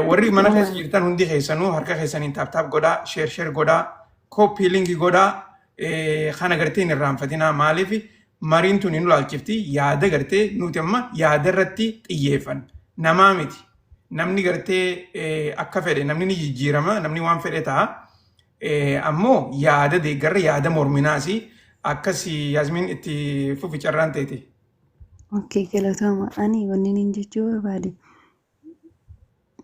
Warri mana keessa jirtan hundi keessanuu harka keessaniin tap tap godhaa, share share godhaa, copy link godhaa, kana gartee hin irraanfatinaa. Maaliif mariin tun hin ulaalchifti yaada gartee nuti amma yaada irratti xiyyeeffanna. Namaa miti. Namni gartee akka fedhe namni ni jijjiirama, namni waan fedhe ta'a. Ammoo yaada deeggarra yaada morminaasi akkasi Yaasmiin itti fufi carraan teeti. Okay, galatooma. Ani wanni inni jechuu barbaade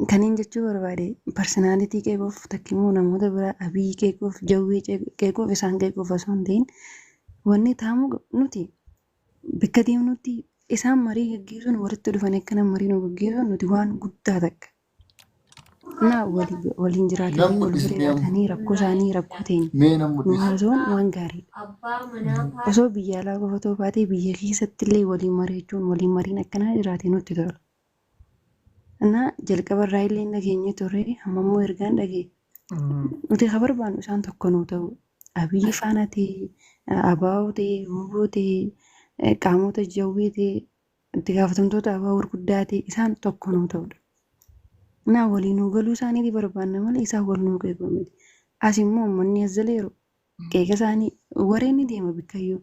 kan inni jechuu barbaade personality qeequuf takka immoo namoota biraa Abiyyi qeequuf Jawwee qeequuf isaan qeequuf osoo hin ta'in wanni taa'amu nuti bakka deemnutti isaan marii gaggeessuun walitti dhufanii akkana marii nu gaggeessuun nuti waan guddaa takka. Na waliin jiraatanii Nan wal mul'isi bira mee amma. jiraatanii rakkoo isaanii rakkoo teenya Mee nan nu mul'isi. haasa'uun waan gaariidha. Osoo biyya alaa qofa ta'uu baatee biyya keessatti illee waliin mari'achuun waliin mariin akkanaa jiraate nutti tola. Na jalqaba irraa illee hin dhageenye turre amma immoo ergaan dhagee nuti kan barbaannu isaan tokko nuu ta'u. Abiyyi faana ta'e, ABO ta'e, WBO ta'e, qaamota jawwee ta'e, itti gaafatamtoota ABO gurguddaa ta'e isaan tokko nuu ta'udha. Naa waliin nuu galuu isaaniiti barbaanna malee isaan wal nuu qeequu miti. As immoo uummanni as jaleeru qeeqa isaanii wareen ni deema bikkayyuu.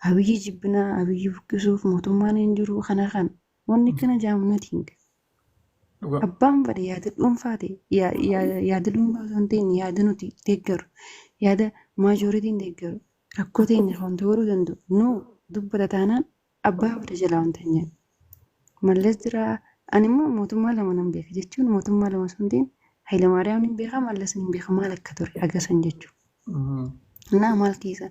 Abiyyi jibbinaa, Abiyyi buqqisuuf mootummaan hin jiru kana kana. Wanni kana jaamu nuti hin galu. Dhugaa. Abbaan fedhe yaada dhuunfaa ta'e yaada dhuunfaa osoo hin ta'in yaada nuti deeggaru yaada majorityn deeggaru rakkoo teenya wanta godhuu danda'u nu dubbata taanaan abbaa fedhe jalaa wanta hin jedhu. Mallas jira ani immoo mootummaa lama nan beeka jechuun mootummaa lama osoo hin ta'in Hayilamaariyaam ni beeka Mallas ni beeka maal akka ture haga san jechuudha. Naa maal keessa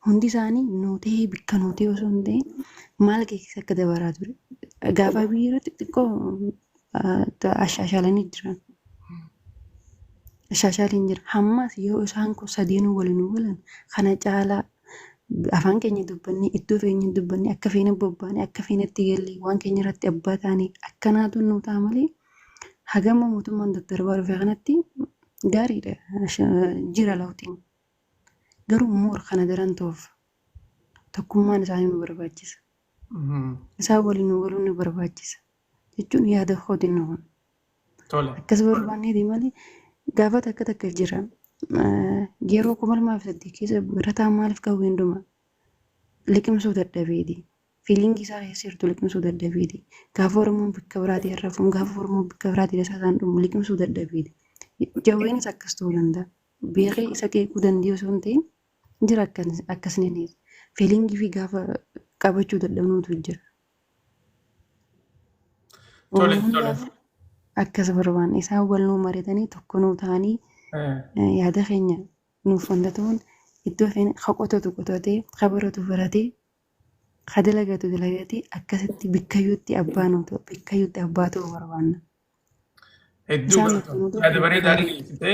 hundi isaanii nuu ta'ee bikka nuu ta'e osoo hin ta'in maal keessa akka dabaraa ture. Gaafa biyya irratti xiqqoo ashaashaalanii jiran. Ashaashaaliin jira. Hammas yoo isaan kun sadeenuu waliin nu galan kana caalaa afaan keenya dubbannee iddoo feenya dubbannee akka feene bobbaanee akka feenetti gallee waan keenya irratti abbaa taanee akkanaatu nuu ta'a malee hagama mootummaan daddarbaa dhufe kanatti gaariidha jira lawtiin. Garuu immoo kana daran ta'uuf tokkummaan isaanii nu barbaachisa. Isaan waliin nu galuun nu barbaachisa. Jechuun yaada kootiin nu kun. Tole. Akkas barbaanneeti malee gaafa takka takka jira. Yeroo 2008 keessa barataan maaliif qawween dhuma liqimsuu dadhabeeti. Feelingii isaa keessa jirtu liqimsuu dadhabeeti. Gaafa Oromoon bakka biraatii arrafamu, gaafa Oromoon bakka biraatii rasaasaan dhumu liqimsuu dadhabeeti. Jawweenis akkas ta'uu danda'a. Beekee isa qeequu danda'u osoo hin ta'in jira akkasni feelingii fi gaafa qabachuu dadhabnuutu jira. Tole Waan tole. hundaaf akkas barbaanne isaan wal nuu mari'atanii tokko nuu ta'anii yaada keenya nuuf wanta ta'uun iddoo feene ka qotatu qotatee ka baratu baratee ka dalagatu dalagatee akkasitti bikkayyuutti abbaa nuu ta'u bikkayyuutti abbaa ta'uu barbaanna. Hedduu Isaan galatoomi. tokko nuu ta'u Yaada bareedaa gaariidha. dhiyeessite.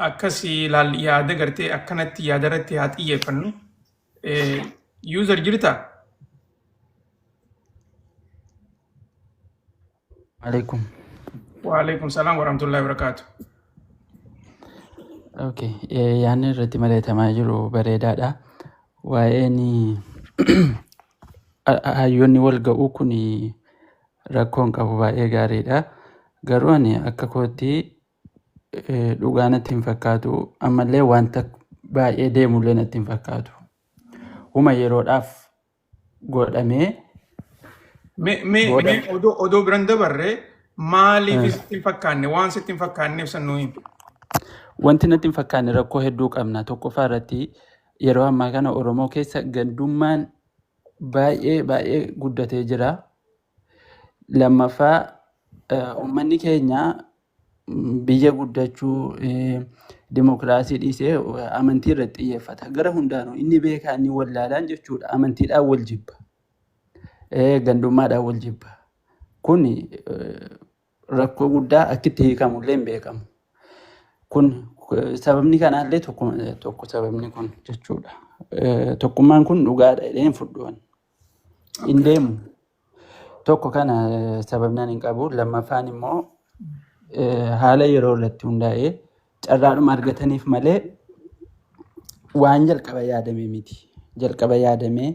Akkasii laal yaada gartee akkanatti yaada irratti haa xiyyeeffannu. User jirtaa? Alaikum. Waalaikum salaam warahmatullahi wabarakatuh. Okay. Yaadni irratti mari'atamaa jiru bareedaadha. Waa'een hayyoonni wal ga'uu kun rakkoo hin qabu baay'ee gaariidha. Garuu ani akka kootti dhugaa natti hin fakkaatu. Ammallee wanta baay'ee deemullee natti hin fakkaatu. Huma yeroodhaaf godhamee Mee mee booda mee odoo biran dabarre maaliif sitti hin fakkaanne waan sitti hin fakkaanneef san nuu himi. Wanti natti hin fakkaanne rakkoo hedduu qabna. Tokkoffaa irratti yeroo ammaa kana Oromoo keessa gandummaan baay'ee baay'ee guddatee jira. Lammaffaa uummanni keenya biyya guddachuu dimokiraasii dhiisee amantii irratti xiyyeeffata. Gara hundaanuu inni beekaa inni wallaalaan jechuudha. Amantiidhaan wal jibba. Gandummaadhaan wal jibba. Kun rakkoo guddaa akka itti hiikamu illee hin beekamu. Kun sababni kanaallee tokko tokko sababni kun jechuudha. Tokkummaan kun dhugaadha jedhee hin fudhu. Hin deemu. Tokko kana sababni ani hin qabu. Lammaffaan immoo haala yeroo irratti hundaa'ee carraadhuma argataniif malee waan jalqaba yaadame miti. Jalqaba yaadamee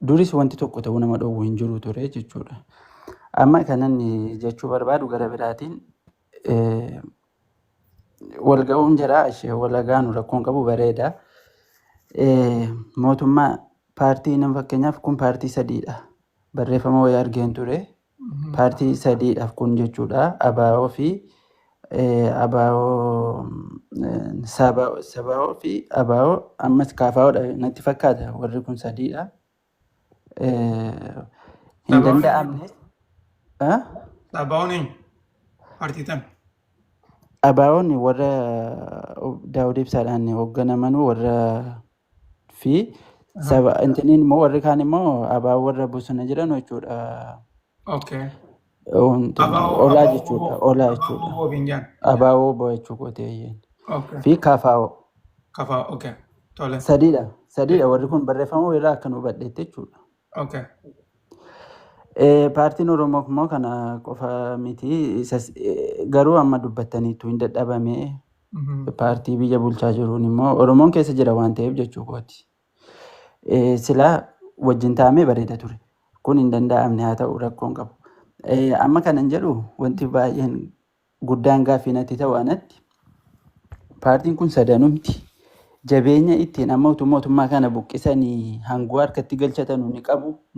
duris wanti tokko ta'uu nama dhowwu hin jiru ture jechuudha. Amma kanan jechuu barbaadu gara biraatiin walga'uun jira ishee walagaanu rakkoon qabu bareeda. Mootummaa paartii nama fakkeenyaaf kun paartii sadiidha. Barreeffama wayii argeen ture. Paartii sadiidhaaf kun jechuudha. ABO fi ABO SABO fi ABO ammas KFOdha natti fakkaata warri kun sadiidha. Hin Sabaa'oon danda'amne. Sabaa'oon eenyu? Paartii tam. ABO'n warra Daawud Ibsaadhaan hoogganamanuu warra fi saba intiniin immoo warri kaan immoo ABO warra bosona jiran jechuudha. Okay. ABO ABO olaa jechuudha. Olaa ABO jechuudha. WBO binjaan. ABO WBO jechuu qoteeyyeen. Okay. Fi KFO. Kafaa okay. Tole. Sadiidha. Sadiidha warri kun barreeffama irraa akka nu hubadheetti jechuudha. Okay. Paartiin Oromoo immoo kana qofa miti. Isas, garuu amma dubbattaniitu hin dadhabame. Paartii biyya bulchaa jiruun immoo Oromoon keessa jira waan ta'eef jechuu kooti. Silaa wajjin taa'amee bareeda ture. Kun hin danda'amne haa ta'u rakkoon qabu. Amma kanan jedhu wanti baay'een guddaan gaaffii natti ta'u anatti paartiin kun sadanumti jabeenya ittiin amma utuu mootummaa kana buqqisanii hangoo harkatti galchatanu ni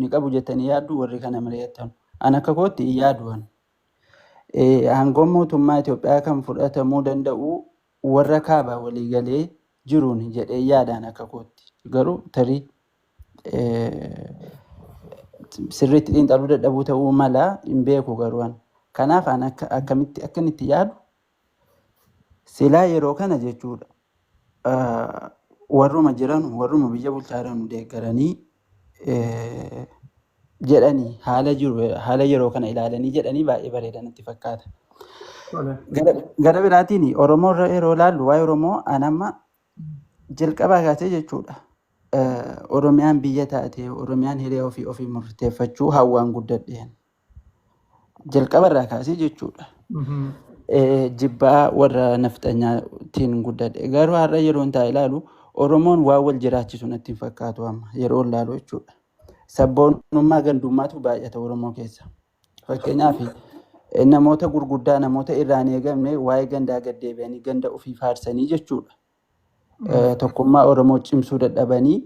qabu jettanii yaaddu warri kana mari'atan. An akka kootti hin yaadu an. Aangoon mootummaa Itoophiyaa kan fudhatamuu danda'u warra kaabaa waliigalee jiruun jedhee yaadaan akka kootti. Garuu tarii sirriitti xiinxaluu dadhabuu ta'uu mala hin beeku garuu an. Kanaaf an akka akkamitti akka inni itti yaadu silaa yeroo kana jechuudha. Warruma jiran warruma biyya bulchaa jiran deeggaranii jedhanii haala jiru haala yeroo kana ilaalanii jedhanii baay'ee bareeda natti fakkaata. Tole. Gara biraatiin Oromoo irra yeroo ilaallu waa'ee Oromoo an amma jalqabaa kaasee jechuudha. Oromiyaan biyya taate Oromiyaan hiree ofii ofii murteeffachuu hawwaan guddadheen. Jalqaba irraa kaasee jechuudha. Jibbaa warra nafxanyaatiin guddadhe. Garuu har'a yeroo taa'e ilaalu Oromoon waan wal jiraachisu natti hin fakkaatu amma yeroo ilaalu jechuudha. Sabboonummaa gandummaatu baay'ata Oromoo keessa. Fakkeenyaaf namoota gurguddaa namoota irraa hin eegamne waa'ee gandaa gad deebi'anii ganda ofii faarsanii jechuudha. Tokkummaa Oromoo cimsuu dadhabanii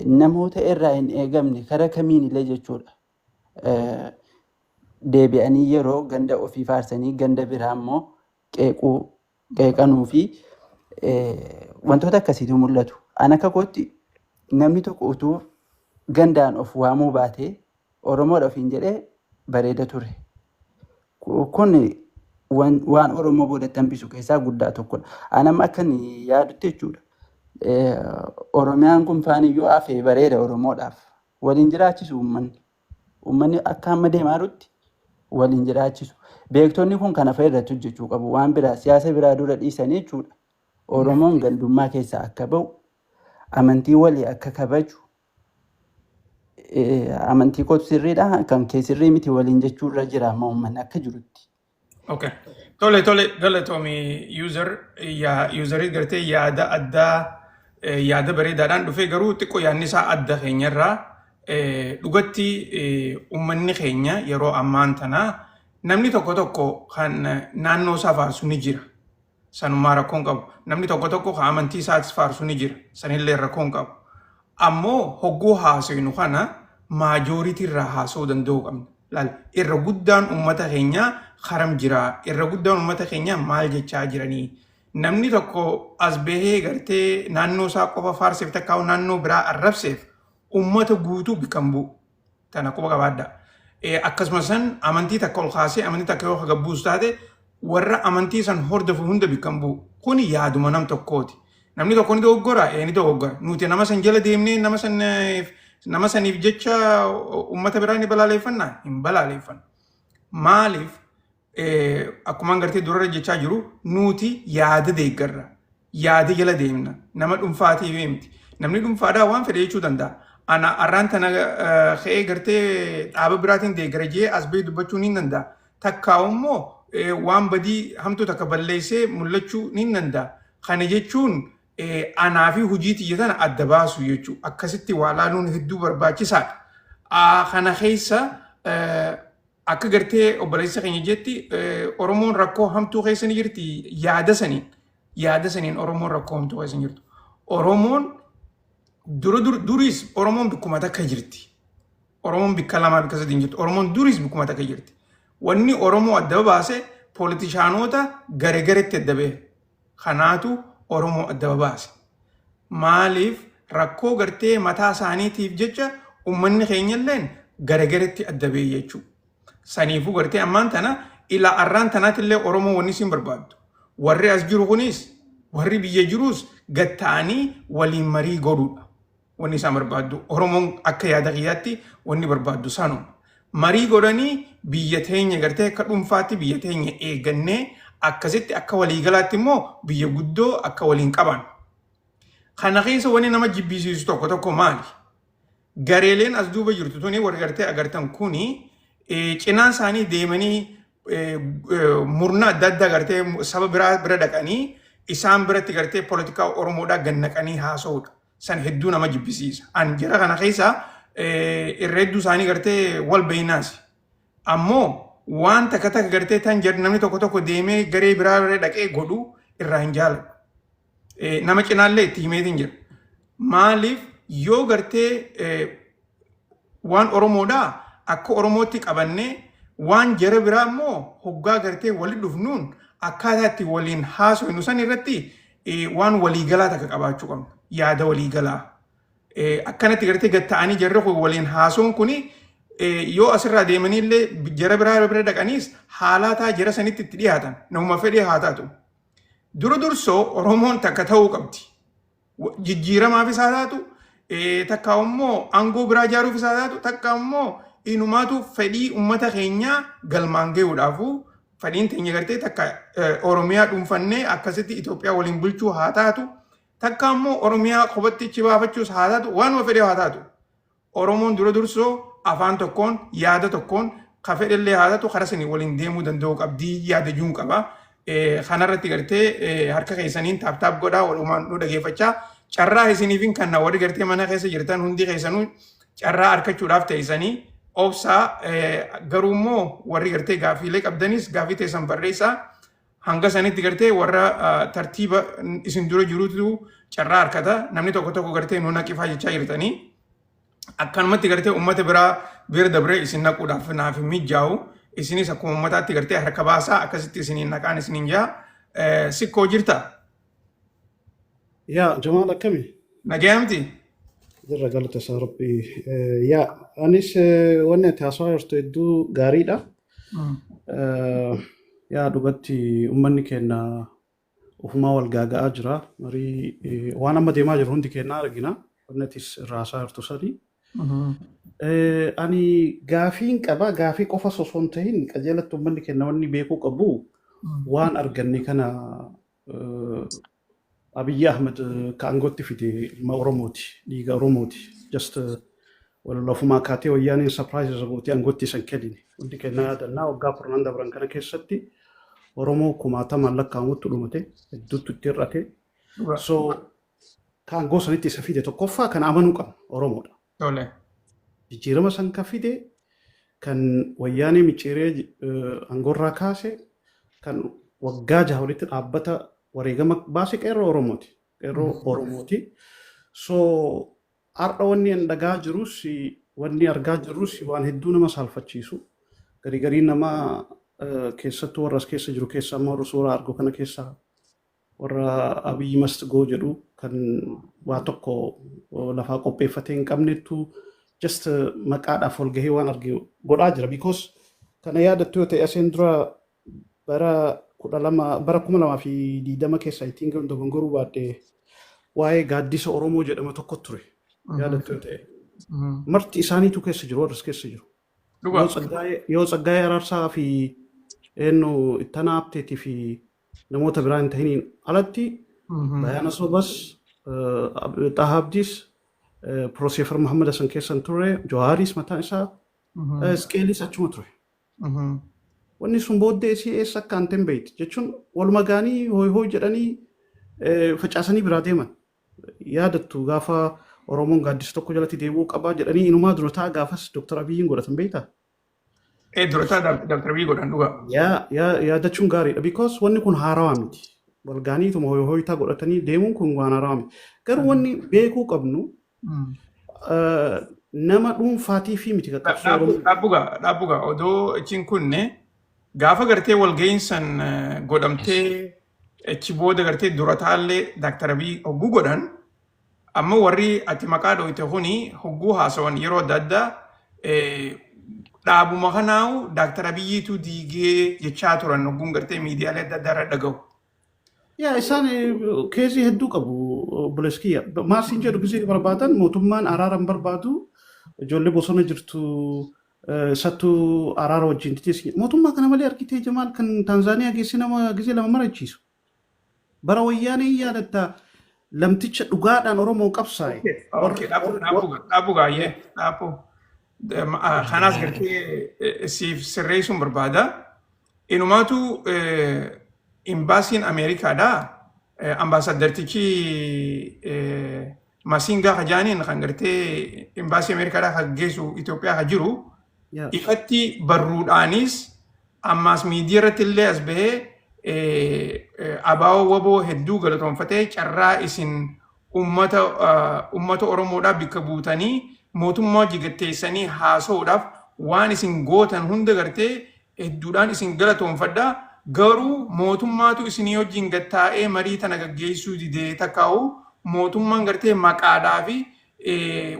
namoota irraa hin eegamne karaa kamiin illee jechuudha. Deebi'anii yeroo ganda ofii faarsanii ganda biraa immoo qeequu qeeqanuu fi wantoota akkasiitu mul'atu. An akka kootti namni tokko utuu gandaan of waamuu baatee Oromoodha ofiin jedhee bareeda ture. Kun waan Oromoo boodatti hambisu keessaa guddaa tokkodha. An amma akkan yaadutti jechuudha. Oromiyaan kun faaniyyuu hafee bareeda Oromoodhaaf. Waliin jiraachisu uummanni. Uummanni akka amma deemaa jirutti waliin jiraachisu. Beektonni kun kana fa'a irratti hojjechuu qabu. Waan biraa siyaasa biraa dura dhiisanii jechuudha. Oromoon gandummaa keessaa akka ba'u, amantii walii akka kabaju, amantii kootu sirriidha kan kee sirrii miti waliin jechuu irra jira amma uummanni akka jirutti. Okay. Tole, galatoomi user yaa userii gartee yaada addaa yaada bareedaadhaan dhufee garuu xiqqoo yaadni isaa adda keenyarraa dhugatti uummanni keenya yeroo ammaan tanaa namni tokko tokko kan naannoo isaa faarsu ni jira. Sanumaa rakkoon qabu. Namni tokko tokko kan amantii isaatis faarsu ni jira. Sanillee rakkoon qabu. Ammoo hogguu haasofnu kana majority irraa haasa'uu danda'uu qabna. Laal irra guddaan uummata keenyaa haram jira. Irra guddaan uummata keenyaa maal jechaa jiranii? Namni tokko as bahee gartee naannoo isaa qofa faarseef takkaa'u naannoo biraa arrabseef uummata guutuu bikkan bu'u. Tana quba qabaadha. Akkasuma san amantii takka ol kaasee amantii takka yoo gabbuus taate warra amantii san hordofu hunda bikkan bu'u. Kuni yaaduma nam tokkooti. Namni tokko ni dogoggora, ni dogoggora. Nuti nama san jala deemnee nama saniif jecha uummata biraa ni balaaleffannaa? Hin balaaleffannu. Maaliif akkuma gartee durarra jechaa jiru nuti yaada deeggarra. Yaada jala deemna. Nama dhuunfaatiif miti. Namni dhuunfaadhaa waan fedhe jechuu danda'a. Ana arraan tana ka'ee gartee dhaaba biraatiin deeggara jee as bahee dubbachuu ni danda'a. Takkaa immoo waan badii hamtuu takka balleessee mul'achuu ni danda'a. Kana jechuun anaa fi hojii tiyya tana adda baasu jechuudha. Akkasitti waa laaluun hedduu barbaachisaadha. Kana keessa Akka gartee obboleessa keenya jetti, Oromoon rakkoo hamtuu keessa ni jirti. Yaada saniin Oromoon rakkoo hamtuu keessa ni jirtu. Oromoon dura duriis Oromoon bikkuma takka jirti. Oromoon bikka lamaa, bikka sadii hin jirtu. Oromoon duriis bikkuma takka jirti. Wanni Oromoo adda baase politicianoota gare garetti adda bahe. Kanaatu Oromoo adda baase. Maaliif rakkoo gartee mataa isaaniitiif jecha uummanni keenyalleen gare garetti adda bahe jechuudha. Saniifuu gartee ammaan tana ilaa arraan tanaatillee Oromoo wanni isin barbaaddu. Warri as jiru kunis, warri biyya jirus gad ta'anii waliin marii godhuudha. Wanni isaan barbaaddu, Oromoon akka yaada kiyyaatti wanni barbaaddu sanuma. Marii godhanii biyya teenya gartee akka dhuunfaatti biyya teenya eeggannee, akkasitti akka waliigalaatti immoo biyya guddoo akka waliin qaban. Kana keessa wanni nama jibbisiisu tokko tokko maali? Gareeleen as duuba jirtu tuni, warri gartee agartan kuni, cinaan isaanii deemanii murna adda addaa gartee saba biraa bira dhaqanii isaan biratti gartee poolitikaa Oromoodhaa gannaqanii haasa'uudha. San hedduu nama jibbisiisa. An jara kana keessa irra hedduu isaanii gartee wal beeynaasi. Ammoo waan takka takka gartee tan jedhu namni tokko tokko deemee garee biraa bira dhaqee godhu irraa hin jaaladhu. Nama cinaallee itti himeetiin jira. Maaliif yoo gartee waan Oromoodhaa akka Oromootti qabannee, waan jara biraa immoo hoggaa gartee wali dhufnuun akkaataa itti waliin haasofnu san irratti waan waliigalaa takka qabaachuu qabna. Yaada waliigalaa. Akkanatti gartee gad ta'anii jarri kun waliin haasa'uun kuni yoo asirraa deemanii illee jara biraa bira dhaqaniis haalaataa jara sanitti itti dhiyaatan namuma fedhee haa taatu. Dura dursoo Oromoon takka ta'uu qabdi. Jijjiiramaafis haa taatu, takka immoo aangoo biraa ijaaruufis haa taatu, takka immoo inumaatu fedhii uummata keenyaa galmaan gahuudhaafu, fedhiin teenya gartee takka Oromiyaa dhuunfannee akkasitti Itoophiyaa waliin bulchuu haa taatu, takka immoo Oromiyaa kophatti achi baafachuus haa taatu, waanuma fedhee haa taatu. Oromoon dura dursoo afaan tokkoon, yaada tokkoon, ka fedhellee haa taatu, karaa sanii waliin deemuu danda'uu qabdii yaada juun qaba. Kanarratti gartee harka keessaniin tap tap godhaa, walumaan nu dhageeffachaa carraa isiniifin kanna. Warri gartee mana keessa jirtan hundi keessanuu carraa argachuudhaaf teessanii obsaa. Garuu immoo warri gartee gaaffiilee qabdanis gaaffii teessan barreessaa. Hanga sanitti gartee warra tartiiba isin dura jirutu carraa argata. Namni tokko tokko gartee nu naqifaa jechaa jirtanii. Akkanumatti gartee uummata biraa bira dabree isin naquudhaaf naaf hin mijaa'u. Isinis akkuma uummataatti gartee harka baasaa, akkasitti isiniin naqaan isiniin jaa. Sikkoo, jirta? Yaa Jamaal, akkami? Nagayaamti? Jirra, galata isaa Rabbii. Yaa, anis wanni ati haasawaa jirtu hedduu gaariidha. Yaa, dhugatti uummanni keenya ofumaa wal gaaga'aa jira. Marii waan amma deemaa jiru hundi keenya argina. Wanni atis irraa haasaa jirtu sani. Ani gaafiin qaba. Gaafii qofa osoo hin ta'in, qajeelatti uummanni keenya wanni beekuu qabu, waan arganne kana, Abiyyi Ahmed ka aangootti fide ilma Oromooti, dhiiga Oromooti. Just lafumaa kaatee wayyaaniin surprise irra gootee aangootti isan kennine. Hundi keenya yaadannaa waggaa 10n dabran kana keessatti Oromoo kumaatamaan lakkaa'amutti dhumate, hedduutti itti hir'ate. So ka aangoo sanitti isa fide tokkoffaa kan amanuu qabna Oromoodha. Jijjiirama san ka fide, kan wayyaanee micciiree aangoorraa kaase, kan waggaa 6 walitti dhaabbata wareegama baase qeerroo Oromooti. Qeerroo Oromooti. So har'a wanni an dhagaa jirus, wanni argaa jirrus waan hedduu nama saalfachiisu. Garii garii nama keessattuu warra as keessa jiru keessa, amma warra suuraa argu kana keessa, warra "Abiyyi must go" jedhu kan waa tokko lafaa qopheeffatee hin qabnettu just maqaadhaaf wal gahee waan arge godhaa jira. Because kana yaadattu yoo ta'e, aseen dura bara 12, bara 2020 keessa, I think, dogongoruu baadhee, waa'ee gaaddisa Oromoo jedhama tokko ture. Yaadattu yoo ta'e. Marti isaaniitu keessa jiru, warras keessa jiru. Yoo Tsaggaayee Araarsaa fi eenyu, Ittanaa Abteetii fi namoota biraa hin ta'iniin alatti, Bayaana Sobas, Xahaa Abdiis, Piroofeesar Muhammad Hassan keessa hin turre, Jawaaris mataan isaa, Isqeelis achuma ture. Wanni sun booddee isii eessa akka hin beektu jechuun, waluma gaanii hooy hooy jedhanii facaasanii biraa deeman. Yaadattu, gaafa Oromoon gaaddisa tokko jalatti deebi'uu qabaa jedhanii inumaa dura ta'a gaafas Dr. Abiyyiin godhatan, beektaa? Durataa Dr. Abiy godhan dhugaa. Yaa yaadachuun gaariidha. Because wanni kun haarawaa miti. Walgaaniituma hoyitaa godhatanii deemuun kun waan haarawaa miti. Garuu wanni beekuu qabnu nama dhuunfaatii fi miti kan qabsoo Oromoo. Dhaabbugaa dhaabbugaa odoo achiin kunne gaafa gartee walga'iinsan godhamtee achi booda gartee durataallee Dr. Abiy hogguu godhan, amma warri ati maqaa dhoyte kuni hogguu haasawan yeroo adda addaa dhaabuma kanaa'u Dr. Abiyyiitu diigee jechaa turan hogguun gartee miidiyaalee adda addaa irra dhaga'u. Yaa, isaan case hedduu qabu, obboleessi kiyya. Maasiin jedhu gisee barbaadan mootummaan araara hin barbaadu, ijoollee bosona jirtu isattuu araara wajjin titeessi. Mootummaa kana malee argitee Jamaal kan Taanzaaniyaa geesse nama gisee lama marachiisu. Bara Wayyaanee yaadatta, lamticha dhugaadhaan Oromoo qabsaa'e. Okay, dhaabbu gaayyee dhaabbu. Kanaas gartee siif sirreessuun barbaada. Inumaatu imbaasiin Ameerikaadhaa ambaasaddartichi Masingaa Kajaaniin kan gartee imbaasii Ameerikaadhaa kan geessu Itoophiyaa kan jiru ifatti barruudhaanis ammaas miidiyaa irratti illee as bahee ABO WBO hedduu galatoonfatee, carraa isin ummata Oromoodhaaf bikka buutanii mootummaa hojii gatteessanii haasa'uudhaaf waan isin gootan hunda gartee hedduudhaan isin galatoonfadha. Garuu mootummaatu isinii wajjin gattaa'ee marii tana gaggeessuu didee, takkaa'u mootummaan gartee maqaadhaa fi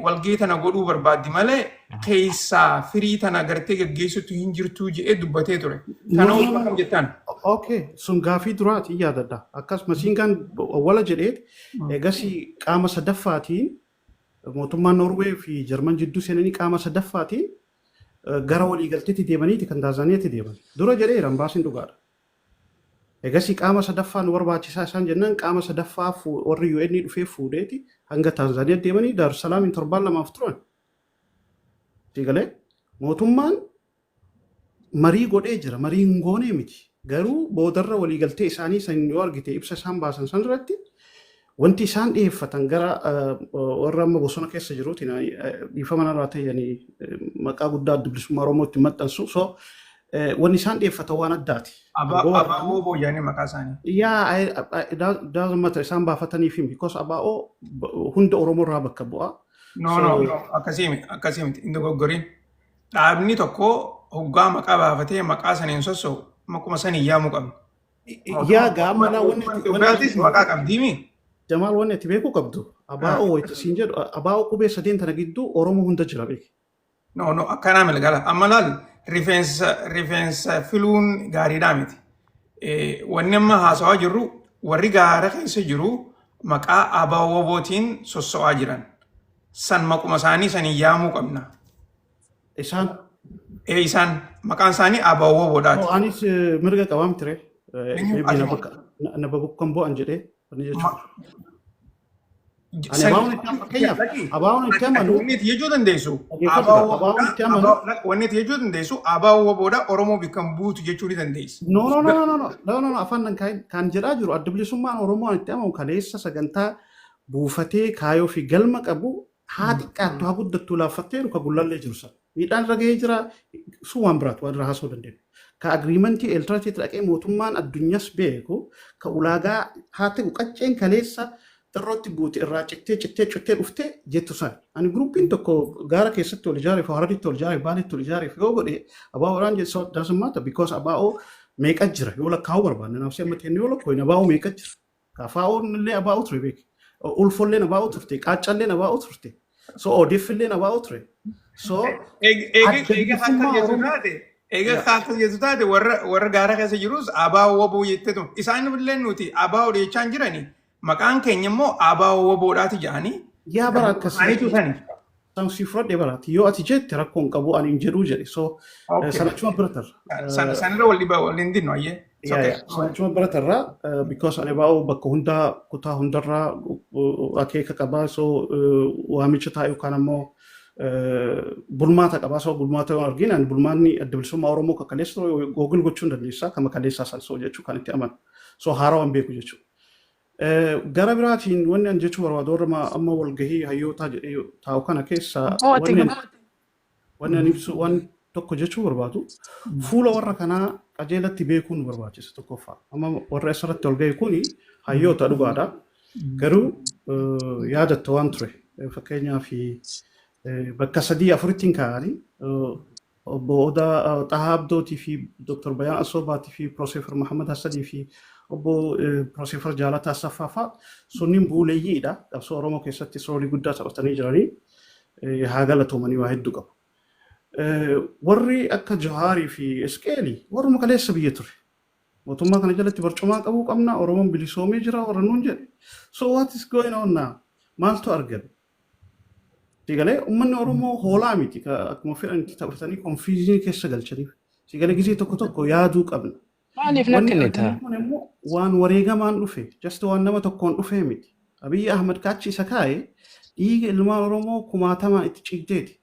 walgahii tana godhuu barbaaddi malee keessaa firii tana gartee gaggeessutu hin jirtuu jedhee dubbatee ture. Kana No, no, akkam no. jettaan? Okay, sun gaafii duraati, yaadadha. Akkas Masingaan wala jedhee eegasii qaama sadaffaatiin mootummaan Norwee fi Jarman jidduu seenanii qaama sadaffaatiin gara waliigalteetti deemaniiti kan Taanzaaniyaatti deeman. Dura jedheera ambaasiin, dhugaadha. Egasii qaama sadaffaa nu barbaachisaa isaan jennaan qaama sadaffaa warri UN dhufee fuudheeti hanga Taanzaaniyaa deemanii Daarusalaamiin torbaan 2f turan. Siigalee mootummaan marii godhee jira, marii hin goonee miti. Garuu boodarra waliigaltee isaanii san yoo argite, ibsa isaan baasan san irratti wanti isaan dhiyeeffatan gara warra amma bosona keessa jiruutiin, dhiifama narraa ta'e, maqaa guddaa Adda Bilisummaa Oromoo itti maxxansu. So wanni isaan dhiyeeffatan waan addaati. ABO WBO jedhanii maqaa isaanii. Yaa, doesn't matter, isaan baafatanii fi because ABO hunda Oromoo irraa bakka bu'a. No, no, no, akkasii miti, akkasii miti, hin dogoggorin. Dhaabni tokko hoggaa maqaa baafatee maqaa saniin sosso'u maquma saniin yaamuu qabna. Yaa gaama laa, wanni Itoophiyaatis maqaa qabdiimi. Jamaal, wanni ati beekuu qabdu ABO wayita siin jedhu ABO qubee sadeen tana gidduu Oromoo hunda jira, beeki. No, akkanaa miti gala. Amma laal, rifeensa filuun gaariidhaa miti. Wanni amma haasawaa jirru warri gaara keessa jiru maqaa ABO WBOtiin sosso'aa jiran. San maquma isaanii saniin yaamuu qabna. Isaan Ee, isaan maqaan isaanii ABO WBOdhaati. Anis mirga qabaa miti ree. Maybe na bakka bu'an jedhee wanni jechuudha. Ani ABO'n itti fakkeenyaaf ABO'n itti amanu. Wanni itti jechuu dandeessu. Dhaggeeffatu, ABO'n itti amanu. Wanni itti jechuu dandeessu ABO WBOdha, Oromoo bakka buutu jechuu ni dandeessi. No, no, no, no, no, no, no, no, no, afaan nan kaayin. Kan jedhaa jiru Adda Bilisummaan Oromoo itti amanu kaleessa sagantaa buufatee kaayoo fi galma qabu haa xiqqaattu haa guddattu laaffatteeru ka gullallee jiru sana. Miidhaan irra gahee jira, sun waan biraatu, waan irra haasa'uu dandeenyu. Ka agreementii Eertiraatti dhaqee mootummaan addunyaas beeku ka ulaagaa haa ta'u qacceen kaleessa xirrootti buute irraa cittee cittee cittee dhuftee jettu sana. Ani groupiin tokko gaara keessatti ol ijaareef, Hararitti ol ijaareef, Baaletti ol ijaareef yoo godhe ABOdhaan jedhu doesn't matter, because ABO meeqa jira yoo lakkaa'uu barbaanne, naafsi amma ta'e yoo lakkoofne ABO meeqa jira. KFO'n illee ABO ture, beeki. Ulfolleen ABO turte, Qaaccalleen ABO turte. So ODF illeen ABO ture. So Eega adda eega akka bilisummaa jettu Oromoo taate, eega akka jettu taate, warra gaara keessa jirus ABO WBO jetteetu isaan illee nuti ABO jechaa hin jirani, maqaan keenya immoo ABO WBOdhaati jedhanii Yaa, bara akkasii. Anitu sani. San si fudhadhe baraati. Yoo ati jette rakkoo hin qabu, ani hin jedhuu jedhe. So sanachuma bira tarra. Sanirra wal dhiba wal hin dinnu, ayyee. It's Yaa okay. yaa, sanachuma bira tarra, because ani baa'u bakka hundaa kutaa hundarraa akeeka qabaa, so waamicha taa'e yookaan ammoo bulmaata qabaa, so bulmaata yoo argine ani bulmaanni Adda Bilisummaa Oromoo akka kaleessa Google gochuu hin dandeessaa kama kaleessaa san, so jechuu kan itti amanu. So haarawaan beeku jechuudha. Gara biraatiin wanni ani jechuu barbaadu warra amma walgahii hayyootaa jedhee taa'u kana keessa wanni ani ibsu waan tokko Tokko jechuu barbaadu, fuula warra kanaa qajeelatti beekuun nu barbaachisa tokkoffaa. Amma warra asirratti ol ga'e kuni hayyoota dhugaadha. Garuu yaadatta waan ture. Fakkeenyaaf, bakka sadii afuritti hin kaa'anii obbo Odaa Xahaa Abdootii fi Dr. Bayaan Asoobaatii fi Profeesar Mahammad Hassadii fi obbo Profeesar Jaalataa Asaffaa fa'a sunniin buuleeyyiidha. Qabsoo Oromoo keessatti roolii guddaa taphatanii jiranii, haa galatoomanii, waa hedduu qabu. Warri akka Jawaarii fi Isqeelii warruma kaleessa biyya ture. Mootummaa kana jalatti barcumaa qabuu qabna, Oromoon bilisoomee jira warra nuun jedhe. So what is going on now? Maaltu argame? Sigalee, uummanni Oromoo hoolaa miti akkuma fedhan itti taphatanii confusion keessa galchaniif. Sigalee, gizee tokko tokko yaaduu qabna. Maaliif na Wanni kennita? argame kun immoo waan wareegamaan dhufe, just waan nama tokkoon dhufee miti. Abiyyi Ahmad kaachi isa kaa'e dhiiga ilmaan Oromoo kumaatamaan itti ciigdeeti.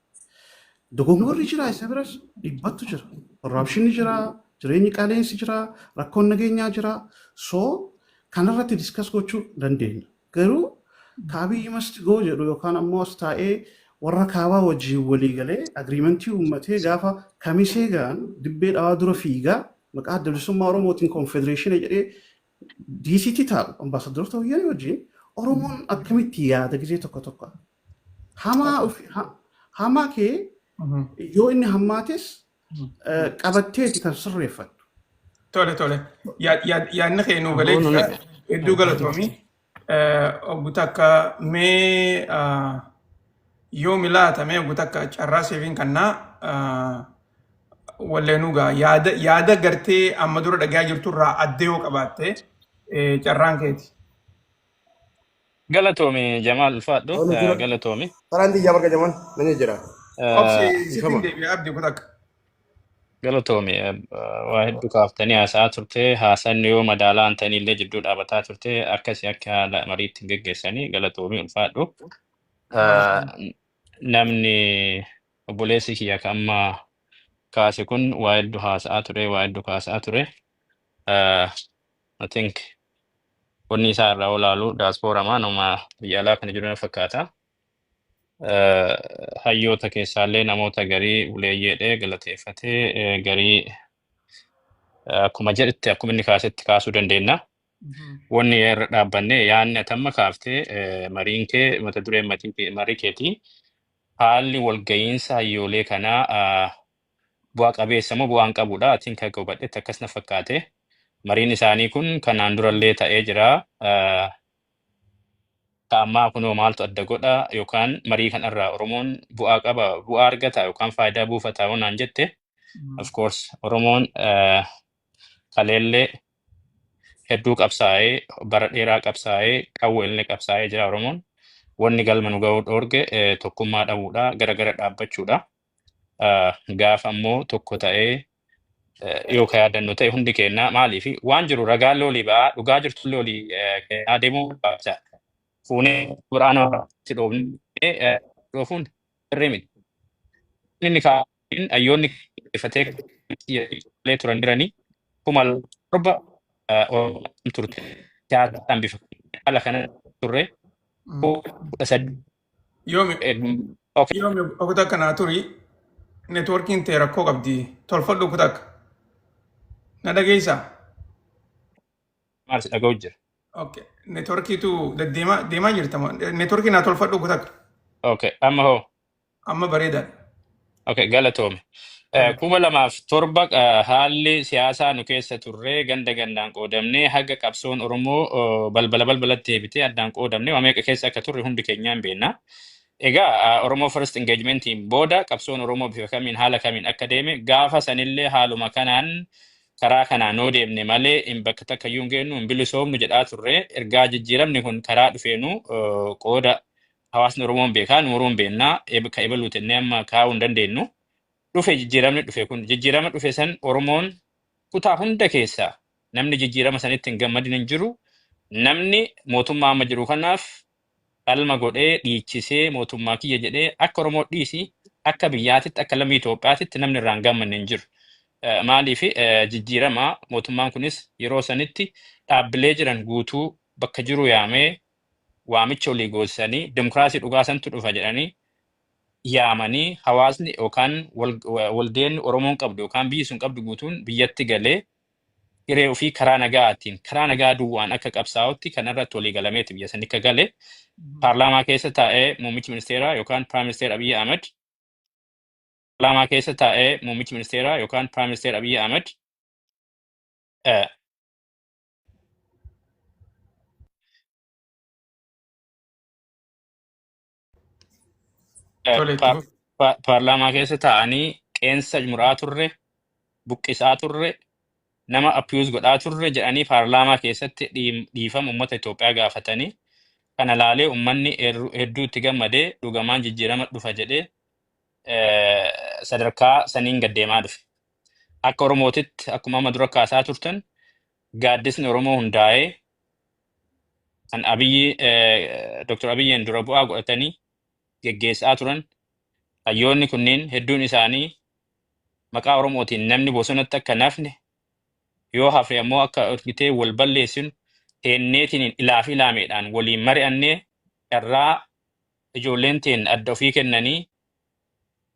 Dogongorri jira, isa biras dhibbattu jira. Corruptionni jira, jireenyi qaaleensi jira, rakkoon nageenyaa jira. So kanarratti discuss gochuu dandeenya. Garuu ka Abiyyi must go jedhu yookaan ammoo as taa'ee warra kaabaa wajjin walii galee agreementii uummatee gaafa kamisee ga'an dibbee dhawaa dura fiigaa maqaa Adda Bilisummaa Oromootiin confederation jedhee DCT taa'u ambaasaddoroota wayyaanee wajjin, Oromoon akkamitti yaada gizee tokko tokko? Hamaa kee yoo inni hammaates qabatteeti kan sirreeffattu. Tole. Yaadni kee nuu galee Abboon jira. Hedduu galatoomii. Obbo takka mee yoo milaatamee obbo takka carraa seefiin kannaa walleenuu gaa yaada gartee amma dura dhagaa jirturraa adda yoo qabaatte, carraan keeti. Galatoomi Jamaal, ulfaadhu. Oolu jira. Galatoomi. Karaan xiyyaa bakka jaman nan jira. Obsi, sittiin Ifama. deebi'a abdii kutakka. Galatoomi, waa hedduu kaaftanii haasa'aa turte. Haasaan yoo madaalaa hin ta'in illee jidduu dhaabataa turte. Akkasii akka haala mariitti hin geggeessanii, galatoomi, ulfaadhu. Namni obboleessi kiyya kan amma kaase kun waa hedduu haasa'aa ture, waa hedduu kaasa'aa ture. I think wanni isaa irraa olaalu daaspooramaa nama biyya alaa kana jiru na fakkaata. Hayyoota keessaallee namoota garii uleeyyeedhee galateeffatee, garii akkuma jedhetti, akkuma inni kaasetti kaasuu dandeenya. Wanni irra dhaabbanne, yaadni ati amma kaaftee, mariin kee, mata dureen marii keetii, haalli walga'iinsa hayyoolee kanaa bu'aa qabeessa moo bu'aa hin qabudha? Atiin kan hubadhetti akkas na fakkaate. Mariin isaanii kun kanaan durallee ta'ee jira. Ka ammaa kunoo maaltu adda godha, yookaan marii kanarraa Oromoon bu'aa qaba, bu'aa argata yookaan faayidaa buufata yoo naan jette, of course Oromoon kaleellee hedduu qabsaa'ee, bara dheeraa qabsaa'ee, qawweellee qabsaa'ee jira Oromoon. Wanni galma nu ga'uu dhoorge tokkummaa dhabuudha, gara gara dhaabbachuudha. Gaafa ammoo tokko ta'ee, yoo ka yaadannu ta'e hundi keenya, maaliif waan jiru ragaan loolii ba'aa, dhugaa jirtu loolii kennaa deemuu barbaachisa. Fuunee waraana itti dhoofnee dhoofuun sirrii miti. Inni kaa'in hayyoonni ifatee turan jiranii 7,000 turte. Siyaasaan bifa haala kana turre 13. Yoomi Okay. yoomi okuta akkanaa turi, networkiin ta'e rakkoo qabdi. Tolfadhu kutakka. Na dhageessaa? Maal si dhaga'u jira. Okay. Networkiitu deddeemaa deemaa jirta moo? Networkii naa tolfadhu kutakka. Okay. Amma hoo? Amma bareedaadha. Okay, galatoome. 2007 haalli siyaasaa nu keessa turre ganda gandaan qoodamnee, haga qabsoon Oromoo balbala balbalatti deebitee addaan qoodamnee, waa meeqa keessa akka turre hundi keenyaa hin beekna. Egaa Oromoo First Engagementiin booda qabsoon Oromoo bifa kamiin, haala kamiin akka deeme, gaafa sanillee haaluma kanaan karaa kanaan noo deemne malee hin bakka takka iyyuu hin geenyu, hin bilisoomnu jedhaa turre. Ergaa jijjiiramni kun karaa dhufeenu qooda hawaasni Oromoon beekaa, nu Oromoon beennaa, ka ebaluuti jennee amma kaa'uu hin dandeenyu. Dhufe, jijjiiramni dhufe kun, jijjiirama dhufe san Oromoon kutaa hunda keessaa namni jijjiirama sanitti hin gammadin hin jiru. Namni mootummaa amma jiru kanaaf qalma godhee dhiichisee mootummaa kiyya jedhee, akka Oromoo dhiisi, akka biyyaatitti, akka lammii Itoophiyaatitti namni irraa hin gammanne hin jiru. Maaliif jijjiirama mootummaan kunis yeroo sanitti dhaabbilee jiran guutuu bakka jiru yaamee waamicha olii goosisanii dimokiraasii dhugaa santu dhufa jedhanii Yaamanii hawaasni yookaan waldeen Oromoon qabdu yookaan biyyi sun qabdu guutuun biyyatti galee hiree ofii karaa nagaatiin, karaa nagaa duwwaan akka qabsaa'utti kanarratti walii galameeti biyya sanii akka gale. Paarlaamaa keessa taa'ee muummichi ministeeraa yookaan Prime Minister Abiy Ahmed, paarlaamaa keessa taa'ee muummichi ministeeraa yookaan Prime Minister Abiy Ahmed Tole, itti fufi. Paarlaamaa keessa taa'anii qeensa muraa turre, buqqisaa turre, nama abuse godhaa turre jedhanii paarlaamaa keessatti dhiifama uummata Itoophiyaa gaafatanii, kana laalee uummanni hedduu itti gammadee, dhugamaan jijjiirama dhufa jedhee sadarkaa saniin gaddeemaa dhufe. Akka Oromootitti, akkuma amma dura kaasaa turtan, gaaddisni Oromoo hundaa'ee kan Abiyyi, Dr. Abiyyiin dura bu'aa godhatanii geggeessaa turan, hayyoonni kunneen hedduun isaanii maqaa Oromootiin namni bosonatti akka nafne, yoo hafe ammoo akka argitee wal balleessinu, teenneetiin ilaa fi ilaameedhaan waliin mari'annee, carraa ijoolleen teen adda ofii kennanii,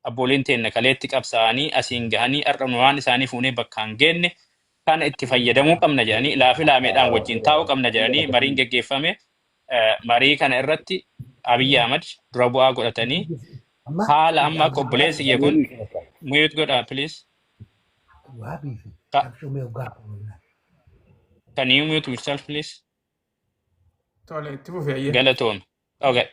abbooliin teenna kaleetti qabsaa'anii asiin gahanii, har'a nu waan isaanii fuunee bakkaan geenne kana itti fayyadamuu qabna jedhanii, ilaa fi ilaameedhaan wajjin taa'uu qabna jedhanii mariin geggeeffame. Marii kana irratti Abiyyi Ahmad dura bu'aa godhatanii, haala amma akka obboleessi kiyya kun, mute godhaa please. Can you mute yourself, please? Tole, itti fufi, ayyee. Galatoome. Okay.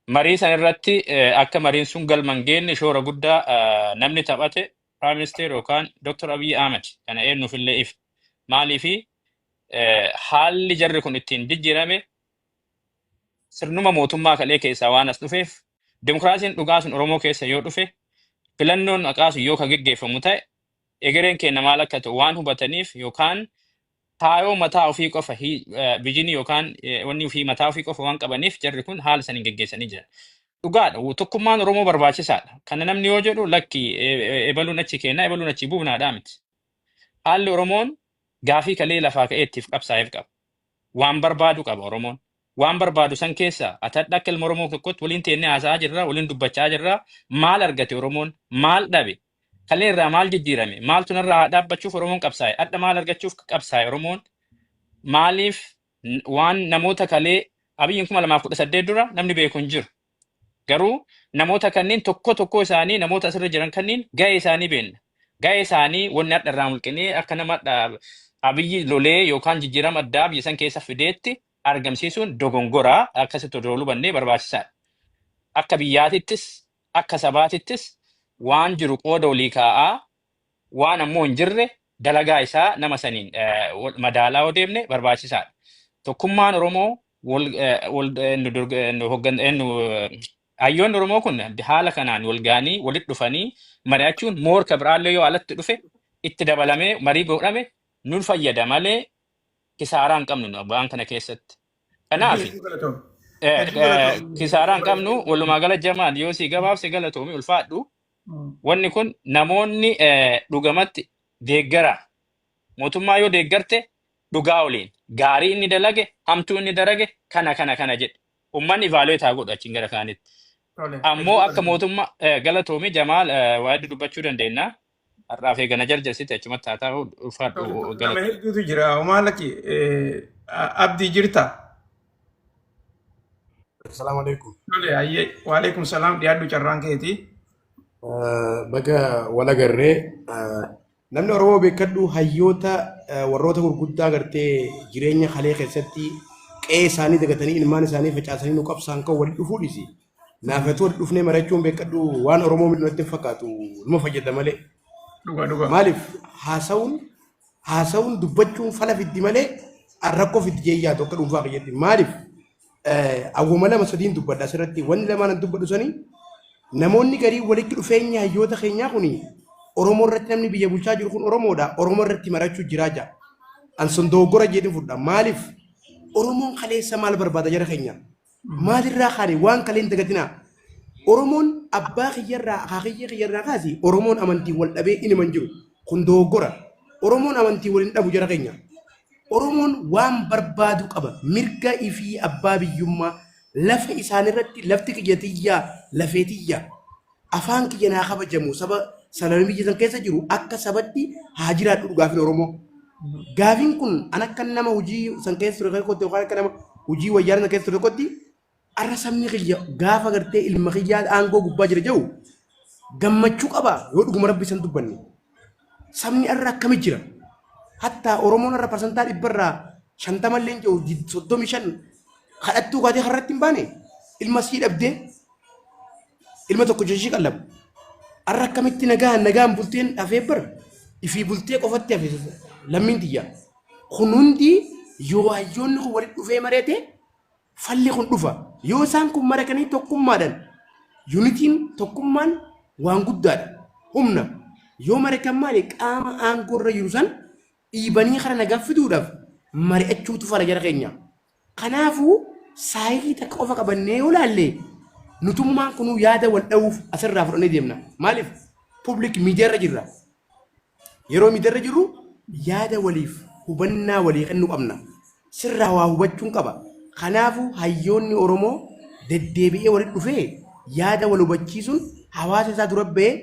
Marii san irratti akka mariin sun galma hin geenne shoora guddaa namni taphate Prime Minister yookaan Dr. Abiy Ahmed, kana eenyuufillee ifa. Maaliifi, haalli jarri kun ittiin jijjiirame sirnuma mootummaa kalee keessaa waan as dhufeef, dimokiraasiin dhugaa sun Oromoo keessa yoo dhufe, filannoon haqaa sun yoo ka geggeeffamu ta'e, egereen keenya maal akka ta'u waan hubataniif, yookaan kaayoo mataa ofii qofa, vision yookaan wanni ofii mataa ofii qofa waan qabaniif, jarri kun haala saniin geggeessanii jiran. Dhugaadha. Tokkummaan Oromoo barbaachisaadha. Kana namni yoo jedhu, lakki, ebaluun achi kennaa, ebaluun achi buunaadhaa miti. Haalli Oromoon gaafii kalee lafaa ka'ee ittiif qabsaa'eef qaba. Waan barbaadu qaba Oromoon. Waan barbaadu san keessa atadha akka ilma Oromoo tokkotti waliin teennee haasa'aa jirra, waliin dubbachaa jirra. Maal argate Oromoon? Maal dhabe? Kalee irraa maal jijjiirame? Maaltu narraa haa dhaabbachuuf Oromoon qabsaa'e? Hadha maal argachuuf qabsaa'e Oromoon? Maaliif waan namoota kalee Abiyyiin 2018 dura namni beeku hin jiru. Garuu namoota kanneen tokko tokko isaanii, namoota asirra jiran kanneen, gahee isaanii beenna. Gahee isaanii wanni hadha irraa mulqinee akka nama hadha Abiyyi lolee yookaan jijjiirama addaa biyya san keessa fideetti argamsiisuun dogongoraa, akkasitti odoo hubannee barbaachisaadha. Akka biyyaatittis akka sabaatittis waan jiru qooda olii kaa'aa, waan ammoo hin jirre dalagaa isaa nama saniin madaalaa yoo deemne barbaachisaadha. Tokkummaan Oromoo wal wal nu nu hoggan nu hayyoonni Oromoo kun haala kanaan wal ga'anii walitti dhufanii mari'achuun moorka biraallee yoo alatti dhufe itti dabalamee marii godhame nu fayyada malee kisaaraa hin qabnu nu waan kana keessatti. Kanaaf Hedduu galatoom. Hedduu galatoom. Kisaaraa hin qabnu. Walumaa gala, Jamaal, yoo si gabaabse, galatoomi, ulfaadhu. Wanni kun namoonni dhugamatti deeggara mootummaa yoo deeggarte, dhugaa waliin gaarii inni dalage, hamtuu inni dalage, kana kana kana jedhe ummanni evaluate haa godhu achiin gara kaanitti. Tole, Ammoo hedduu akka galatoom. mootummaa, galatoomii Jamaal, waa hedduu dubbachuu dandeenya. Har'aaf eegana jarjarsite achumatti haa ta'u, ulfaadhu. Tole, nama Galatoomii. Hedduutu jira. Homaa lakki, Abdii jirta? Assalamu alaikum. Tole, ayyee. Waalaikum salaam, dhiyaadhu, carraan keeti. Baga wal agarree. Namni Oromoo beekadhu, hayyoota, warroota gurguddaa gartee jireenya kalee keessatti qe'ee isaanii dagatanii, ilmaan isaanii facaasanii nu qabsaan kan wal dhufuu dhisi. Naafatu wal dhufnee mari'achuun beekadhu waan Oromoo midhu natti hin fakkaatu, numa fayyada malee. Dhuga dhuga. Maaliif, haasa'uun dubbachuun fala fiddi malee rakkoo fiddi jee yaadu akka dhuunfaa kiyyatti. Maaliif, awwama lama sadiin dubbadha asirratti, wanni lamaan an dubbadhu sanii, namoonni garii walitti dhufeenya hayyoota keenyaa kuni Oromoo irratti, namni biyya bulchaa jiru kun Oromoodha, Oromoo irratti marachuu jiraa ja'a. An sun dogoggora jedhin fudha. Maaliif, Oromoon kaleessa maal barbaada jara keenya? Maalirraa kaane? Waan kaleen dagatinaa. Oromoon abbaa kiyyarraa, akaakayyee kiyyarraa kaasi, Oromoon amantii wal dhabee inuma hin jiru. Kun dogoggora. Oromoon amantii wal hin dhabu jara keenya. Oromoon waan barbaadu qaba. Mirga ifii abbaa biyyummaa lafa isaanirratti, lafti kiyya tiyyaa, lafee tiyyaa. Afaan kiyya naa kabajamu saba sanaan biyya san keessa jiru akka sabatti haa jiraadhu gaafin Oromoo. Gaafiin kun an akka nama hojii san keessa ture tokkotti yookaan akka nama hojii wayyaana san keessa ture tokkotti arra sabni kiyya gaafa gartee ilma kiyyaa aangoo gubbaa jira jedhu gammachuu qaba yoo dhuguma rabbi san dubbanne. Sabni arra akkami jira? Hattaa Oromoon arra parsantaa 50% illee jiru 35 kadhattuu kaatee har'atti hin baane ilma sii dhabdee ilma tokko jechii qallabu. Arra akkamitti nagaan nagaan bulteen hafee bar ifii bultee qofatti hafe lammiin tiyya. Kun hundi yoo hayyoonni kun walitti dhufee mareete falli kun dhufa. Yoo isaan kun marakanii tokkummaadhaan unityn tokkummaan waan guddaadha. Humna. Yoo marakan maali qaama aangoo irra jiru san dhiibanii kara nagaa fiduudhaaf mari'achuutu fala jara keenya. Kanaafuu saayilii takka qofa qabannee yoo laalle nutummaan kunuu yaada wal dha'uuf asirraa fudhannee deemna. Maaliif? Public miidiyaa irra jirra. Yeroo miidiyaa irra jirru yaada waliif hubannaa walii kennuu qabna. Sirraa waa hubachuun qaba. Kanaafuu hayyoonni Oromoo deddeebi'ee walitti dhufee yaada wal hubachiisuun hawaasa isaa dura ba'ee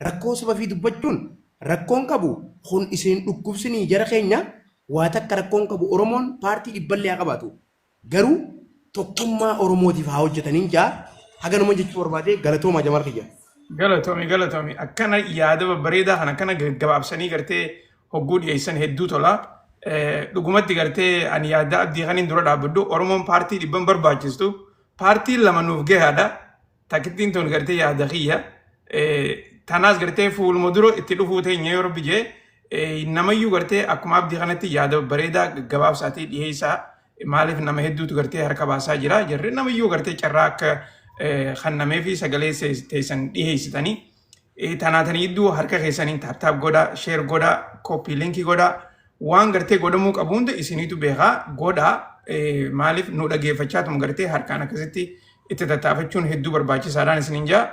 rakkoo saba fi dubbachuun rakkoon qabu kun isin dhukkubsinii jara keenya waa takka rakkoon qabu Oromoon paartii dhibballee haa qabaatu. Garuu tokkummaa Oromootiif haa hojjetaniin jaa haganuma jechuu barbaade galatoomaa Jamaal kiyya. Galatoomi galatoomi akkana yaada babbareedaa kana akkana gaggabaabsanii gartee hogguu dhiyeessan hedduu tola. Dhugumatti gartee ani yaada abdii kaniin dura dhaabbadhu Oromoon paartii dhibban barbaachistu paartiin lama nuuf gahaadha. Takkittiin tun gartee yaada kiyya. Tanaas gartee fuuluma dura itti dhufuu teenya yoo rabbi jee namayyuu gartee akkuma abdii kanatti yaada babbareedaa gaggabaabsaatii dhiyeessaa maaliif nama hedduutu gartee harka baasaa jira jarri namayyuu gartee carraa akka kannamee fi sagalee teessan dhiyeessitanii tanaatanii iddoo harka keessaniin tap tap godhaa share godhaa copy linkii godhaa waan gartee godhamuu qabu hunda isiniitu beekaa godhaa maaliif nu dhageeffachaatuma gartee harkaan akkasitti itti tattaafachuun hedduu barbaachisaadhaan isiniin jaa.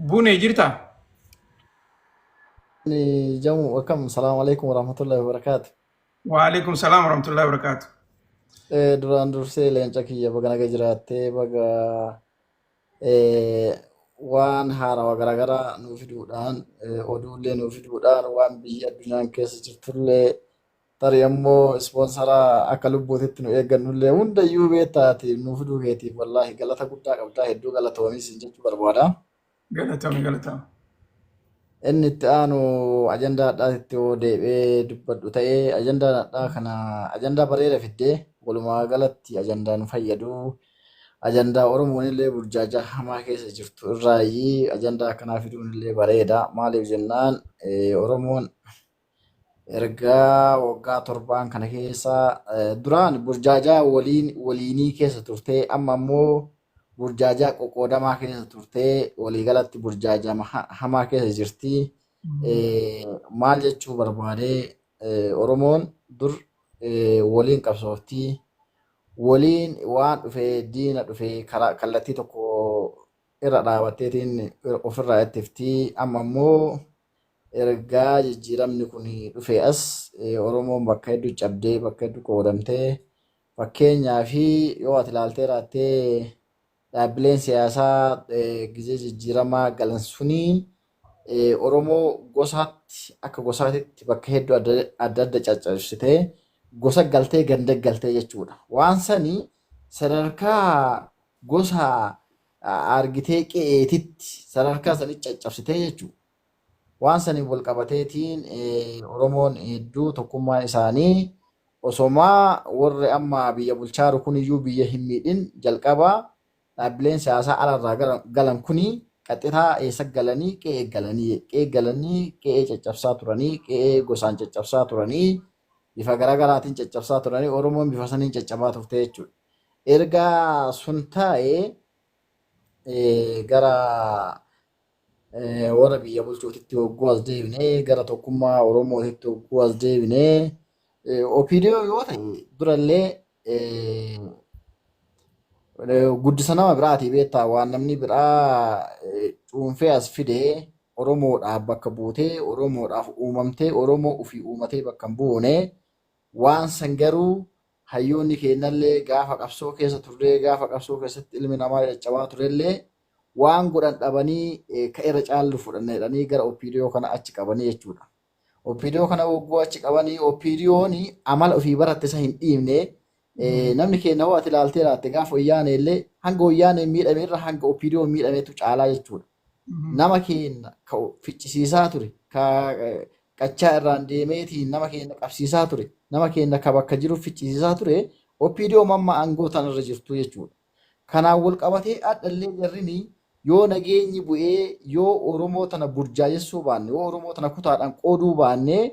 Bunee jirtaa? Jamu akkam salaamu alaikum warahmatullahi wabarakaatu. Waalaikum salaam warahmatullahi wabarakaatu. Duraan dursee leenca kiyya baga naga jiraattee baga waan haarawaa garaagaraa nuu fiduudhaan oduullee nuu fiduudhaan waan biyyi addunyaan keessa jirtullee tarii ammoo ispoonsara akka lubbuutitti nu eeggannullee hundayyuu beektaati nuu fiduu keetiif wallaahi galata guddaa qabdaa hedduu galatoomis siin jechuu barbaada. Galatoomi galatoomi. Inni itti aanu ajandaa hadhaatitti yoo deebi'ee dubbadhu ta'ee ajandaan hadhaa kana ajandaa bareeda fiddee walumaa galatti ajandaa nu fayyadu ajandaa Oromoon illee burjaajaa hamaa keessa jirtu irraayyii ajandaa akkanaa fiduun illee bareeda maaliif jennaan Oromoon ergaa waggaa 7 kana keessa duraan burjaajaa waliin waliinii keessa turtee amma ammoo burjaajaa qoqqoodamaa keessa turtee waliigalatti burjaajaa hamaa keessa jirti. Maal jechuu barbaadee Oromoon dur waliin qabsoofti. Waliin waan dhufee diina dhufee karaa kallattii tokko irra dhaabatteetiin ofirraa ittifti. Amma immoo ergaa jijjiiramni kun dhufee as Oromoon bakka hedduu cabdee bakka hedduu qoodamtee fakkeenyaa fi yoo ati ilaaltee raattee dhaabbileen siyaasaa gizee jijjiiramaa galan sunii Oromoo gosaatti akka gosaatitti bakka hedduu adda adda caccabsitee gosa galtee ganda galtee jechuudha. Waan sanii sadarkaa gosa argitee qe'eetitti sadarkaa sanii caccabsitee jechuudha. Waan saniin wal qabateetiin Oromoon hedduu tokkummaan isaanii osomaa warri amma biyya bulchaaru kuniyyuu biyya hin miidhin jalqaba dhaabbileen siyaasaa alarraa galan kuni qaxxitaa eessa galanii qe'ee galanii qe'ee galanii qe'ee caccabsaa turanii qe'ee gosaan caccabsaa turanii bifa garaagaraatiin caccabsaa turanii Oromoon bifa saniin caccabaa turte jechuudha. Erga sun taa'ee gara warra biyya bulchuutitti hogguu as deebinee gara tokkummaa Oromootitti hogguu as deebinee OPDO yoo ta'e durallee guddisa nama biraatii beektaa waan namni biraa cuunfee as fidee Oromoodhaaf bakka buutee Oromoodhaaf uumamtee Oromoo ofii uumatee bakka hin buune waan san garuu hayyoonni keenyallee gaafa qabsoo keessa turree gaafa qabsoo keessatti ilmi namaa caccabaa turellee Waan godhan dhabanii ka irra caallu fudhanna jedhanii gara OPDO kana achi qabanii jechuudha. OPDO kana wogguu achi qabanii OPDOon amala ofii baratte isa hin dhiibne. Namni keenya hoo ati ilaaltee laatte gaafa wayyaanee illee hanga wayyaanee miidhame irra hanga OPDO miidhametu caalaa jechuudha. Nama keenya ka ficcisiisaa ture, ka qachaa irraan deemeetiin nama keenya qabsiisaa ture, nama keenya ka bakka jiru ficcisiisaa ture, OPDO mamma aangoo tanarra jirtu jechuudha. Kanaan wal qabatee hadhallee jarrini yoo nageenyi bu'ee yoo Oromoo tana burjaajessuu baanne, yoo Oromoo tana kutaadhaan qooduu baanne,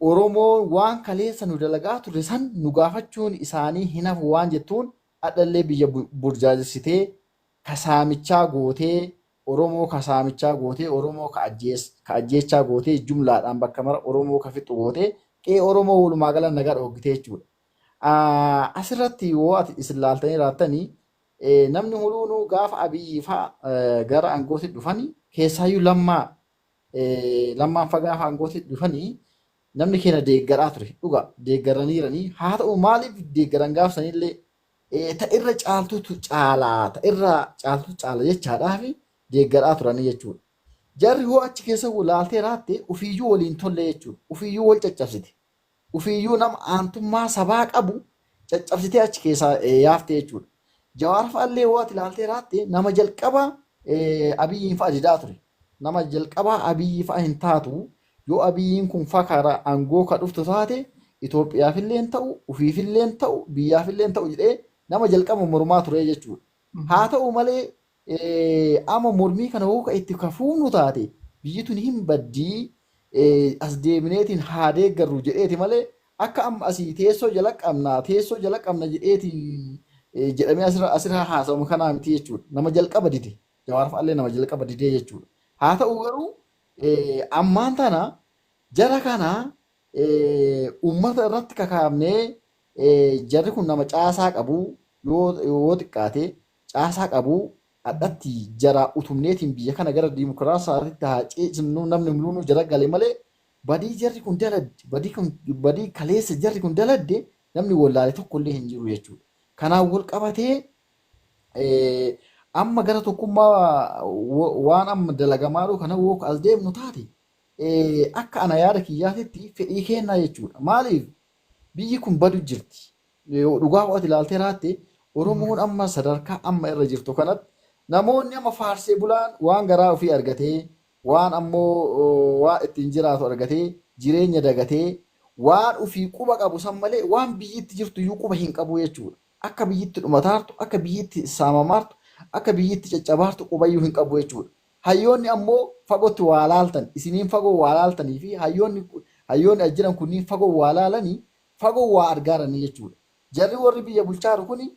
Oromoo waan kaleessa nu dalagaa ture san nu gaafachuun isaanii hin hafu waan jettuun hadhallee biyya burjaajessitee kasaamichaa gootee Oromoo kasaamichaa gootee Oromoo ka ajjeechaa gootee jumlaadhaan bakka mara Oromoo ka fixu gootee qe'ee Oromoo walumaa gala nagaa dhoogitee jechuudha. Asirratti yoo ati isin laaltanii raattanii namni hundinuu gaafa Abiyyi fa'a gara aangootti dhufanii keessaayyuu Lammaan fa'a gaafa aangootti dhufanii namni keenya deeggaraa ture dhuga deeggaraniiranii haa ta'u maaliif deeggaran gaaf sanillee ta irra caaltutu caalaa ta irra caaltutu caala jechaadhaaf deeggaraa turanii jechuudha. Jarri hoo achi keessa laaltee raatte ofiiyyuu waliin tolle jechuudha. Ofiiyyuu wal caccabsite. Ofiiyyuu nama aantummaa sabaa qabu caccabsitee achi keessaa yaafte jechuudha. Jawaar fa'allee hoo ati ilaaltee raatte nama jalqaba Abiyyiin fa'a didaa ture. Nama jalqabaa Abiyyi fa'a hin taatu yoo Abiyyiin kun fa'a karaa aangoo ka dhuftu taate Itoophiyaafillee hin ta'u, ofiifillee hin ta'u, biyyaafillee hin ta'u jedhee nama jalqaba mormaa ture jechuudha. Haa ta'u malee amma mormii kana hoo ka itti kafuunu taate biyyi tun hin baddii as deebineetiin haa deeggarru jedheeti malee akka amma asii teessoo jala qabna teessoo jala qabna jedheeti jedhamee asirra haasawamu kanaa miti jechuudha. Nama jalqaba dide. Jawaar fa'allee nama jalqaba didee jechuudha. Haa ta'u garuu ammaan tana jara kana uummata irratti kakaafnee jarri kun nama caasaa qabu yoo xiqqaate caasaa qabu hadhatti jara utumneetiin biyya kana gara dimokiraasiitti haa ceesifnu namni mul'unu jara gale malee badii jarri kun daladde badii kaleessa jarri kun daladde namni wallaale tokkollee hin jiru jechuudha. Kanaan wal qabatee amma gara tokkummaa waan amma dalagamaa jiru kana woo as deemnu taate akka ana yaada kiyyaatitti fedhii kennaa jechuudha. Maaliif biyyi kun badu jirti. Dhugaa ho'ati ilaaltee raatte Oromoon amma sadarkaa amma irra jirtu kanatti namoonni amma faarsee bulaan waan garaa ofii argatee waan ammoo waan ittiin jiraatu argatee jireenya dagatee waan ofii quba qabu san malee waan biyyitti jirtu iyyuu quba hin qabu jechuudha. Akka biyyitti dhumataartu, akka biyyitti saamamaartu, akka biyyitti caccabaartu qubayyuu hin qabu jechuudha. Hayyoonni ammoo fagootti waa laaltan, isiniin fagoo waa laaltanii fi hayyoonni as jiran kunniin fagoo waa laalanii fagoo waa argaaranii jechuudha. Jarri warri biyya bulchaaru kuni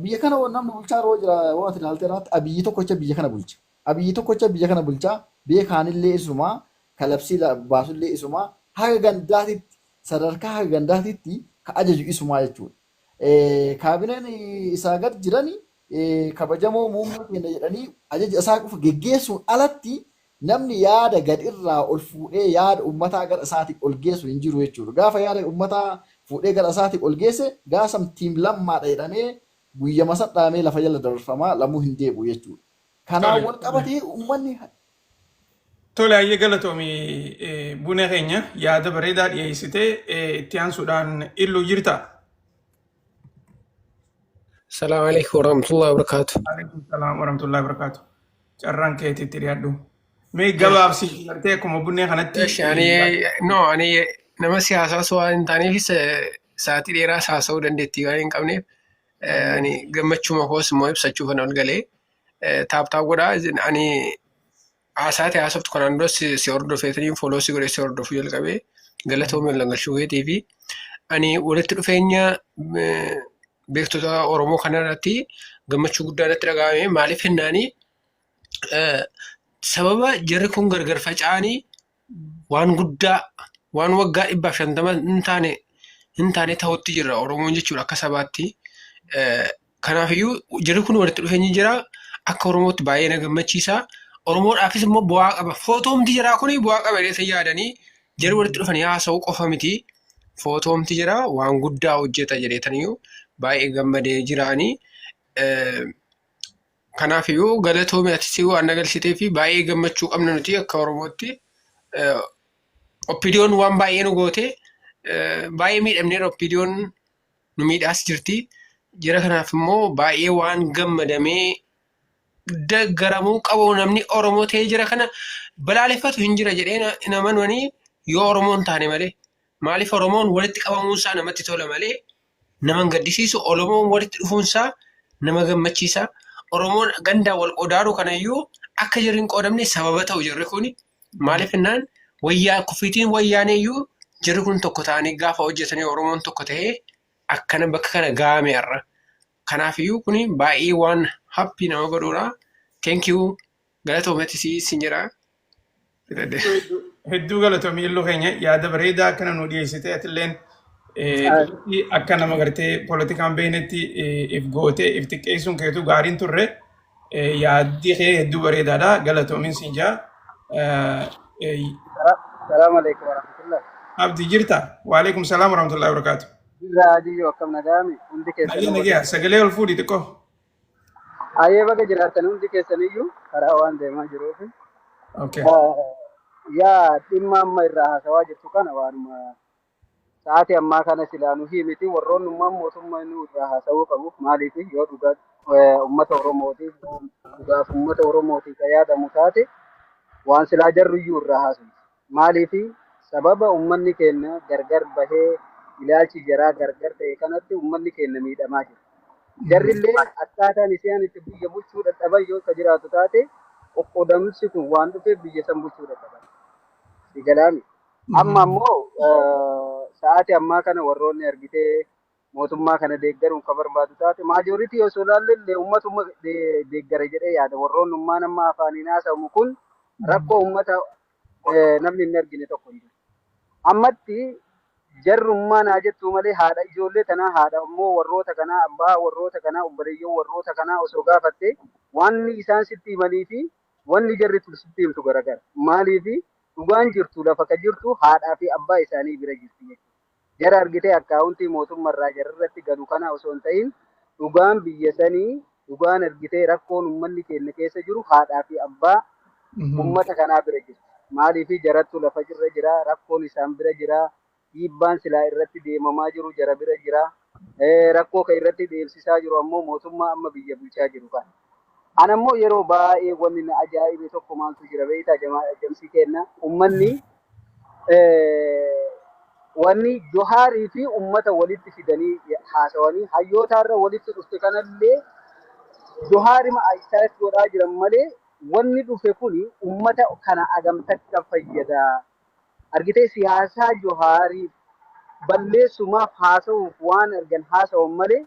biyya kana namni bulchaaru jira yoo ati ilaalte irratti Abiyyi tokkocha biyya kana bulcha. Abiyyi tokkocha biyya kana bulchaa beekaanillee isumaa kalabsii baasullee isumaa haga gandaatitti sadarkaa haga gandaatitti ka ajaju isumaa jechuudha. Kaabineen isaa gad jirani kabajamoo muummee keenya jedhanii ajaja isaa qofa geggeessuun alatti namni yaada gad irraa ol fuudhee yaada uummataa gara isaatii ol geessu hin jiru jechuudha. Gaafa yaada uummataa fuudhee gara isaatii ol geesse gaasam tiim Lammaadha jedhamee guyyama san dhahamee lafa jala dabarfamaa lamuu hin deebi'u jechuudha. Kanaan wal qabatee uummanni Tole hayyee galatoomi buna keenya yaada bareedaa dhiyeessitee itti aansuudhaan illuu jirta. Salaamu alaikum warahmatullahi wabarakatuh. Alaikum salaam warahmatullahi wabarakatuh. Carraan keetiitti dhiyaadhu. Mee gabaabsi gartee akkuma bunnee kanatti Eshi, ani no ani nama siyaasaas waan hin taaneefis sa'aatii dheeraas haasa'uu dandeettii waan hin qabneef ani gammachuma koos immoo ibsachuuf ol galee tap tap godhaa. Ani haasaa ta'e haasoftu kanaan dura si hordofeetanii follow si godhee si hordofuu jalqabee galatoomii ol galchuu keetii fi ani walitti dhufeenya beektota Oromoo kanarratti gammachuu guddaa natti dhaga'ame. Maaliif jennaanii sababa jarri kun gargar faca'anii waan guddaa waan waggaa 150 hin taane ta'utti jira Oromoon jechuudha akka sabaatti. Kanaafiyyuu jarri kun walitti dhufeenyi jira akka Oromootti baay'ee na gammachiisa. Oromoodhaafis immoo bu'aa qaba. Footoomti jiraa kuni bu'aa qaba jedhee yaadanii jarri walitti dhufanii haasa'uu qofa miti. Footoomti jira waan guddaa hojjeta jedheetaniyyuu baay'ee gammadee jiraanii. Kanaafiyyuu galatoomii ati waan na galchitee fi baay'ee gammachuu qabna nuti akka Oromootti. OPDOn waan baay'ee nu goote, baay'ee miidhamneera, OPDOn nu miidhaas jirti. Jira kanaaf immoo baay'ee waan gammadamee deeggaramuu qabu, namni Oromoo ta'ee jira kana balaaleffatu hin jira jedhee hin amananii yoo Oromoon taane malee. Maaliif, Oromoon walitti qabamuunsaa namatti tola malee nama hin gaddisiisu. Oromoon walitti dhufuunsaa nama gammachiisa. Oromoon gandaan wal qoodaaru kanayyuu akka jarri hin qoodamne sababa ta'u jarri kuni. Maaliif jennaan, wayyaa kufiitiin wayyaaneeyyuu jarri kun tokko ta'anii gaafa hojjetanii Oromoon tokko ta'ee akkana bakka kana gahame har'a. Kanaafiyyuu kuni baay'ee waan happy nama godhudha. Thank you. Galatoometti si jedha. Hedduu galatoomii, illuu keenya, yaada bareedaa akkana nu dhiyeessite. Atilleen akka nama gartee poolitikaan beeknetti if gootee if xiqqeessuun keetu gaariin turre. Yaaddi kee hedduu bareedaadha, galatoomiin siin jaa. Salaamu alaikum warahmatullah. Abdi, jirta? Waalaikum salaam warahmatullahi wabarakaatu. Jirra Adiyyoo, akkam nagaame hundi Nagaya. Keessanuu baga Nagaya, sagalee ol fuudhi xiqqoo. Ayyee, baga jiraattan hundi keessaniyyuu, karaa waan deemaa jiruuf. Okay. Yaa, dhimma amma irraa haasawaa jirtu kana waanuma sa'aatii ammaa kana silaa nu miti, warroonnummaan mootummaa inni irraa haasawuu qabu. Maaliif, yoo dhugaa uummata Oromootiif, dhugaaf uummata Oromootiif kan yaadamu taate, waan silaa jarruyyuu irraa haasa'u. Maaliif, sababa uummanni keenya gargar bahee ilaalchi jaraa gargar ta'e kanatti uummanni keenya miidhamaa jira. Jarrillee akkaataan isaan itti biyya bulchuu dadhaban yoo ka jiraatu taate, qoqqoodamsi kun waan dhufeef biyya san bulchuu dadhaban. Si galaami. Amma ammoo sa'aatii ammaa kana warroonni argitee mootummaa kana deeggaruun ka barbaadu taate, majority osoo ilaalle illee uummatuma deeggara jedhee yaada. Warroonni ummaan amma afaaniin haasamu kun rakkoo uummata namni hin argine tokko hin jiru. Ammatti jarrummaa naa jettu malee, haadha ijoollee tanaa, haadha immoo warroota kanaa, abbaa warroota kanaa, obboleeyyan warroota kanaa osoo gaafatte, wanni isaan sitti himanii fi wanni jarri sitti himtu garagara. Maaliifi, dhugaan jirtu lafa ka jirtu haadhaa fi abbaa isaanii bira jirti jechuudha. Jara argitee akkaawuntii mootummaarraa jararratti galu kana osoo hin ta'in, dhugaan biyya sanii, dhugaan argitee rakkoon uummanni keenya keessa jiru haadhaa fi abbaa ummata kanaa bira jirti. Maaliifi, jarattu lafa irra jira, rakkoon isaan bira jira, dhiibbaan silaa irratti deemamaa jiru jara bira jira. Rakkoo kan irratti deemsisaa jiru ammoo mootummaa amma biyya bulchaa jiru kana. Ana ammoo yeroo baay'ee wanni na ajaa'ibe tokko maaltu jira beektaa, jamsii kenna? Uummanni wanni Johaarii fi ummata walitti fidanii haasawanii hayyoota irra walitti dhufte kanallee Johaarima isaatti godhaa jiran malee, wanni dhufe kuni ummata kana agamtakka fayyada. Argitee, siyaasaa Johaarii balleessumaaf haasa'uuf waan argan haasawan malee,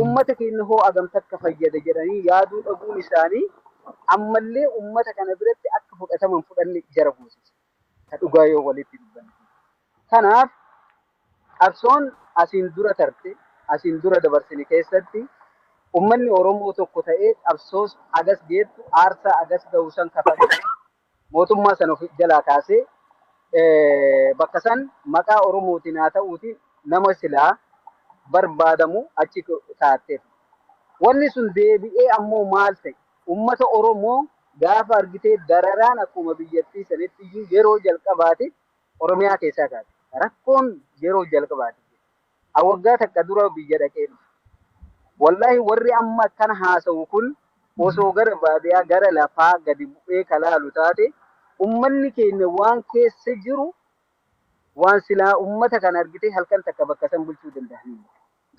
ummata keenya hoo agamtakka fayyada jedhanii yaaduu dhabuun isaanii ammallee ummata kana biratti akka fudhataman fudhanne jara goosisa. Ka dhugaa yoo walitti dubbanne. Kanaaf qabsoon asiin dura tarte, asiin dura dabarsine keessatti ummanni Oromoo tokko ta'ee qabsoos agas geettu, aarsaa agas ga'u san kafalee mootummaa sana of jalaa kaasee bakka san maqaa Oromootiin haa ta'uuti nama silaa barbaadamu achi kaa'atteef. Wanni sun deebi'ee ammoo maal ta'e? Ummata Oromoo gaafa argitee dararaan akkuma biyyattii sanitti iyyuu yeroo jalqabaati Oromiyaa keessaa kaate. Rakkoon yeroo jalqabaati. Waggaa takka dura biyya dhaqee dhufe. Wallaahi, warri amma akkana haasa'u kun osoo gara baadiyyaa, gara lafaa gadi bu'ee kalaalu taate, ummanni keenya waan keessa jiru waan silaa ummata kana argitee halkan takka bakka san bulchuu danda'anii.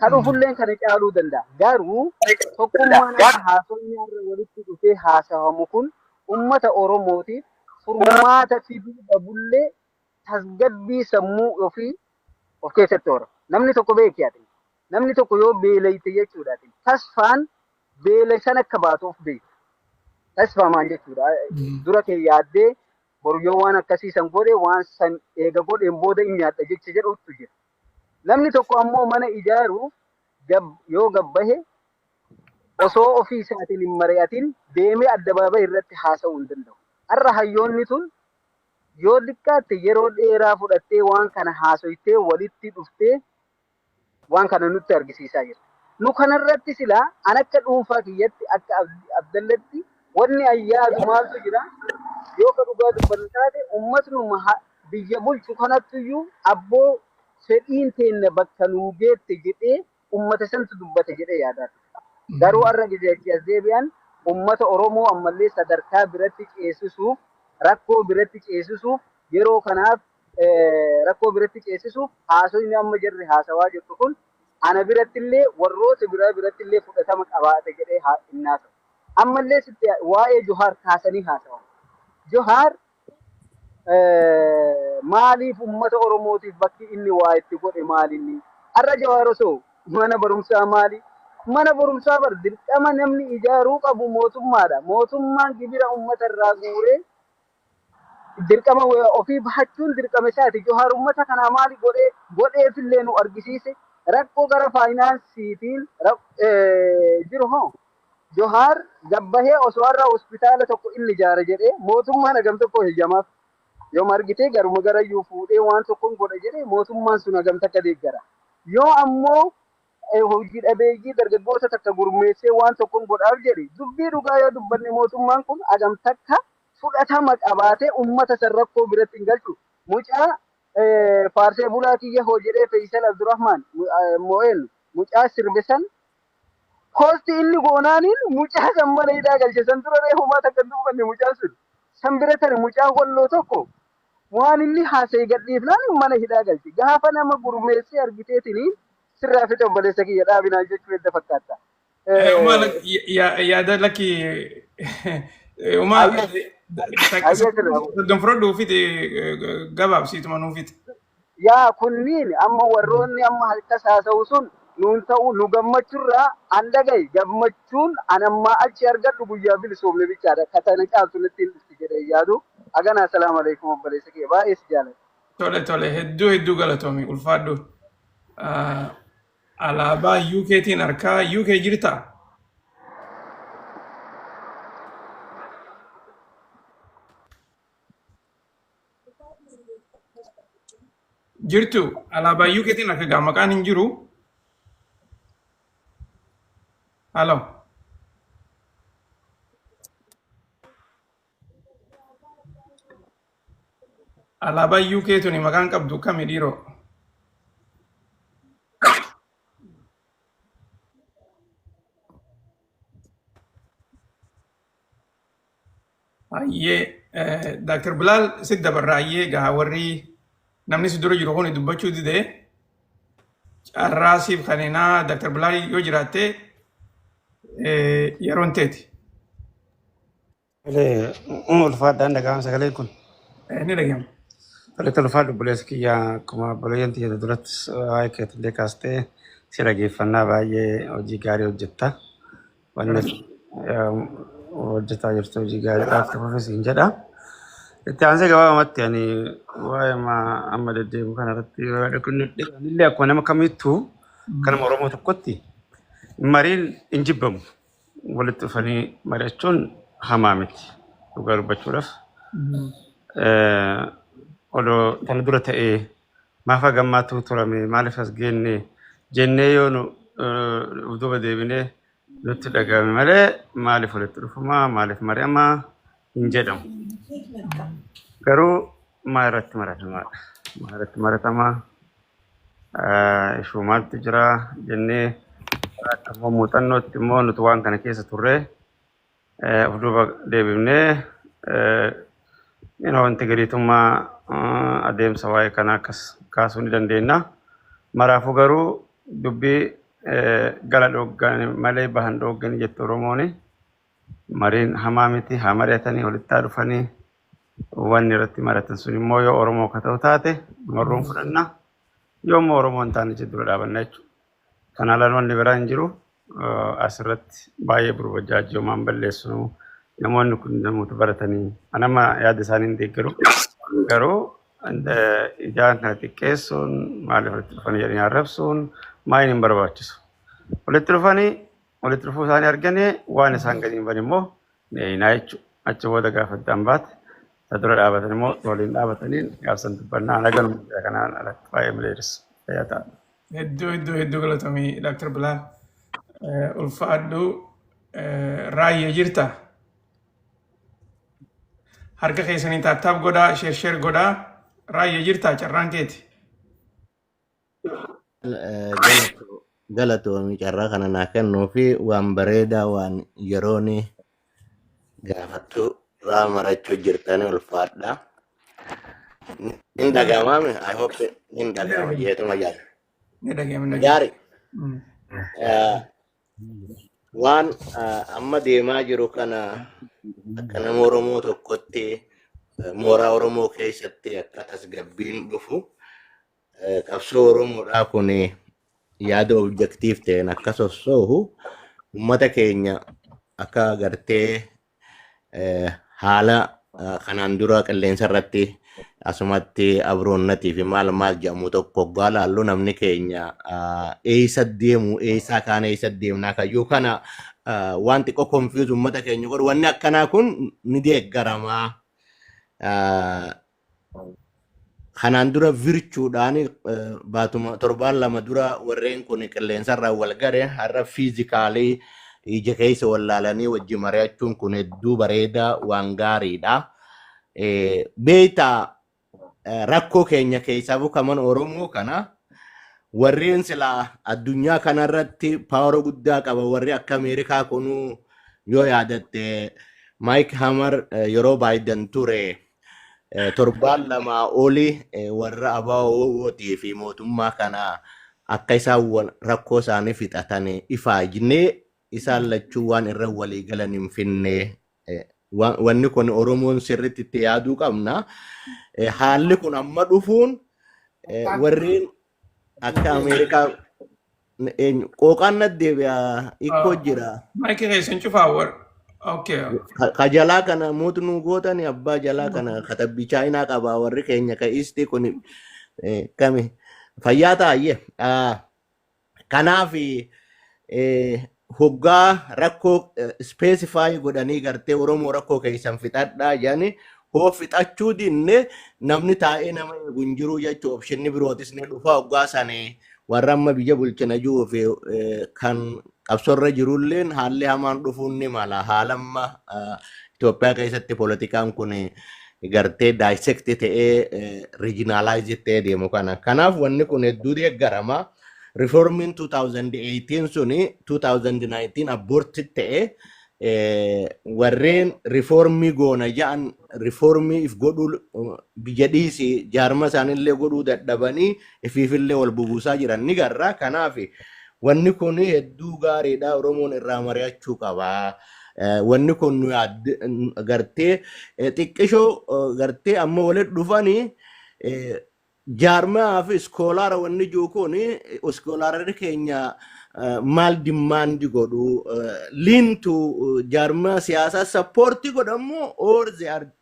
Kan dhufulleen kana caaluu danda'a. Garuu tokkummaan amma haasofni har'a walitti dhufee haasawamu kun ummata Oromootiif furmaata fiduu dhabullee tasgabbii sammuu ofii of keessatti hora. Namni tokko beeki ati. Namni tokko yoo beelayte jechuudha. Tasfaan beela sana akka baatu of beeka. Tasfaa maal jechuudha? Dura kee yaaddee, boru yoo waan akkasii san godhe, waan san eega godheen booda hin nyaadha jecha jedhutu jira. Namni tokko ammoo mana ijaaruuf yoo gabbahe, osoo ofii isaatiin hin mari'atin deemee addabaabayii irratti haasa'uu hin danda'u. Har'a hayyoonni tun yoo xiqqaatte yeroo dheeraa fudhattee waan kana haasoytee walitti dhuftee waan kana nutti argisiisaa jirti. Nu kanarratti silaa an akka dhuunfaa kiyyatti akka Abdallatti wanni ayyaadu maaltu jira yoo ka dhugaa dubbannu taate uummatnuma biyya bulchu kanattiyyuu abboo fedhiin teenna bakka nuu geette jedhee uummata santu dubbate jedhee yaadaa ture. Garuu har'a gizee achi as deebi'an uummata Oromoo ammallee sadarkaa biratti ceesisuuf rakkoo biratti ceesisuuf yeroo kanaaf rakkoo biratti ceesisuuf haasofni amma jirri haasawaa jirtu kun ana birattillee warroota biraa birattillee fudhatama qabaata jedhee hin haasa'u. Ammallee sitti waa'ee Johaar kaasanii haasawan. Johaar maaliif uummata Oromootiif bakki inni waa itti godhe maalinni? Har'a Jawaar osoo mana barumsaa maali? Mana barumsaa bar dirqama namni ijaaruu qabu mootummaadha. Mootummaan gibira uummata irraa guuree dirqama ofii bahachuun dirqama isaati. Johaar uummata kanaa maali godhee godheefillee nu argisiise. Rakkoo gara faayinaansiitiin jiru hoo? Johaar gabbahee osoo har'a hospitaala tokko inni ijaara jedhee mootummaan hagam tokko heeyyamaaf. Yooma argite garuma garayyuu fuudhee waan tokkoon godha jedhee mootummaan sun hagam takka deeggara. Yoo ammoo hojii dhabeeyyii dargaggoota takka gurmeessee waan tokkoon godhaaf jedhe dubbii dhugaa yoo dubbanne mootummaan kun hagam takka fudhatama qabaatee uummata san rakkoo biratti hin galchu. Mucaa faarsee bulaa kiyya hoo jedhee Fayyisal Abdurrahman Mo'een mucaa sirbe san koosti inni goonaaniin mucaa san mana hidhaa galche san dura ree homaa takka hin dubbanne mucaan sun. San bira tare mucaa walloo tokko waan inni haasa'e gadhiifnaan mana hidhaa galche. Gaafa nama gurmeessee argiteetiniin sirraa fixe obboleessa kiyya dhaabinaa jechuu edda fakkaata. Uma yaada lakki uma Ayyee sirraa. Soddon fudhadhuu fixe gabaabsiituma nuu fixe. Yaa kunniin amma warroonni amma harka haasa'u sun nuun ta'u nu gammachurraa an dhagaye gammachuun an ammaa achi argadhu guyyaa bilisoomne bichaadha. Katana caaltu natti hin dhufti jedhee yaadu. Agana assalaamu alaikum obboleessa kiyya baay'ee si jaaladha. Tole tole hedduu hedduu galatoomi ulfaadhu. Alaabaa UKtiin harkaa UK jirta? Jirtu alaabaa UKtiin harka gaa maqaan hin jiru. Halo. Alaabaa UK tuni maqaan qabdu kami dhiiroo? Hayyee Dr. Bilaal sit dabarra hayyee gaa warri namni si dura jiru kun dubbachuu dide carraa siif kaninaa Dr. Bilaal yoo jiraatte yeroon teeti. Tolee, ulfaadhaan dhaga'ama sagaleen kun. Ni dhaga'ama. Tolee, tole ulfaadhu obboleessa kiyya akkuma obboleeyyan tiyya duratti waa'ee keetillee kaastee si dhageeffannaa baay'ee hojii gaarii hojjetta. Wanni ati hojjetaa jirtu hojii gaariidha akka fufe siin jedha. Itti aansee gabaabumatti ani waa'ee amma deddeebi'u kanarratti anillee akkuma nama kamittuu kanuma Oromoo tokkotti mariin hin jibbamu. Walitti dhufanii mari'achuun hamaa miti dhugaa dubbachuudhaaf. Odoo tana dura ta'ee maaf hagammaatu turame maaliif as geenne jennee yoo nu duuba deebinee nutti dhagahame malee maaliif walitti dhufumaa maaliif mari'amaa hin jedhamu. Garuu maa irratti maratamaadha. Maa irratti maratamaa ishuu maaltu jira jennee akka immoo muuxannootti immoo nuti waan kana keessa turree of duuba deebifnee wanti gariitummaa adeemsa waa'ee kanaa akkas kaasuu ni dandeenya. Maraafuu garuu dubbii gala dhooggan malee bahan dhooggani jette Oromooni. Mariin hamaa miti haa mari'atanii walitti haa dhufanii wanni irratti mari'atan sun immoo yoo Oromoo akka ta'u taate marruun fudhanna yoo immoo Oromoo hin taane dura dhaabanna jechuudha. Kana alaan wanni biraa hin jiru asirratti baay'ee burbajaajii homaan balleessinu namoonni kun namoota baratanii anama yaada isaanii hin deeggaru garuu ijaan kana xiqqeessuun maaliif walitti dhufanii jedhanii arrabsuun maaliin hin barbaachisu. Walitti dhufanii walitti dhufuu isaanii arganii waan isaan gadi hin bane immoo ni eeynaa jechuudha. Achi booda gaafa addaan baate isa dura dhaabatan immoo waliin dhaabatanii gaafsan dubbannaa anaganuma kanaan alatti baay'ee mileeressa. Fayyaa ta'a. Hedduu hedduu hedduu galatoomii Dr. Bilaal. Ulfaadhu, Raayyaa jirta. Harka keessanii tap tap godhaa, share share godhaa. Raayyaa jirta, carraan keeti. Galatoomii carraa kana naa kennuu fi waan bareedaa waan yeroon gaafattu irraa marachuu jirtanii ulfaadha. Hin dhaga'amaame? I hope hin dhaga'ama jeetuma jaala. Ni dhaga'ama, ni dhaga'ama. Gaarii. Waan amma deemaa jiru kana akka nama Oromoo tokkotti mooraa Oromoo keessatti akka tasgabbiin dhufu, qabsoo Oromoodhaa kun yaada objective ta'een akka sossoohu, uummata keenya akka gartee haala kanaan dura qilleensa irratti asumatti abroonnatii fi maal maal jedhamu tokko hoggaa laallu, namni keenya eessa deemu, eessaa kaan, eessa deemnaa kayyuu kana waan xiqqoo confuse uummata keenya godhu, wanni akkanaa kun ni deeggaramaa. Kanaan dura virtuudhaan baatuma torbaan 2 dura warreen kun qilleensarraa wal gare, har'a physically ija keessa wallaalanii wajji mari'achuun kun hedduu bareedaa, waan gaariidha. Beektaa, rakkoo keenya keessaa kaman Oromoo kana warreen silaa addunyaa kanarratti power guddaa qaba, warri akka Ameerikaa kunuu, yoo yaadatte Mike Hammer yeroo Biden ture torbaan 2 oli warra ABO'tii fi mootummaa kana akka isaan rakkoo isaanii fixatan ifaajnee, isaan lachuu waan irra walii galan hin finne. Wanni kun Oromoon sirriitti itti yaaduu qabna. Haalli kun amma dhufuun warreen akka Ameerikaa qooqaan natti deebi'a, hikkoo jira. Maayikii keessan cufaa war. Okay. Ka jalaa kana mootu nu gootani, abbaa jalaa kana katabbii chaayinaa qaba, warri keenya ka isti kun kami fayyaa taa'ayye. Kanaaf hoggaa rakkoo specify godhanii gartee Oromoo rakkoo keessan fixadhaa jedhani, hoo fixachuu dinne namni taa'ee nama eegu hin jiru jechuu, optionni birootis ni dhufa. Hoggaa sanii warra amma biyya bulchina jiruu fi kan qabsorra jirulleen haalli hamaan dhufuun ni mala. Haala amma Itoophiyaa keessatti poolitikaan kun gartee dissect ta'ee regionalize ta'ee deemu kana. Kanaaf wanni kun hedduu deeggarama. Reformiin 2018 suni 2019 abort ta'e. Warreen reformii goona ja'an reformii if godhuu biyya dhiisi, jaarma isaanillee godhuu dadhabanii ifiifillee wal bubuusaa jiran ni garra. Kanaaf wanni kun hedduu gaariidha. Oromoon irraa mari'achuu qaba. Wanni kun nu gartee xiqqishoo gartee amma walitti dhufanii jaarmaa fi scholara, wanni jiru kun scholarri keenya maal demand godhu, lean to jaarmaa siyaasaa support godhamu or they are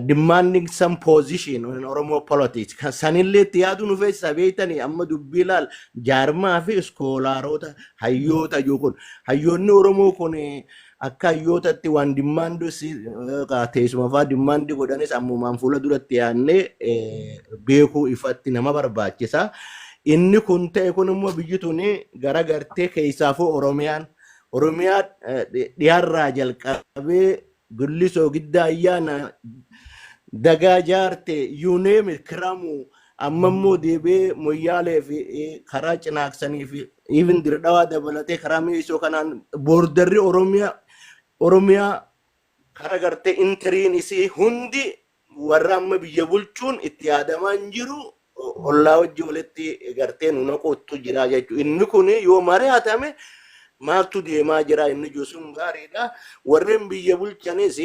demanding some position in Oromo politics. Kan sanillee itti yaaduu nu feesisa. Beektanii, amma dubbii ilaal, jaarmaa fi scholaroota, hayyoota jiru kun, hayyoonni Oromoo kun akka hayyootatti waan demand teessuma fa'aa demand godhanis ammumaan fuula duratti yaadnee beekuu ifatti nama barbaachisa. Inni kun ta'e kun immoo biyyi tuni gara gartee keessaafuu Oromiyaa dhiyaarraa jalqabee Gullisoo, Giddaa Ayyaana, Dagaa Jaarte, you name it, Kiramuu, amma immoo deebi'ee Moyyaalee fi karaa Cinaaksanii fi even Dirdhawaa dabalatee karaa Mi'eessoo kanaan borderri Oromiyaa karaa gartee entryn isii hundi warra amma biyya bulchuun itti yaadamaa hin jiru, ollaa wajji walitti gartee nu naquuttu jira jechuudha. Inni kun yoo mari'atame maaltu deemaa jira inni jiru sun gaariidha. Warreen biyya bulchanis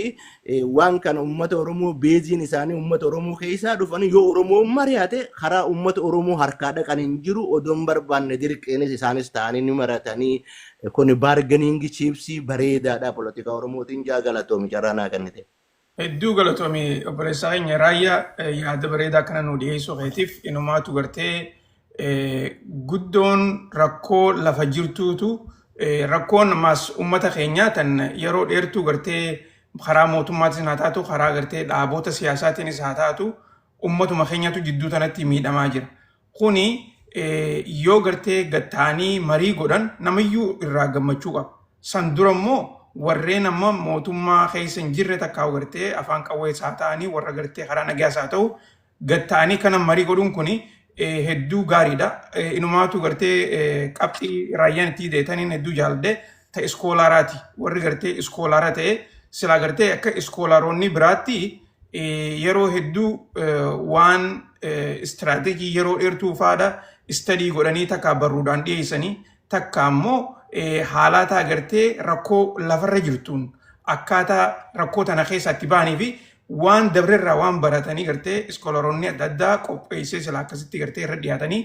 waan kana uummata Oromoo baseiin isaanii uummata Oromoo keessaa dhufanii, yoo Oromoon mari'ate karaa uummata Oromoo harkaa dhaqan hin jiru, odoon barbaanne dirqeenis isaanis ta'anii ni maratanii. Kun bargaining chipsii bareedaadha polotikaa Oromootiin jaa. Galatoomi carraa naa kennite. Hedduu galatoomii, obboleessaa keenya Raayyaa, yaada bareedaa kana nu dhiyeessuu keetiif. Inumaatu gartee guddoon rakkoo lafa jirtuutu, rakkoon ammaas uummata keenyaa tan yeroo dheertuu gartee karaa mootummaatis haa taatu, karaa gartee dhaabota siyaasaatiinis haa taatu, uummatuma keenyatu jidduu tanatti miidhamaa jira. Kuni Yoo gartee gattaanii marii godhan namayyuu irraa gammachuu qaba. San dura immoo warreen amma mootummaa keessa hin jirre takkaa gartee afaan qawwees haa ta'anii warra gartee karaa nagaas haa ta'u gattaanii kana marii godhuun kuni hedduu gaariidha. Inumaatu gartee qabxii raayyaan itti deetaniin hedduu jaalladhe ta iskoolaaraati. Warri gartee iskoolaara ta'e silaa gartee akka iskoolaaronni biraatti yeroo hedduu waan istiraateejii yeroo dheertuu faadha istadii godhanii takka barruudhaan dhiyeessanii takka ammoo haalaataa gartee rakkoo lafarra jirtuun akkaataa rakkoo tana keessaa itti bahanii fi waan dabrerraa waan baratanii gartee iskoolaaronni adda addaa qopheessee sila akkasitti gartee irra dhiyaatanii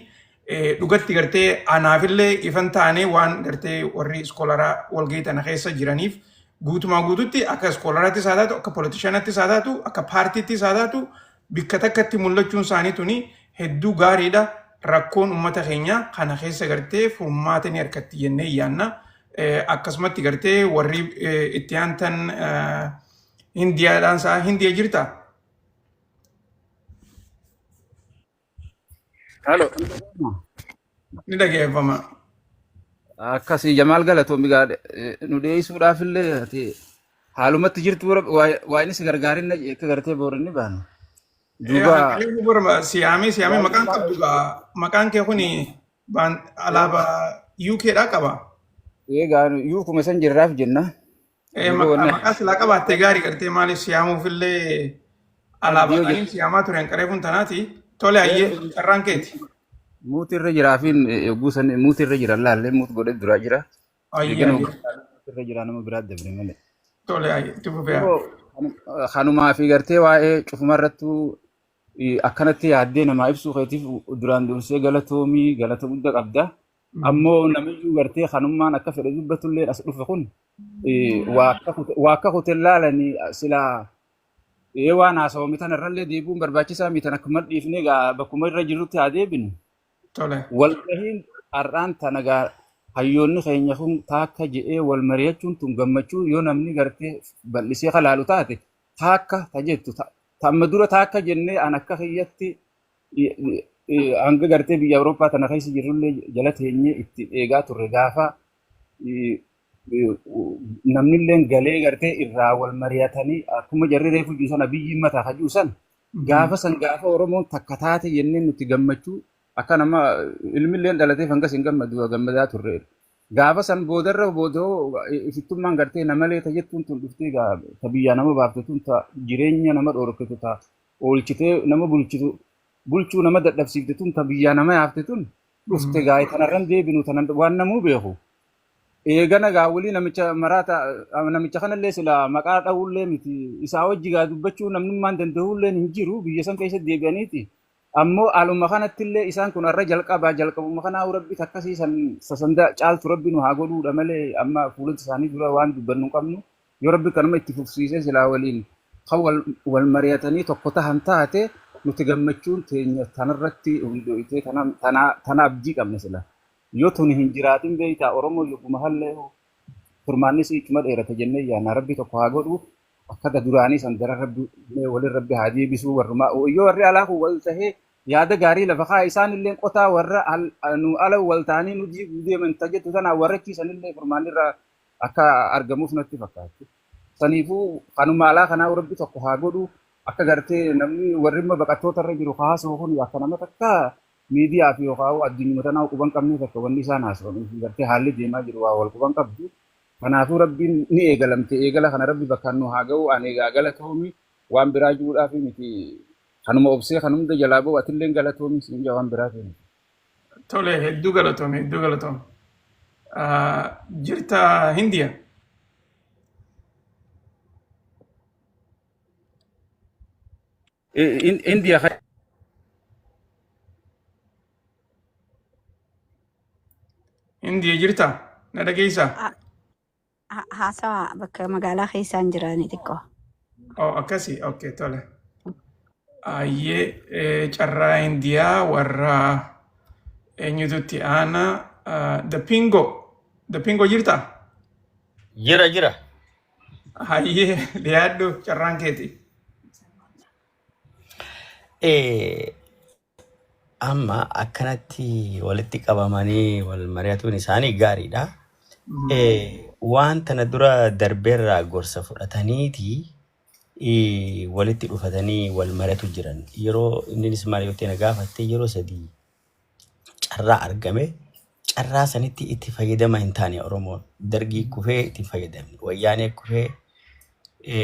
dhugatti gartee anaafillee ifan taane waan gartee warri iskoolaraa walgahii tana keessa jiraniif guutumaa guututti akka iskoolaraattis haa taatu, akka politishanaattis haa taatu, akka paartiittis haa taatu bikka takkatti mul'achuun isaanii tuni hedduu gaariidha. Rakkoon uummata keenya kana keessa gartee furmaata ni argatti jennee yaanna. Akkasumatti gartee warri itti aantan Hindiyaadhaan isaa Hindiya jirta? Halo. Ni dhageeffama. Akkasii Jamaal Galatoomi gaa nu dhiyeessuudhaaf illee ati haalumatti jirtu waa inni si gargaarinna akka gartee booranni baanu. Duuba Hanqalee borma siyaamee siyaamee maqaan qabdu gaa maqaan kee kuni alaabaa UK dhaa qaba. Egaa yuukuma san jirraaf jenna. Duuba wanni Maqaa silaa qabaattee gaarii gartee maaliif siyaamuuf illee alaabaadhaan siyaamaa ture hanqaree kun tanaati. Tole hayyee carraan keeti. Muuti irra jiraafiin yogguu san muuti irra jira laallee muut godhee duraa jira. Hayyee Eegana hayyee. muuti irra jira nama biraa dabre malee. Tole hayyee itti fufee. Kanumaa fi gartee waa'ee cufumarrattuu akkanatti yaaddee namaa ibsuu keetiif duraan dursee galatoomii galata guddaa qabda. Ammoo namiyyuu gartee kanummaan akka fedhe dubbatullee as dhufe kun waa akka kute laalanii silaa waan haasawame tana irrallee deebi'uun barbaachisaa mitan akkuma dhiifnee gaa bakkuma irra jirrutti haa deebinu. Tole. Walgahiin har'aan tana gaa hayyoonni keenya kun taakka je'ee wal mari'achuun tun gammachuu yoo namni gartee bal'isee kalaalu taate taakka ta jettu ta amma dura taakka jennee an akka kiyyatti hanga gartee biyya Awurooppaa tana keessa jirrullee jala teenyee itti eegaa turre gaafa namnillee galee gartee irraa wal mari'atanii akkuma jarri reefu jiru sana biyyi mataa hajuu san gaafa san gaafa Oromoon takka taate jennee nuti gammachuu akka nama ilmillee dhalateef hangas hin gammadu gammadaa turre. Gaafa san boodarra boodoo ifittummaan gartee namalee ta jettuun tun dhuftee ta biyyaa nama baafte tun ta jireenya nama dhoorkitu ta oolchitee nama bulchitu bulchuu nama dadhabsiifte tun ta biyyaa nama yaafte tun dhufte gaa tanarran deebinu tanan waan namuu beeku. Eegana gaa walii namicha maraata namicha kanallee sila maqaa dha'ullee miti isaa wajji gaa dubbachuu namnummaan danda'ullee hin jiru biyya san keessa deebi'aniiti. Ammoo aluma kanattillee isaan kun har'a jalqabaa jalqabuma kanaa rabbi takkasii san sasanda caaltu rabbi nu haa godhuudha malee amma fuulota isaanii dura waan dubbannu hin qabnu yoo rabbi kanuma itti fufsiisee silaa waliin kan wal mari'atanii tokko tahan taate nuti gammachuun teenya tanarratti hundoofnee tana abdii qabna sila. Yoo tuni hin jiraatin beektaa Oromoo yogguma hallee furmaannis ittuma dheerata jennee yaadna rabbi tokko haa godhu akka duraanii san dara rabbi walin rabbi haa deebisuu warrumaa yoo warri alaa kun wal tahee yaada gaarii lafa kaa isaan illee qotaa warra nu ala wal ta'anii nu diiguu deeman tajettu tana warra chiisan illee furmaanni irraa akka argamuuf natti fakkaatti. Saniifuu kanuma alaa kanaa rabbi tokko haa godhu akka gartee namni warri immoo baqattoota irra jiru haasa'u kun akka nama takka miidiyaa fi yookaan addunyaa tanaa quban qabne takka wanni isaan haasa'an gartee haalli deemaa jiru waa wal quban qabdu. Kanaafuu rabbiin ni eegalamte eegala kana rabbi bakka nu haa ga'u ani egaa galatoomi waan biraa jiruudhaaf miti kanuma obsee kan hunda jalaa ba'u atillee galatoomi siin jaa waan biraa miti. Tole hedduu galatoome hedduu galatoome. Jirta Hindiya? Indiya Hindiya jirta? Na dhageessaa? Haasawa bakka magaalaa keessaan jirani xiqqoo. Oh, akkasii. Okay, tole. Ayyee carraa Hindiyaa warra eenyututti aana The Pingo. The Pingo jirta? Jira jira. Ayyee dhiyaadhu carraan keeti. Amma akkanatti walitti qabamanii wal mari'atuun isaanii gaariidha. Waan tana dura darbeerraa gorsa fudhataniiti walitti dhufatanii wal mari'atu jiran. Yeroo innis maal yoo ta'e na gaafatte, yeroo 3 carraa argame, carraa sanitti itti fayyadama hin taane Oromoon. Dargii kufee itti hin fayyadamne. Wayyaanee kufee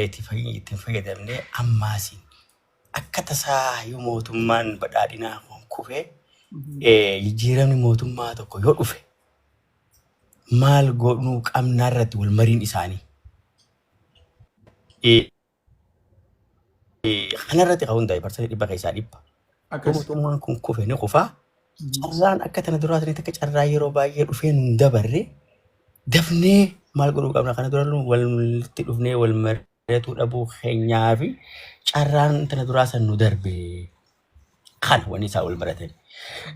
itti hin fayyadamne. Ammaasiin akka tasaa yoo mootummaan badhaadhinaa kun kufee jijjiiramni mootummaa tokko yoo dhufe maal godhuu qabnaa irratti wal mariin isaanii. Kanarratti kan hundaa'e 100% keessaa 100. Yoo mootummaan kun kufe ni kufaa. Carraan akka tana duraa sanitti akka carraa yeroo baay'ee dhufee nun dabarre dafnee maal godhuu qabna, kana dura walitti dhufnee wal mari'atuu dhabuu keenyaa fi carraan tana duraa san nu darbe kana wanni isaa wal mari'atan.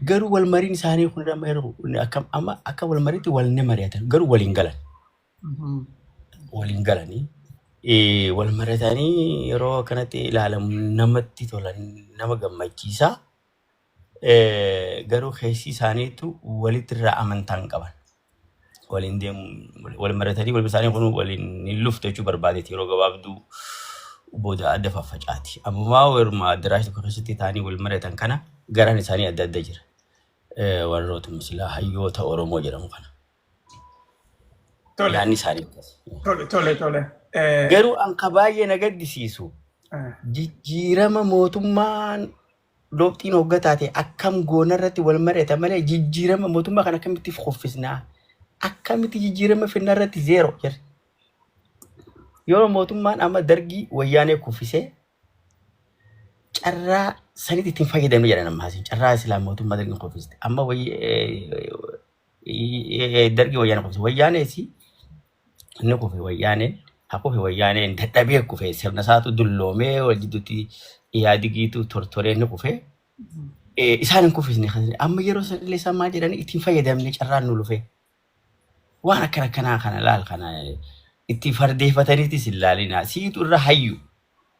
Garuu wal mariin isaanii kun amma yeroo akka amma akka wal mariitti wal ni mari'atan, garuu waliin galan. Waliin galanii wal mari'atanii yeroo akkanatti ilaalamu namatti tolan, nama gammachiisa. Garuu keessi isaaniitu walitti irraa amantaa hin qaban. Waliin deemu, wal mari'atanii wal isaanii kun waliin hin luftu jechuu barbaadeeti, yeroo gabaabduu booda adda faffacaati. Ammumaa yeruma addaraasha tokko keessatti ta'anii wal mari'atan kana garaan isaanii adda adda jira. Warroota misilaa hayyoota Oromoo jedhamu kana. Yaadni isaanii akkas. Tole. Garuu an ka baay'ee na gaddisiisu jijjiirama mootummaan looxxiin hoggataa ta'e akkam goona irratti wal mari'ata malee jijjiirama mootummaa kana akkamitti kuffisnaa, akkamitti jijjiirama finnaa irratti zero jedhe. Yeroo mootummaan amma Dargii Wayyaanee kuffisee carraa sanitti ittiin fayyadamne jedhan, ammaas carraa islaam mootummaa Dargii kuffiste. Amma Dargii Wayyaanee kuffise. Wayyaanees inni kufe, Wayyaaneen haa kufe, Wayyaaneen dadhabee kufe, sirna isaatu dulloomee wal jidduutti Ihaadigiitu tortoree inni kufe. Isaan hin kuffisne. Amma yeroo sanillee isaan maal jedhanii, ittiin fayyadamne, carraan nu lufe. Waan akkana akkanaa kana laal, kana itti fardeeffataniitis hin laalina. Siitu irra hayyu.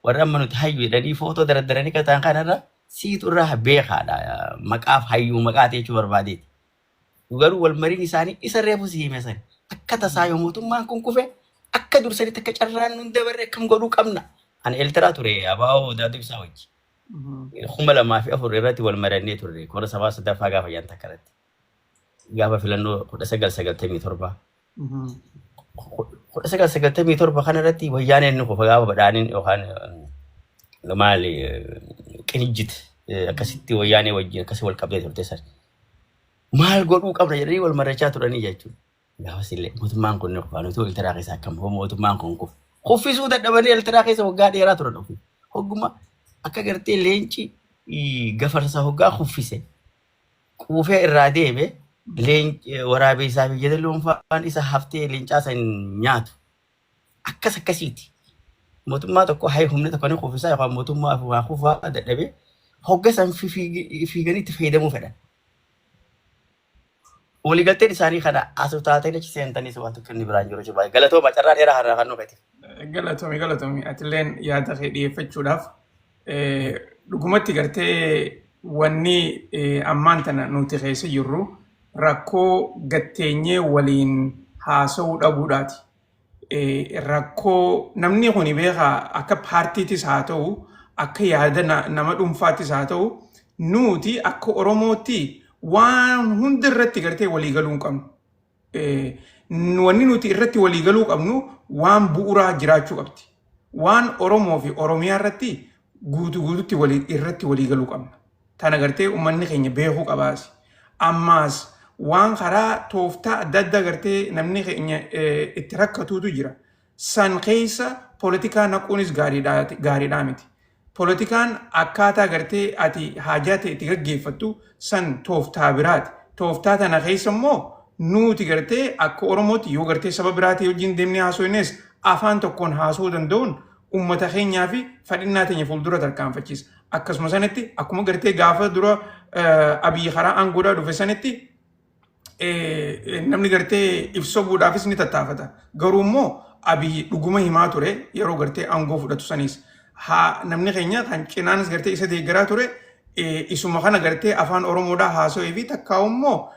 Warra amma nuti hayyu jedhanii footoo daraddaranii kataan kanarra siitu irra beekaadha. Maqaaf hayyuu maqaati jechuu barbaadeeti. Garuu wal mariin isaanii isa reefu si hime sani. Akka tasaa yoo mootummaan kun kufe akka dursanitti akka carraan nun dabarre akkam godhuu qabna. Ani Eeltiraa ture Abaa'oo Daaduu Ibsaa wajji. 2004 irratti wal mari'annee turre kora sabaa sadaffaa gaafa jedhan takka irratti. Gaafa filannoo 1997. 1997 kana irratti Wayyaaneen ni kufa gaafa badhaaniin yookaan maali Qinijjit akkasitti Wayyaanee wajjin akkasii wal qabdee turte san. Maal godhuu qabna jedhanii wal marachaa turanii jechuudha. Gaafas illee mootummaan kun ni kufa, nuti Eeltiraa keessa akkam hoo mootummaan kun kufa. Kuffisuu dadhabanii Eeltiraa keessa waggaa dheeraa turan ofii. Hogguma akka gartee leenci gafarsa hoggaa kuffise quufee irraa deeme, waraabeessaa fi jeedalloon faan isa haftee leencaa san nyaatu. Akkas akkasiiti. Mootummaa tokko hay humna tokko ni kuffisaa yookaan mootummaa waa kufaa dadhabee hogga san fiiganii itti fayyadamuu fedhan. Waliigalteen isaanii kana asuu taatanii achi seentaniis waan tokko inni biraan jiru jechuudha. Galatooma, carraa dheeraa har'aa kan nuufeeti. Galatoomi, galatoomi. Atilleen yaada kee dhiyeeffachuudhaaf dhugumatti gartee wanni ammaan tana nuti keessa jirru rakkoo gatteenyee waliin haasa'uu dhabuudhaati. Rakkoo namni kun beekaa akka paartiitis haa ta'u, akka yaada nama dhuunfaattis haa ta'u, nuti akka Oromootti waan hunda irratti gartee walii galuu hin qabnu. Wanni nuti irratti walii galuu qabnu waan bu'uuraa jiraachuu qabdi. Waan Oromoo fi Oromiyaa irratti guutuu guututti irratti walii galuu qabna. Tana gartee uummanni keenya beekuu qabaasi. Ammaas waan karaa tooftaa adda addaa gartee namni keenya itti rakkatuutu jira. San keessa poolitikaa naquunis gaariidhaa miti. Poolitikaan akkaataa gartee ati haajaa ta'e itti gaggeeffattu san tooftaa biraati. Tooftaa tana keessa immoo nuti gartee akka Oromootti yoo gartee saba biraatii wajjin deemnee haasofnes afaan tokkoon haasa'uu danda'uun uummata keenyaa fi fadhinnaa teenya fuuldura tarkaanfachiisa. Akkasuma sanitti akkuma gartee gaafa dura Abiyyi karaa aangoodhaa dhufe sanitti namni gartee ibsobuudhaafis ni tattaafata. Garuu immoo Abiyyi dhuguma himaa ture yeroo gartee aangoo fudhatu sanis. Haa namni keenya kan cinaanis gartee isa deeggaraa ture. Isuma kana gartee afaan Oromoodhaa haasawee fi takkaa immoo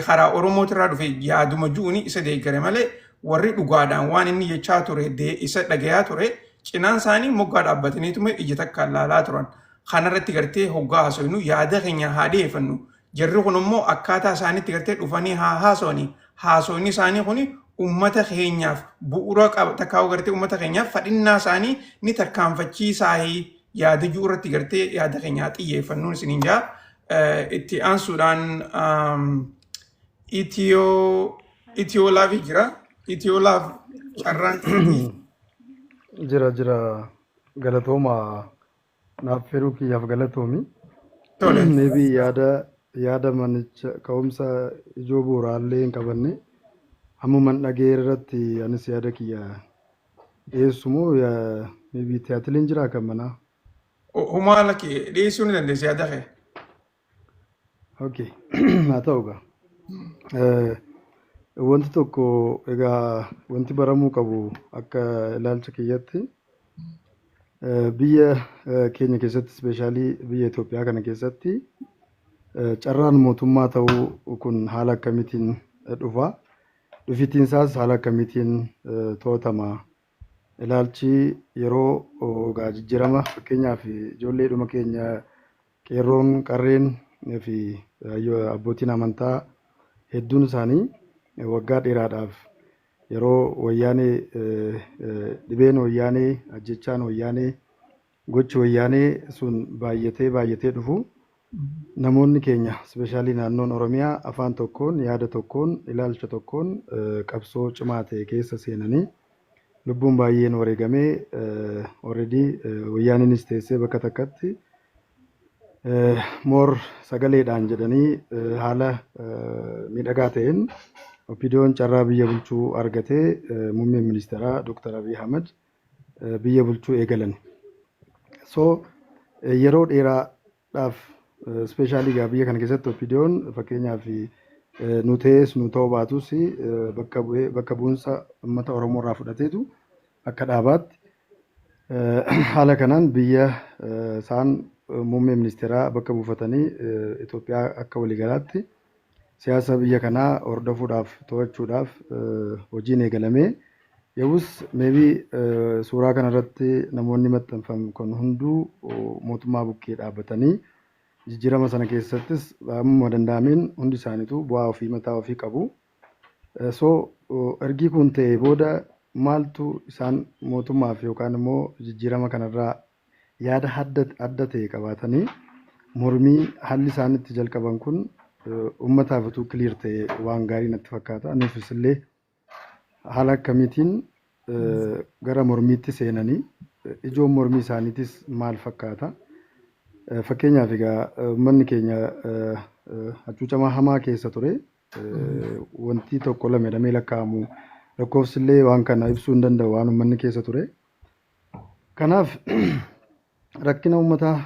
karaa Oromootirraa dhufe yaaduma ju'uni isa deeggare malee, warri dhugaadhaan waan inni jechaa ture isa dhagayaa ture cinaan isaanii moggaa dhaabbataniituma ija takkaan laalaa turan. Kanarratti gartee hoggaa haasofnu yaada keenya haa dhiyeeffannu. Jarri kun immoo akkaataa isaaniitti gartee dhufanii haa haasawanii. Haasawni isaanii kun uummata keenyaaf bu'uura qaba, takkaa gartee uummata keenyaaf fadhinnaa isaanii ni tarkaanfachiisaa yaada jiru irratti gartee yaada keenya haa xiyyeeffannuun isiniin jaa. Itti aansuudhaan Itiyoo Love jira. Itiyoo Love, carraan keetii. Jira, jira, galatooma, naaf fedhuu kiyyaaf galatoomi. Tole. Maybe yaada manicha ka'umsa ijoo bu'uuraallee hin qabanne hammuman dhagee irratti anis yaada kiyya dhiyeessu moo maybe tiyaatiliin jira kan manaa? Humaa lakki, dhiyeessuu ni dandeessa yaada kee. Okay, haa ta'u egaa. Wanti tokko egaa wanti baramuu qabu akka ilaalcha kiyyatti biyya keenya keessatti, especially biyya Itoophiyaa kana keessatti, carraan mootummaa ta'uu kun haala akkamiitiin dhufa? Dhufiitiin isaas haala akkamiitiin to'atama? Ilaalchi yeroo egaa jijjiirama, fakkeenyaaf ijoolleedhuma keenya qeerroon, qarreen fi abbootiin amantaa hedduun isaanii waggaa dheeraadhaaf yeroo wayyaanee, dhibeen wayyaanee, ajjechaan wayyaanee, gochi wayyaanee sun baay'atee baay'atee dhufu, namoonni keenya, especially naannoon Oromiyaa, afaan tokkoon, yaada tokkoon, ilaalcha tokkoon qabsoo cimaa ta'e keessa seenanii lubbuun baay'een wareegamee, already wayyaaneenis teessee bakka takkatti more sagaleedhaan jedhanii haala miidhagaa ta'een OPDO'n carraa biyya bulchuu argatee muummeen ministeeraa Dr. Abiy Ahmed biyya bulchuu eegalan. So yeroo dheeraadhaaf, especially egaa biyya kana keessatti OPDO'n, fakkeenyaaf, nu ta'es nu ta'uu baatus, bakka bu'ee bakka bu'umsa uummata Oromoo irraa fudhateetu akka dhaabaatti haala kanaan biyya isaan muummee ministeeraa bakka buufatanii Itoophiyaa akka waliigalaatti siyaasa biyya kanaa hordofuudhaaf, to'achuudhaaf hojiin eegalamee yoomus maybe suuraa kanarratti namoonni maxxanfaman kun hunduu mootummaa bukkee dhaabbatanii jijjiirama sana keessattis ammuma danda'ameen hundi isaaniitu bu'aa ofii mataa ofii qabu. So ergii kun ta'ee booda maaltu isaan mootummaaf yookaan immoo jijjiirama kanarraa yaada adda ta'e qabaatanii mormii haalli isaan itti jalqaban kun uummataaf utuu clear ta'e waan gaarii natti fakkaata. Nuufis illee haala akkamiitiin gara mormiitti seenanii, ijoon mormii isaaniitis maal fakkaata? Fakkeenyaaf egaa uummanni keenya hacuucamaa hamaa keessa ture. Wanti tokko lama jedhamee lakkaa'amu lakkoofsi illee waan kana ibsuu hin danda'u, waan uummanni keessa ture. Kanaaf rakkina uummataa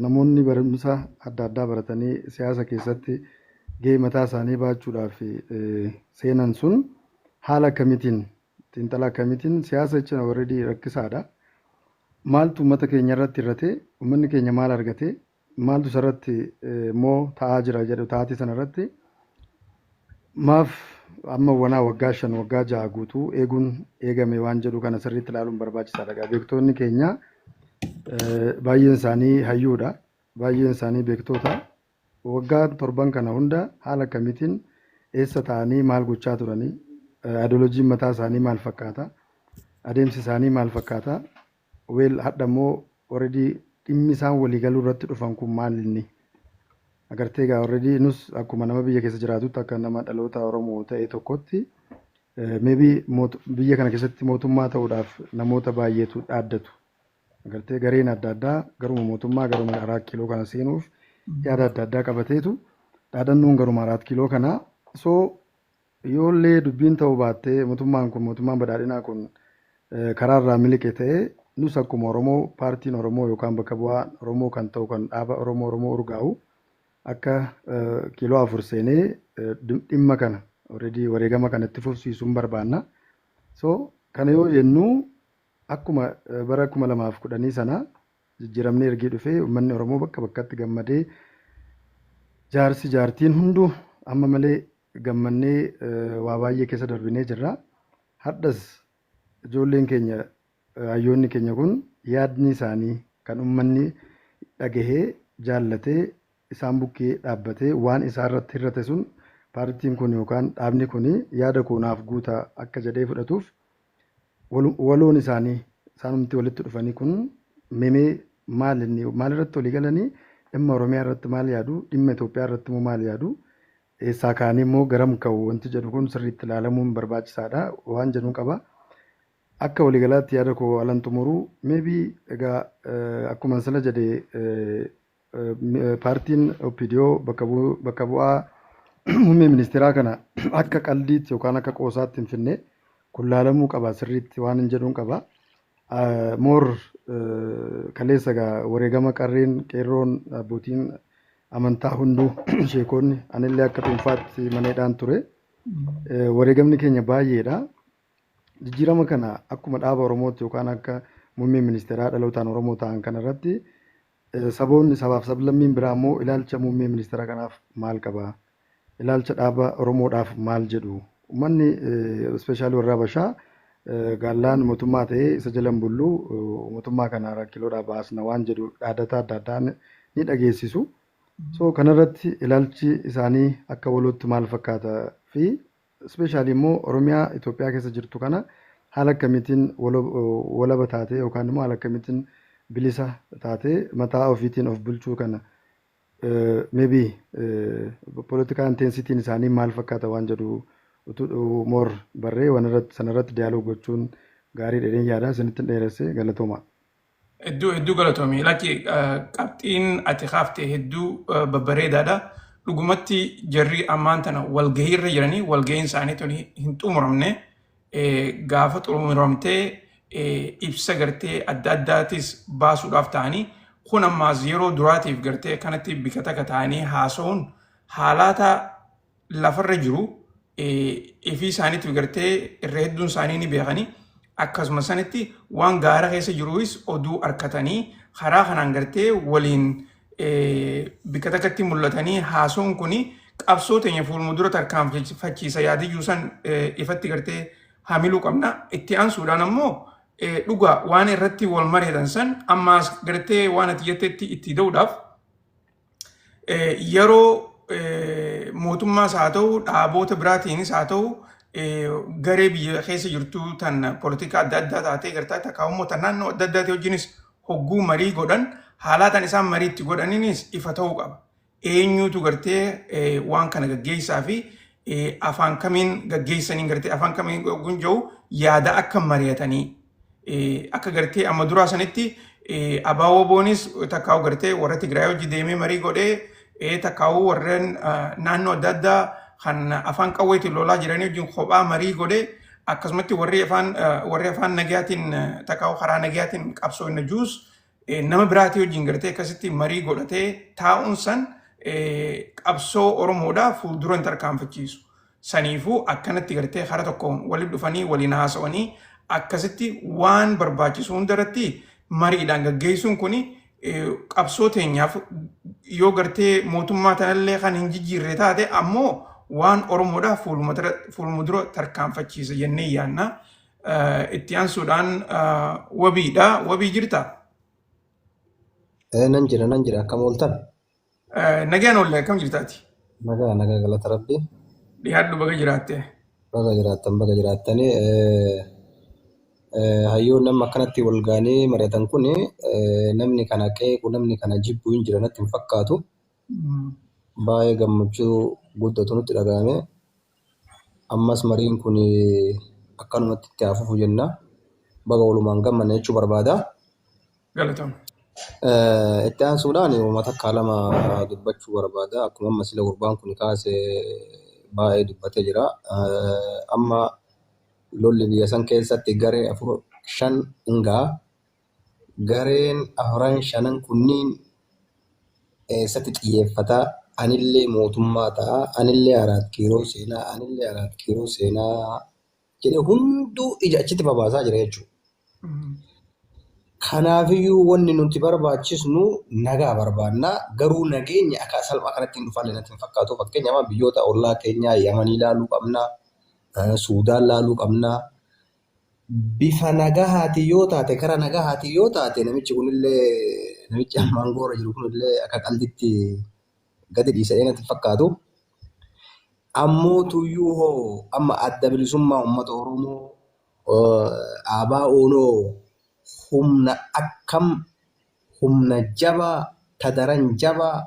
namoonni barumsa adda addaa baratanii siyaasa keessatti gahee mataa isaanii baachuudhaaf seenan sun haala akkamiitiin, xiinxala akkamiitiin, siyaasa jechuun already rakkisaadha. Maaltu uummata keenya irratti hir'ate, uummanni keenya maal argate, maaltu isarratti immoo ta'aa jira jedhu, ta'aatii sana irratti maaf amma wanaa waggaa 5, waggaa 6 guutuu eeguun eegame waan jedhu kana sirriitti ilaaluun barbaachisaadha. Beektoonni keenya baay'een isaanii hayyuudha. Baay'een isaanii beektoota. Waggaa 7n kana hunda haala akkamiitiin, eessa ta'anii, maal gochaa turanii, ideologyn mataa isaanii maal fakkaata, adeemsi isaanii maal fakkaata, well, hadha immoo already dhimmi isaan waliigaluu irratti dhufan kun maal inni? Agartee egaa already nus akkuma nama biyya keessa jiraatutti, akka nama dhaloota Oromoo ta'e tokkotti, maybe biyya kana keessatti mootummaa ta'uudhaaf namoota baay'eetu dhaaddatu. Agartee gareen adda addaa garuma mootummaa, garuma Araat Kiiloo kana seenuuf yaada adda addaa qabateetu dhaadannoon garuma Araat Kiiloo kana. So yoollee dubbiin ta'uu baattee, mootummaan kun, mootummaan badhaadhinaa kun karaa irraa miliqe ta'ee, nus akkuma Oromoo paartiin Oromoo yookaan bakka bu'aa Oromoo kan ta'u, kan dhaaba Oromoo Oromoo urgaa'u akka kiiloo 4 seenee dhimma kana already wareegama kana itti fufsiisuun barbaanna. So kana yoo jennu akkuma bara 2010 sana Jijjiiramni ergee dhufee uummanni Oromoo bakka bakkatti gammadee, jaarsi jaartiin hunduu amma malee gammannee waa baay'ee keessa darbinee jirra. Hadhas ijoolleen keenya, hayyoonni keenya kun yaadni isaanii kan uummanni dhagahee jaallatee isaan bukkee dhaabbatee waan isaa irratti hir'ate sun paartiin kun yookaan dhaabni kun yaada koo naaf guutaa akka jedhee fudhatuuf waloon isaanii isaanumti walitti dhufanii kun memee maal inni maal irratti walii galanii, dhimma Oromiyaa irratti maal yaadu, dhimma Itoophiyaa irratti immoo maal yaadu, eessaa ka'anii immoo garam ka'u wanti jedhu kun sirriitti ilaalamuun barbaachisaadha waan jedhuun qaba. Akka waliigalaatti yaada koo alan xumuruu, maybe egaa akkuma sila jedhe paartiin OPDO bakka bu'aa muummee ministeeraa kana akka qaldiitti yookaan akka qoosaatti hin finne, kun laalamuu qaba sirriitti waan hin jedhuun qaba. More kaleessa egaa wareegama qarreen, qeerroon, abbootiin amantaa hunduu, sheekonni, anillee akka dhuunfaatti maneedhaan ture. Wareegamni keenya baay'eedha. Jijjiirama kana akkuma dhaaba Oromootti yookaan akka muummee ministeeraa dhalootaan Oromoo ta'an kanarratti saboonni, sabaaf sablammiin biraa immoo ilaalcha muummee ministeeraa kanaaf maal qaba? Ilaalcha dhaaba Oromoodhaaf maal jedhu? Uummanni especially warra Habashaa gaallaan mootummaa ta'ee isa jalan bullu, mootummaa kana rakkiloodhaa baasna waan jedhu dhaadata adda addaa ni dhageessisu. So kanarratti ilaalchi isaanii akka walootti maal fakkaata fi especially immoo Oromiyaa Itoophiyaa keessa jirtu kana haala akkamiitiin walaba taatee yookaan immoo haala akkamiitiin bilisa taatee mataa ofiitiin of bulchuu kana maybe political intensityn isaanii maal fakkaata waan jedhu utuu more barree waan irratti sanarratti dialogue gochuun gaarii dheedheen yaada. Isinitti dheeresse, galatooma. Hedduu hedduu galatoomi. Lakki, qabxiin ati kaafte hedduu babbareedaadha. Dhugumatti jarri ammaan tana walgahii irra jiranii, walgahiin isaanii tuni hin xumuramne. Gaafa xumuramtee ibsa gartee adda addaatis baasuudhaaf ta'anii, kun ammaas yeroo duraatiif gartee kanatti bika takka ta'anii haasa'uun haalata lafarra jiru ifii isaaniitiif gartee irra hedduun isaanii ni beekanii, akkasuma sanitti waan gaara keessa jiruus oduu harkatanii karaa kanaan gartee waliin bikka takkatti mul'atanii haasa'uun kuni qabsoo teenya fuuldura tarkaanfachiisa yaadiyyuu san ifatti gartee hamiluu qabna. Itti aansuudhaan ammoo dhugaa waan irratti wal mari'atan san ammaas gartee waan ati jettetti itti da'uudhaaf yeroo mootummaas haa ta'u, dhaaboota biraatiinis haa ta'u, garee biyya keessa jirtu tan poolitikaa adda addaa taatee gartaa takka immoo tan naannoo adda addaati wajjinis hogguu marii godhan, haalaataan isaan marii itti godhaniinis ifa ta'uu qaba. Eenyutu gartee waan kana gaggeessaa fi afaan kamiin gaggeessanii, gartee afaan kamiin hogguun jiru yaada akka mari'atanii akka gartee amma duraa sanitti abaaboo boonis takkaa'u gartee warra Tigraay hojii deemee marii godhee, takkaa'u warreen naannoo adda addaa kan afaan qawweetiin lolaa jiranii wajjin kophaa marii godhee, akkasumatti warri afaan nagayaatiin takkaa'u karaa nagayaatiin qabsoo inni juus nama biraatii wajjin gartee akkasitti marii godhatee taa'uun san qabsoo Oromoodhaa fuuldura hin tarkaanfachiisu. Saniifuu akkanatti gartee karaa tokkoon walitti dhufanii waliin haasa'anii akkasitti waan barbaachisu hundarratti mariidhaan gaggeessuun kuni qabsoo teenyaaf yoo gartee mootummaa tanallee kan hin jijjiirre taate ammoo waan Oromoodhaa fuuluma dura tarkaanfachiisa jennee yaanna. Itti aansuudhaan wabiidha. Wabii, jirta? Nan jira, nan jira. Akkam ooltan? Nagaan oolle, akkam jirtaati? Nagaa, nagaa, galata Rabbii. Dhiyaadhu, baga jiraatte. Baga jiraattan, baga jiraattanii. Hayyoon nama akkanatti wal ga'anii mari'atan kun namni kana qeequ, namni kana jibbu hin jira natti hin fakkaatu. Baay'ee gammachuu guddatu nutti dhaga'ame. Ammas mariin kun akkanumatti itti haa fufu jenna. Baga walumaan gammanne jechuu barbaada. Galatoom. Itti aansuudhaan uummata akka lama dubbachuu barbaada. Akkuma amma sila gurbaan kun kaase baay'ee dubbatee jira. Amma lolli biyya san keessatti garee afur shan hin ga'a. Gareen afran shanan kunniin eessatti xiyyeeffata? Anillee mootummaa ta'a, anillee Araat Kiiroo seenaa, anillee Araat Kiiroo seenaa jedhee hunduu ija achitti babaasaa jira jechuudha. Kanaafiyyuu wanni nuti barbaachisnu nagaa barbaanna. Garuu nageenya akka salphaa kanatti hin dhufaalle natti hin fakkaatu. Fakkeenyaaf biyyoota ollaa keenyaa Yamanii ilaaluu qabna, Suudaan ilaaluu qabna. Bifa nagahaatiin yoo taate, kara nagahaatiin yoo taate, namichi kunillee, namichi amma aangoorra jiru kunillee akka qalditti gadi dhiisanii natti hin fakkaatu. Ammoo tuyyuu hoo amma Adda Bilisummaa Uummata Oromoo, ABO'n humna akkam, humna jabaa tadaran jabaa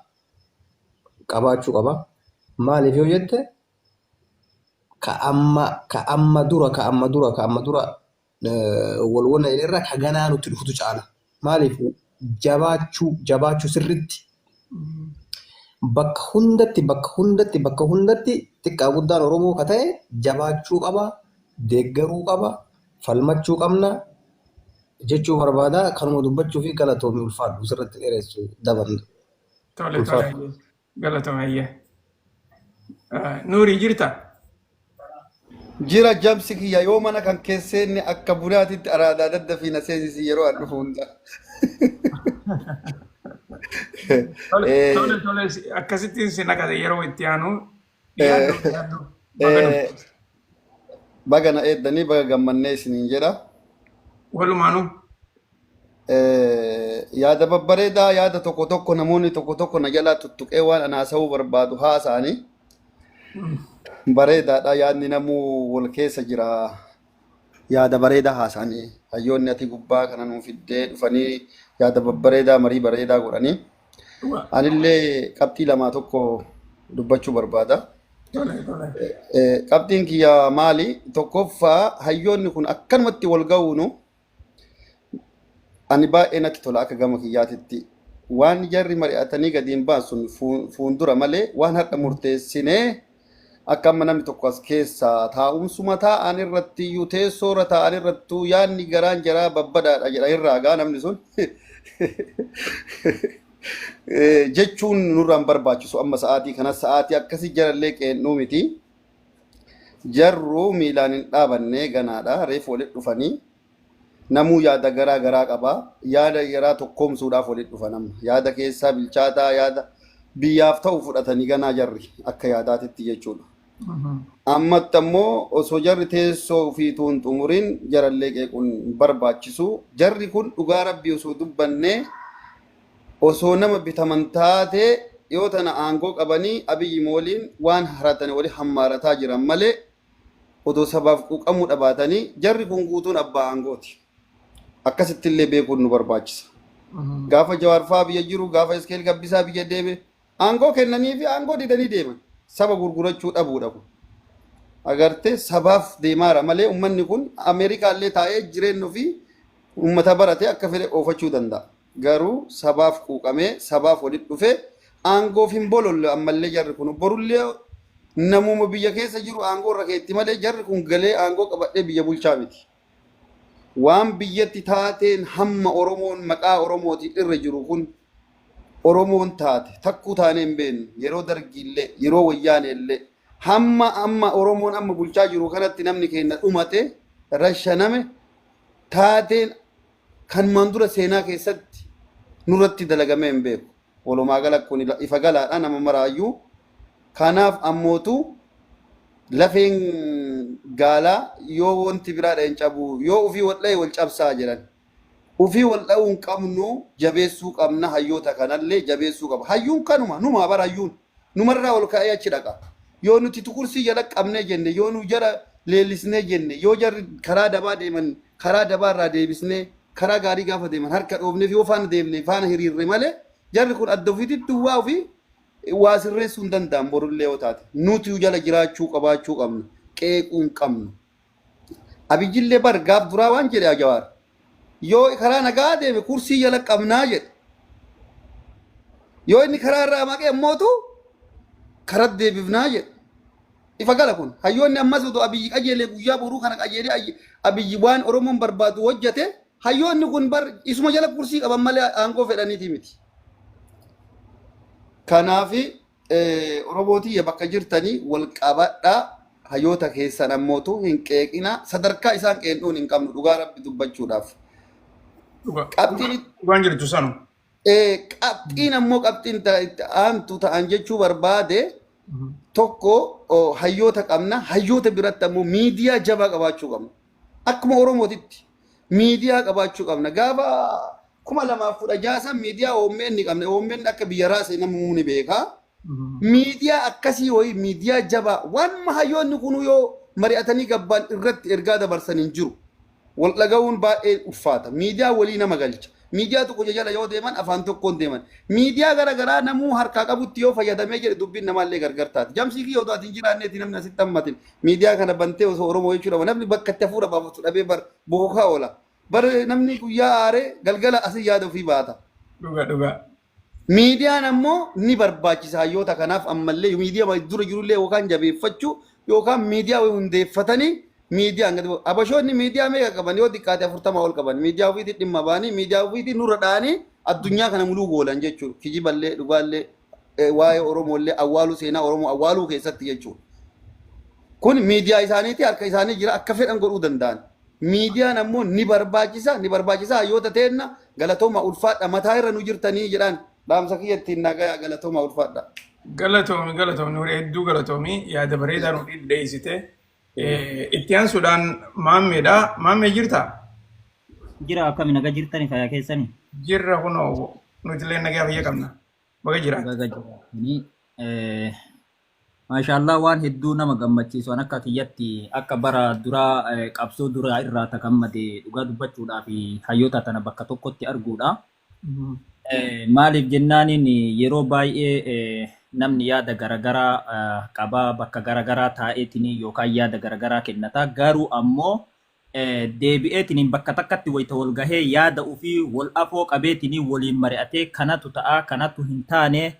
qabaachuu qaba. Maaliif yoo jette, ka amma dura wal wana irra ka ganaa nutti dhufutu caala. Maaliif, jabaachuu sirritti bakka hundatti xiqqaa guddaan Oromoo ka ta'e jabaachuu qaba, deeggaruu qaba, falmachuu qabna jechuu barbaada. Kanuma dubbachuu fi galatoomii, ulfaadhu, sirritti dheeressu daban. Tole, tole. Ulfaadhu. Galatoomii, ayyee. Nuurii, jirta? Jira, jamsi kiyya. Yoo mana kan keesseenne akka bunaatitti araadaa daddafii na seensisi yeroo an dhufu hunda. Tole, tole, tole, akkasittiin si naqate yeroo itti aanu. Dhiyaadhu, dhiyaadhu. Baga dhufte. Baga na eeddanii, baga gammannee isiniin jedha. Walumaanuu. Yaada babbareedaa, yaada tokko tokko namoonni tokko tokko na jalaa tuttuqee waan ana haasa'uu barbaadu haasa'anii bareedaadha. Yaadni namuu wal keessa jira. Yaada bareedaa haasa'anii hayyoonni ati gubbaa kana nuu fiddee dhufanii yaada babbareedaa, marii bareedaa godhanii. Anillee qabxii lamaa tokko dubbachuu barbaada. Tole, tole. Qabxiin kiyya maali? Tokkoffaa, hayyoonni kun akkanumatti wal ga'uunu ani baay'ee natti tola akka gama kiyyaatitti. Waan jarri mari'atanii gadi hin baasun fuuldura malee, waan har'a murteessinee akka amma namni tokko as keessa taa'umsuma taa'an irratti iyyuu, teessoo irra taa'an irrattuu yaadni garaan jaraa babbadaadha jedha irraa gaa namni sun. Jechuun nurraan barbaachisu amma sa'aatii kana sa'aatii akkasii jarallee qeennuu miti. Jarruu miilaan hin dhaabanne, ganaadha, reefu walitti dhufanii. Namuu yaada garaa garaa qaba. Yaada garaa tokkoomsuudhaaf walitti dhufa nama. Yaada keessaa bilchaataa, yaada biyyaaf ta'u fudhatanii ganaa jarri akka yaadaatitti jechuudha. Ammatti ammoo osoo jarri teessoo ofiituu hin xumurin jarallee qeequun hin barbaachisu. Jarri kun dhugaa rabbii osoo dubbannee, osoo nama bitaman taate, yoo tana aangoo qabanii Abiyyi waliin waan haratanii walii hammaarataa jiran malee, odoo sabaaf quuqamuu dhabaatanii jarri kun guutuun abbaa aangooti. Akkasitti illee beekuun nu barbaachisa. Gaafa Jawaar fa'aa biyya jiru, gaafa Iskeel Gabbisaa biyya deeme, aangoo kennanii fi aangoo didanii deeman. Saba gurgurachuu dhabuudha kun. Agartee, sabaaf deemaara malee uummanni kun Ameerikaallee taa'ee jireenya ofii uummata barate akka fedhe oofachuu danda'a. Garuu sabaaf quuqamee sabaaf walitti dhufee aangoof hin bololle. Ammallee jarri kun borullee namuma biyya keessa jiru aangoo irra keetti malee jarri kun galee aangoo qabadhee biyya bulchaa miti. Waan biyyatti taateen hamma Oromoon maqaa Oromootiin irra jiru kun, Oromoon taate takkuu taanee hin beeknu, yeroo Dargiillee, yeroo Wayyaaneellee, hamma amma Oromoon amma bulchaa jiru kanatti namni keenya dhumate, rashaname, taateen kanumaan dura seenaa keessatti nurratti dalagamee hin beeku. Walumaa gala kun ifa galaadha nama maraayyuu. Kanaaf ammootu lafeen gaalaa yoo wanti biraadha hin cabu, yoo ofii wal dha'e wal cabsaa jedhan. Ofii wal dha'uu hin qabnu, jabeessuu qabna, hayyoota kanallee jabeessuu qaba. Hayyuun kanuma numaa bara, hayyuun numarraa ol ka'ee achi dhaqa. Yoo nuti tukursii jala qabnee jenne, yoo nu jala leellisnee jenne, yoo jarri karaa dabaa deeman karaa dabaarraa deebisnee, karaa gaarii gaafa deeman harka dhoofneef, yoo faana deemne, faana hiriirre malee, jarri kun adda ofiititti waa ofii waa sirreessuu hin danda'an borullee yoo taate. Nuti jala jiraachuu qabaachuu qabna. Qeequu hin qabnu. Abiyyillee bar gaaf duraa waan jedhe Jawaar. Yoo karaa nagaa deeme kursii jala qabnaa jedhe. Yoo inni karaa irraa maqee ammootu karaa deebifnaa jedhe. Ifa gala kun. Hayyoonni ammas otoo Abiyyi qajeelee, guyyaa boruu kana qajeelee, Abiyyi waan Oromoon barbaadu hojjete, hayyoonni kun bar isuma jala kursii qaban malee aangoo fedhaniiti miti. Kanaafi Oromootii bakka jirtanii wal qabadhaa, hayyoota keessan ammootu hin qeeqina, sadarkaa isaan qeenxuun hin qabnu dhugaa rabbi dubbachuudhaaf. Dhugaa. Qabxiin Dhugaan jirtu sanu. Qabxiin ammoo qabxiin itti aantu ta'an jechuu barbaade tokko hayyoota qabna. Hayyoota biratti ammoo miidiyaa jabaa qabaachuu qabna. Akkuma Oromootitti miidiyaa qabaachuu qabna. Gaafa 2016 san miidiyaa OMN ni qabna. OMN akka biyya raase namni ni beeka. Miidiyaa akkasii wayii, miidiyaa jabaa, waan hayyoonni kun yoo mari'atanii gabbaan irratti ergaa dabarsan hin jiru. Wal dhaga'uun baay'ee ulfaata. Miidiyaa walii nama galcha. Miidiyaa tokko jala yoo deeman afaan tokkoon deeman. Miidiyaa garaagaraa namuu harkaa qabutti yoo fayyadamee jedhe dubbiin namaallee gargar taati. Jamsii kiyya otoo ati hin jiraanneeti namni asitti hammatin. Miidiyaa kana bantee osoo Oromoo jechuudha. Namni bakka itti hafuura baafatu dhabee bar bokokaa oola. Bar namni guyyaa aaree galgala asii yaada ofii baata. Dhugaa dhugaa. Miidiyaan ammoo ni barbaachisa hayyoota kanaaf. Ammallee miidiyaa dura jirullee yookaan jabeeffachuu yookaan miidiyaa hundeeffatanii miidiyaan gadi bu'u. Abashoonni miidiyaa meeqa qaban? Yoo xiqqaate 40 ol qaban. Miidiyaa ofiitiin dhimma ba'anii, miidiyaa ofiitiin nurra dha'anii addunyaa kana muluu goolan jechuudha. Kijiballee dhugaallee waa'ee Oromollee awwaaluu, seenaa Oromoo awwaaluu keessatti jechuudha. Kun miidiyaa isaaniiti, harka isaanii jira, akka fedhan godhuu danda'an. Miidiyaan ammoo ni barbaachisa, ni barbaachisa. Hayyoota teenna galatooma, ulfaadha, mataa irra nu jirtanii jedhaan. Dhaamsa kiyya ittiin nagaya, galatooma, ulfaadha. Galatoomi, galatoomi Nuuree, hedduu galatoomi, yaada bareedaa nu dhiyeessite. Itti aansuudhaan maammeedha. Maammee, jirtaa? Jira, akkami, nagaa jirtani, fayyaa keessani? Jirra kunoo, nuti illee nagaa fayyaa qabna. Baga jiraate. Baga jiraatanii. Maashaallah, waan hedduu nama gammachiisu. An akka kiyyatti akka bara duraa qabsoo duraa irraa takammade dhugaa dubbachuudhaa fi hayyoota tana bakka tokkotti arguudha. Maaliif jennaaniin yeroo baay'ee namni yaada garagaraa qabaa, bakka garagaraa taa'eetiin yookaan yaada garagaraa kennata. Garuu ammoo deebi'eetiin bakka takkatti wayita wal gahee yaada ofii wal afoo qabeetiin waliin mari'atee kanatu ta'a, kanatu hin taane,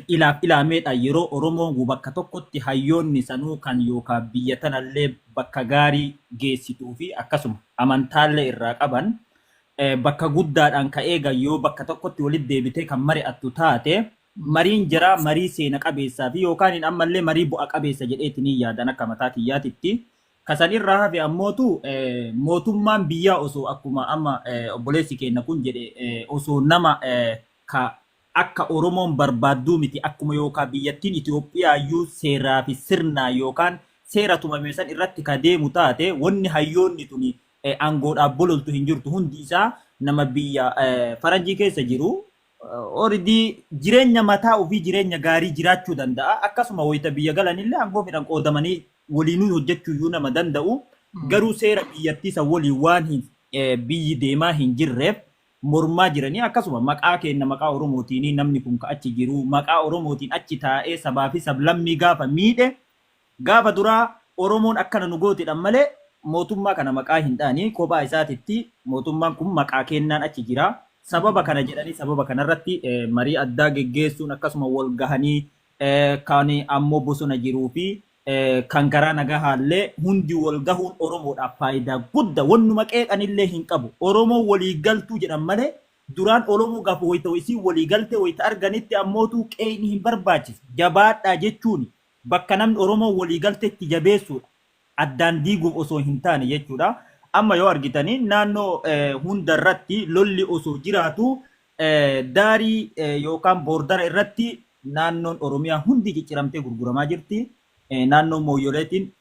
ilaaf ilaameedha. Yeroo Oromoon bakka tokkotti hayyoonni sanuu kan yookaan biyya tanallee bakka gaarii geessituu fi akkasuma amantaallee irraa qaban bakka guddaadhaan ka'ee yoo bakka tokkotti walitti deebitee kan mari'attu taate, mariin jira marii seena qabeessaa fi yookaan ammallee marii bu'a qabeessa jedheetiin yaadan akka mataa kiyyaatitti. Kasan irraa hafe ammootu mootummaan biyyaa osoo akkuma amma obboleessi keenya kun jedhe osoo nama ka akka Oromoon barbaadduu miti, akkuma yookaan biyyattiin Itoophiyaa iyyuu seeraa fi sirnaa yookaan seera tumame san irratti ka deemu taate, wanni hayyoonni tuni aangoodhaaf bololtu hin jirtu. Hundi isaa nama biyya faranjii keessa jiru. Already jireenya mataa ofii jireenya gaarii jiraachuu danda'a. Akkasuma wayita biyya galanillee aangoo fedhan qoodamanii waliinuu hojjechuu iyyuu nama danda'u. Garuu seera biyyattii san waliin waan hin biyyi deemaa hin jirreef mormaa jiranii, akkasuma maqaa keenya, maqaa Oromootiin namni kun ka achi jiru maqaa Oromootiin achi taa'ee sabaa fi sablammii gaafa miidhe, gaafa duraa Oromoon akkana nu gootidha malee mootummaa kana maqaa hin dhaanii. Kophaa isaatitti mootummaan kun maqaa kennaan achi jira. Sababa kana jedhanii sababa kanarratti marii addaa geggeessuun, akkasuma wal gahanii kan ammoo bosona jiruu fi kan karaa nagahaallee hundi wal gahuun Oromoodhaaf faayidaa guddaa, wannuma qeeqanillee hin qabu. Oromoo walii galtuu jedhan malee duraan Oromoo gaafa wayita isii walii galte wayita arganitti ammootu qeeyni hin barbaachisu. Jabaadhaa jechuun bakka namni Oromoo walii galtetti jabeessuudha. Addaan diiguuf osoo hin taane jechuudha. Amma yoo argitanii naannoo hundarratti lolli osoo jiraatu, daarii yookaan boordara irratti naannoon Oromiyaa hundi cicciramtee gurguramaa jirti. Naannoo Mooyyoleetiin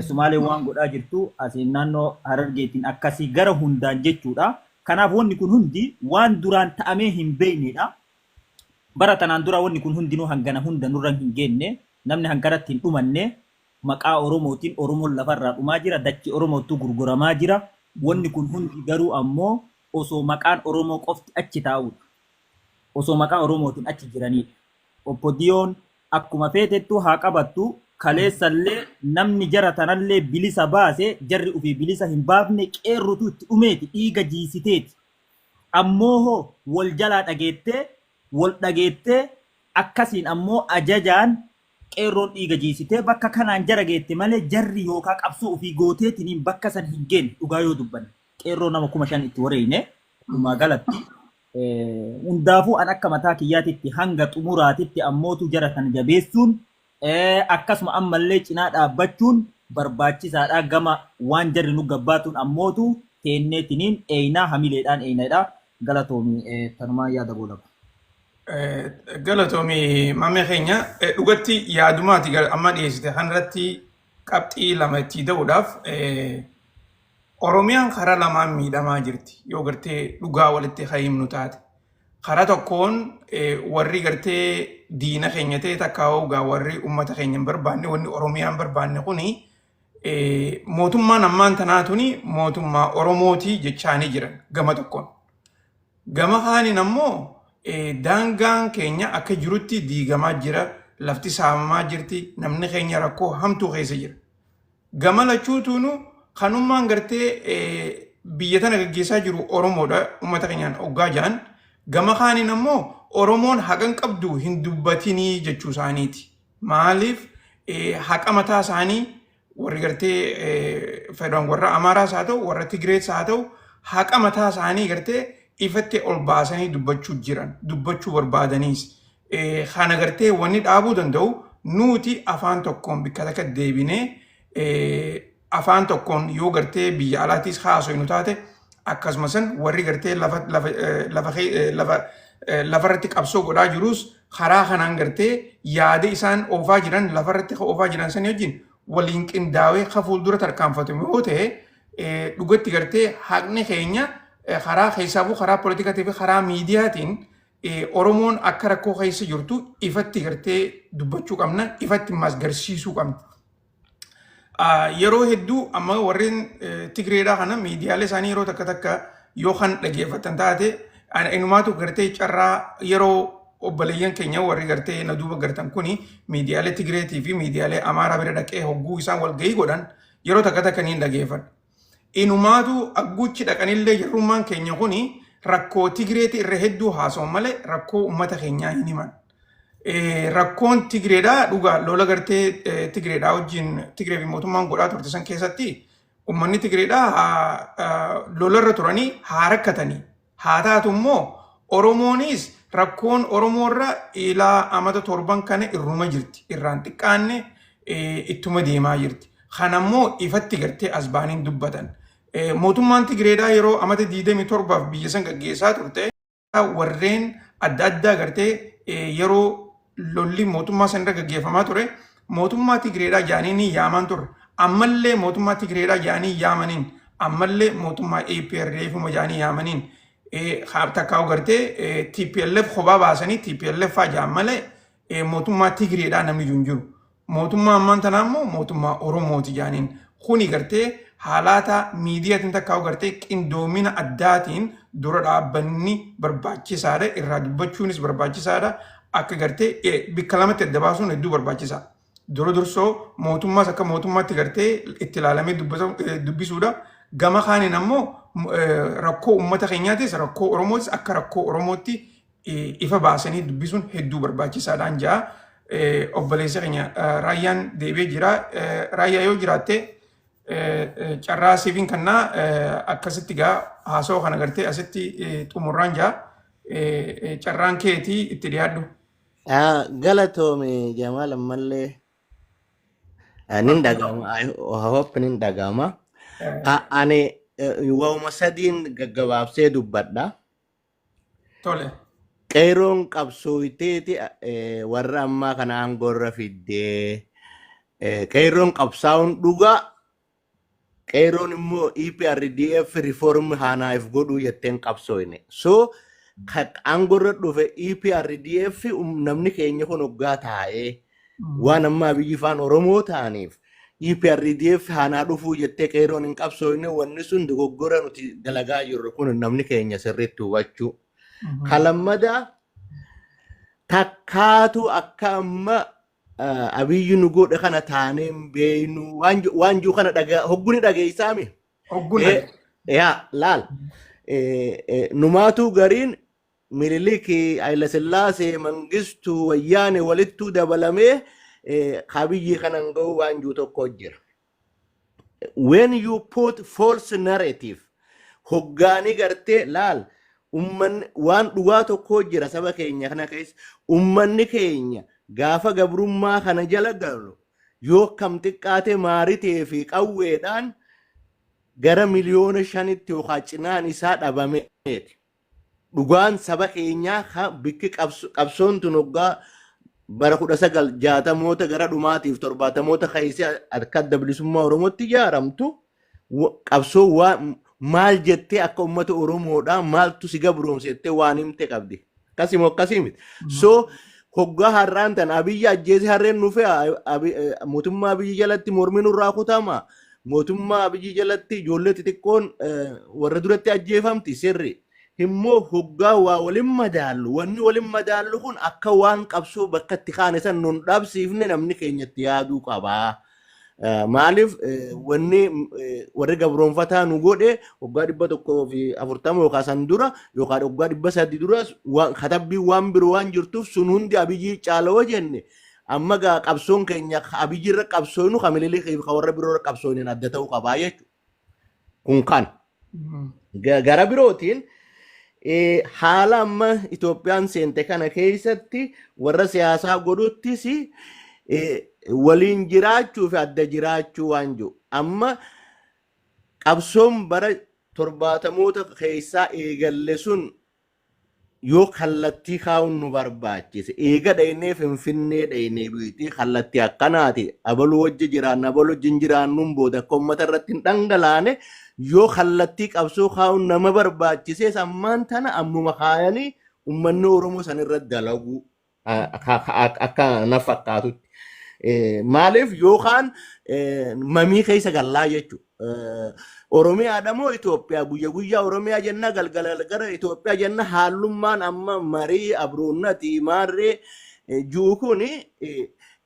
Sumaalee waan godhaa jirtu, asiin naannoo Harargeetiin akkasii gara hundaan jechuudha. Kanaaf wanni kun hundi waan duraan ta'amee hin beeknedha. Bara tanaan dura wanni kun hundinuu hangana hunda nurra hin geenne, namni hangaratti hin dhumanne. Maqaa Oromootiin Oromoon lafarraa dhumaa jira, dachii Oromootu gurguramaa jira. Wanni kun hundi garuu ammoo osoo maqaan Oromoo qofti achi taa'udha. Osoo maqaa Oromootiin achi jiranidha. OPDOn akkuma feetettu haa qabattu, kaleessallee namni jara tanallee bilisa baase, jarri ofii bilisa hin baafne, qeerrotu itti dhumeeti, dhiiga jiisiteeti. Ammoo hoo wal jalaa dhageettee, wal dhageettee, akkasiin ammoo ajajaan qeerroon dhiiga jiisitee bakka kanaan jara geette malee, jarri yookaan qabsoo ofii gooteetiniin bakka san hin geenne. Dhugaa yoo dubbanne, qeerroo nama 5000 itti wareeyne dhumaa galatti. Hundaafuu an akka mataa kiyyaatitti hanga xumuraatitti ammootu jara kana jabeessuun, akkasuma ammallee cinaa dhaabbachuun barbaachisaadha. Gama waan jarri nu gabbaatuun ammootu teenneetiniin eeynaa hamileedhaan eeynaadha. Galatoomi, tanumaa yaada goolaba. Galatoomi maamee keenya, dhugatti yaadumaati amma dhiyeessite kanarratti qabxii lama itti da'uudhaaf, Oromiyaan karaa lamaan miidhamaa jirti yoo gartee dhugaa walitti himnu taate. Karaa tokkoon warri gartee diina keenya ta'e takka hoogaa warri uummata keenya hin barbaanne, wanni Oromiyaan hin barbaanne kuni mootummaan ammaan tanaa tuni mootummaa Oromooti jechaanii jiran gama tokkoon. Gama kaaniin ammoo daangaan keenya akka jirutti diigamaa jira, lafti saamamaa jirti, namni keenya rakkoo hamtuu keessa jira. Gama lachuutuunu kanummaan gartee biyya tana gaggeessaa jiru Oromoodha uummata keenyaan hoggaa jiran. Gama kaaniin ammoo Oromoon haqan qabdu hin dubbatinii jechuu isaaniiti. Maaliif haqa mataa isaanii warri gartee fedhan warra Amaaraas haa ta'u, warra Tigrees haa ta'u, haqa mataa isaanii gartee ifatti ol baasanii dubbachuu jiran, dubbachuu barbaadaniis. Kana gartee wanni dhaabuu danda'u nuti afaan tokkoon bikka takka deebinee afaan tokkoon yoo gartee biyya alaattis haasofnu taate, akkasumas warri gartee lafa lafa lafa lafa lafarratti qabsoo godhaa jirus karaa kanaan gartee yaada isaan oofaa jiran lafarratti oofaa jiran sanii wajjin waliin qindaawee ka fuuldura tarkaanfatamu yoo ta'e, dhugatti gartee haqni keenya karaa keessaafuu karaa politikaatii fi karaa miidiyaatiin Oromoon akka rakkoo keessa jirtu ifatti gartee dubbachuu qabna, ifatti masgarsiisuu qabna. Yeroo hedduu amma warreen Tigreedhaa kana miidiyaalee isaanii yeroo takka takka yoo kan dhageeffatan taate, inumaatu gartee carraa yeroo obboleeyyan keenya warri gartee na duuba gartan kuni miidiyaalee Tigreetii fi miidiyaalee Amaaraa bira dhaqee hogguu isaan walgahii godhan yeroo takka takka ni dhageeffadha. Inumaatu agguuchi dhaqanillee jirrummaan keenya kuni rakkoo Tigreeti irra hedduu haasa'u malee rakkoo uummata keenyaa hin himan. Rakkoon Tigreedhaa dhugaa lola gartee Tigreedhaa wajjin Tigree fi mootummaan godhaa turte san keessatti uummanni Tigreedhaa lolarra turanii haa rakkatanii. Haa taatu immoo Oromoonis rakkoon Oromoorra ilaa amata 7 kana irruma jirti. Irraan xiqqaanne ittuma deemaa jirti. Kanammoo ifatti gartee as baaniin dubbatan. Mootummaan Tigreedhaa yeroo amata 27f biyya san gaggeessaa turte warreen adda addaa gartee yeroo lolli mootummaa san irra gaggeeffamaa ture mootummaa Tigreedhaa jedhanii ni yaaman turre. Ammallee mootummaa Tigreedhaa jedhanii yaamaniin, ammallee mootummaa EPRDF jedhanii yaamaniin, takkaa'u gartee TPLF kophaa baasanii TPLF fa'aa jedhan malee mootummaa Tigreedhaa namni hin jiru. Mootummaa ammaan tanaa immoo mootummaa Oromooti jedhaniin. Kuni gartee haalata miidiyaatiin takkaa'u gartee qindoomina addaatiin dura dhaabbanni barbaachisaadha. Irraa dubbachuunis barbaachisaadha. Akka gartee bikka lamatti adda baasuun hedduu barbaachisaa. Dura dursoo mootummaas akka mootummaatti gartee itti ilaalamee dubbisuudha. Gama kaaniin ammoo rakkoo uummata keenyaatis, rakkoo Oromootis akka rakkoo Oromootti ifa baasanii dubbisuun hedduu barbaachisaadhaan ja'a. Obboleessa keenya Raayyaan deebi'ee jira. Raayyaa, yoo jiraatte carraa siifiin kannaa akkasitti gaa haasawaa kana gartee asitti xumurraan ja'a. Carraan keetii, itti dhiyaadhu. Galatoome Jamaal, ammallee nin dhagama. I hope nin dhagama. Ani wauma sadiin gaggabaabsee dubbadha. Tole. Qeeroon qabsooyteeti warra ammaa kana aangoorra fiddee, qeerroon qabsaa'uun dhugaa, qeerroon immoo EPRDF reform haanaaf godhuu jetteen qabsooyne. So kan aangoorra dhufe EPRDF, namni keenya kun hoggaa taa'ee waan ammaa biyyi ifaan Oromoo ta'aniif EPRDF haanaa dhufuu jettee qeerroon hin qabsooyne. Wanni sun dogoggora nuti dalagaa jirru kun namni keenya sirriitti hubachuu. Kalammadaa takkaatu akka amma Abiyyi nu godhe kana taanee hin beeynu waan jiru kana dhagaa hogguni dhageessaami. Hogguun Yaa laal, numaatu gariin Minilik, Haayila Sillaasee, Mangistuu, Wayyaane walittuu dabalamee Abiyyi kanan ga'u waan jiru tokko jira. When you put false narrative hoggaanii gartee laal, ummanni waan dhugaa tokko jira saba keenya kana keessa, ummanni keenya gaafa gabrummaa kana jala galu yoo kam xiqqaate maaritee fi qawweedhaan gara 5 miliyoonitti yookaan cinaan isaa dhabameeti. Dhugaan saba keenyaa ka bikki qabsoon tun hoggaa bara 1960moota gara dhumaatiif 70moota keessee akka Adda Bilisummaa Oromootti ijaaramtu, qabsoo maal jettee akka uummata Oromoodhaa maaltu si gabroomse jettee waan himte qabdi. Akkasii akkasii miti. So hoggaa har'aan tan Abiyyi ajjeese harreen nufe, mootummaa Abiyyi jalatti mormi nurraa kutama. Mootummaa Abiyyi jalatti ijoollee xixiqqoon warra duratti ajjeefamti sirri. Immoo hoggaa waa waliin madaallu, wanni waliin madaallu kun akka waan qabsoo bakka itti kaane san nun dhabsiifne namni keenyatti yaaduu qabaa. Maaliif wanni warri gabroonfataa nu godhe waggaa 140 yookaan san dura yookaan waggaa 300 dura katabbii waan biroo waan jirtuuf sun hundi Abiyyi caalawoo jenne, amma gaa qabsoon keenya Abiyyi irra qabsoonu kan Minilikii fi kan warra biroo irra qabsooniin adda ta'uu qabaa jechuudha. Kun kan. Gara birootiin haala amma Itoophiyaan seente kana keessatti warra siyaasaa godhuttis waliin jiraachuu fi adda jiraachuu waan jiru. Amma qabsoon bara 70moota keessaa eegalle sun yoo kallattii kaa'uun nu barbaachise, eega dhaynee Finfinnee dhaynee beektii, kallattii akkanaati, abaluu wajji jiraanna, abaluu wajjin jiraannuun booda akka uummata irratti hin dhangalaane, yoo kallattii qabsoo kaa'uun nama barbaachisees ammaan tana ammuma kaayanii uummanni Oromoo san irratti dalaguu akka na fakkaatutti. Maaliif yookaan mamii keessa gallaa jechuudha. Oromiyaadha moo Itoophiyaa? Guyya guyyaa Oromiyaa jenna, galgala gara Itoophiyaa jenna. Haallummaan amma marii abroonnati maarree jiru kun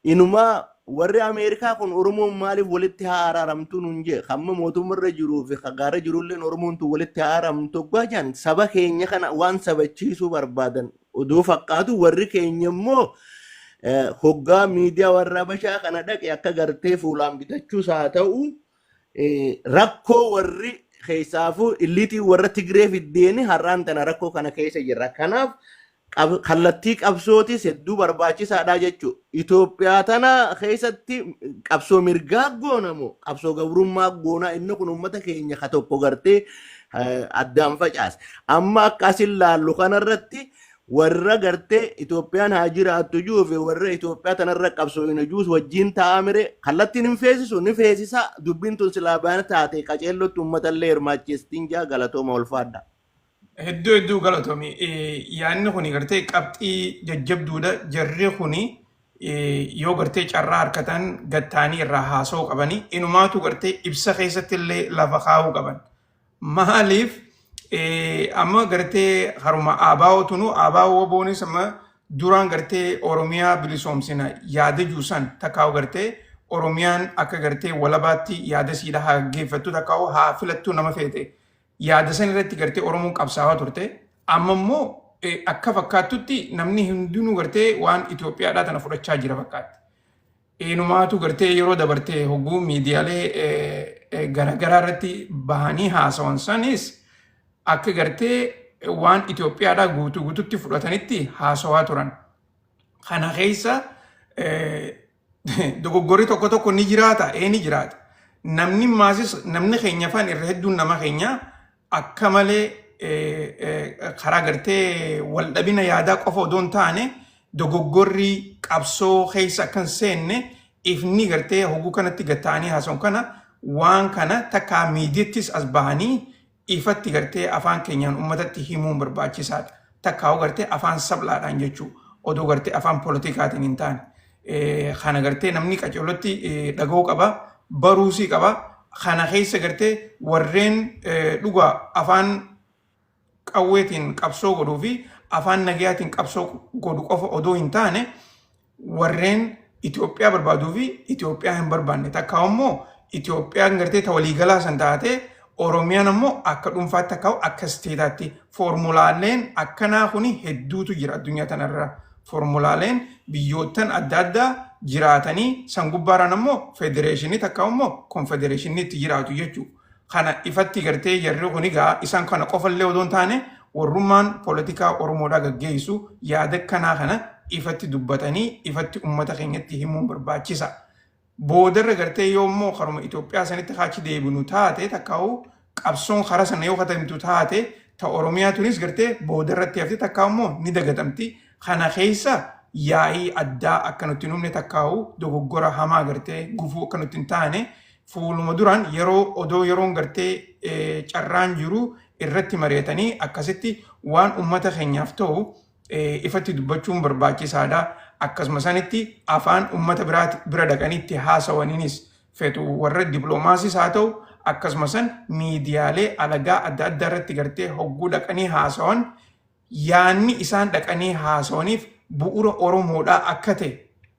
inumaa warri Ameerikaa kun Oromoon maaliif walitti haa araaramtu nun jee, hamma mootummarra jiruu fi gaara jirulleen Oromoon tun walitti haa araaramtu hoggaa jedhan, saba keenya kana waan sabachiisuu barbaadan oduu fakkaatu, warri keenya immoo hoggaa miidiyaa warra Habashaa kana dhaqe akka gartee fuulaan bitachuus haa ta'u, rakkoo warri keessaafuu illiitii warra Tigree fiddeeni har'aan tana rakkoo kana keessa jirra. Kanaaf kallattii qabsootis hedduu barbaachisaadha jechuudha. Itoophiyaa tana keessatti qabsoo mirgaa goonamu, qabsoo gabrummaa goonaa, inni kun uummata keenya ka tokko gartee addaan facaase. Amma akka asin laallu kanarratti warra gartee Itoophiyaan haa jiraattu juu fi warra Itoophiyaa tanarra qabsoo hin juus wajjin taa'amire kallattiin hin feesisu, ni feesisa. Dubbiin tun silaa baana taate qaceellotti uummatallee hirmaachistiin jaa. Galatooma, ulfaadha. Hedduu hedduu galatoomi. Yaadni kuni gartee qabxii jajjabduudha. Jarri kuni yoo gartee carraa harkatan gattaanii irraa haasa'uu qabanii, inumaatu gartee ibsa keessatti illee lafa kaa'uu qaban. Maaliif amma gartee haruma ABO tunu ABO WBOnis amma duraan gartee Oromiyaa bilisoomsina yaada juusan takkaa'u, gartee Oromiyaan akka gartee walabaatti yaada siidha haa gaggeeffattu takkaa'u haa filattu nama feete. Yaada san irratti gartee Oromoon qabsaa'aa turte. Amma immoo akka fakkaattutti namni hundinuu gartee waan Itoophiyaadhaa tana fudhachaa jira fakkaatti. Eenumaatu gartee yeroo dabartee hogguu miidiyaalee garaagaraa irratti bahanii haasawan sanis akka gartee waan Itoophiyaadhaa guutuu guututti fudhatanitti haasawaa turan. Kana keessa dogoggorri tokko tokko ni jiraata, ee ni jiraata. Namni maasis namni keenya faan irra hedduun nama keenya akka malee karaa gartee waldhabina yaadaa qofa odoo hin taane dogoggorri qabsoo keessa akka hin seenne ifni gartee hogguu kanatti gatta'anii haasawu kana waan kana takkaa miidiyattis as bahanii ifatti gartee afaan keenyaan uummatatti himuun barbaachisaadha. Takkaa gartee afaan sablaadhaan jechuu odoo gartee afaan poolitikaatiin hin taane. Kana gartee namni qaceellotti dhaga'uu qaba, baruusii qaba. Kana keessa gartee warreen dhugaa afaan qawweetiin qabsoo godhuu fi afaan nagayaatiin qabsoo godhu qofa odoo hin taane, warreen Itoophiyaa barbaaduu fi Itoophiyaa hin barbaanne, takka immoo Itoophiyaan gartee ta waliigalaa san taate, Oromiyaan ammoo akka dhuunfaatti akka isteetaatti, foormulaaleen akkanaa kuni hedduutu jira addunyaa tanarra. Foormulaaleen biyyoottan adda addaa jiraatanii san gubbaaraan ammoo federeeshinii takka immoo konfedereeshinii itti jiraatu jechuudha. Kana ifatti gartee jarri kun egaa isaan kana qofallee odoo hin taane warrummaan poolitikaa Oromoodhaa gaggeessu yaada kanaa kana ifatti dubbatanii ifatti uummata keenyatti himuun barbaachisa. Boodarra gartee yoo immoo karuma Itoophiyaa sanitti achi deebinu taate, takkaa'u qabsoon karaa sana yoo katamtu taate, ta Oromiyaa tunis gartee boodarratti hafte, takkaa immoo ni dagatamti. Kana keessa yaa'ii addaa akka nutti hin humne, takkaa'u dogoggora hamaa gartee gufuu akka nutti hin taane, fuuluma duraan yeroo odoo yeroon gartee carraan jiru irratti mari'atanii akkasitti waan ummata keenyaaf ta'u ifatti dubbachuun barbaachisaadha. Akkasuma sanitti afaan ummata bira dhaqanii itti haasawaniinis feetu warra dippiloomaasiis haa ta'u, akkasuma san miidiyaalee alagaa adda addaa irratti gartee hogguu dhaqanii haasawan, yaanni isaan dhaqanii haasawaniif bu'uura Oromoodhaa akka ta'e,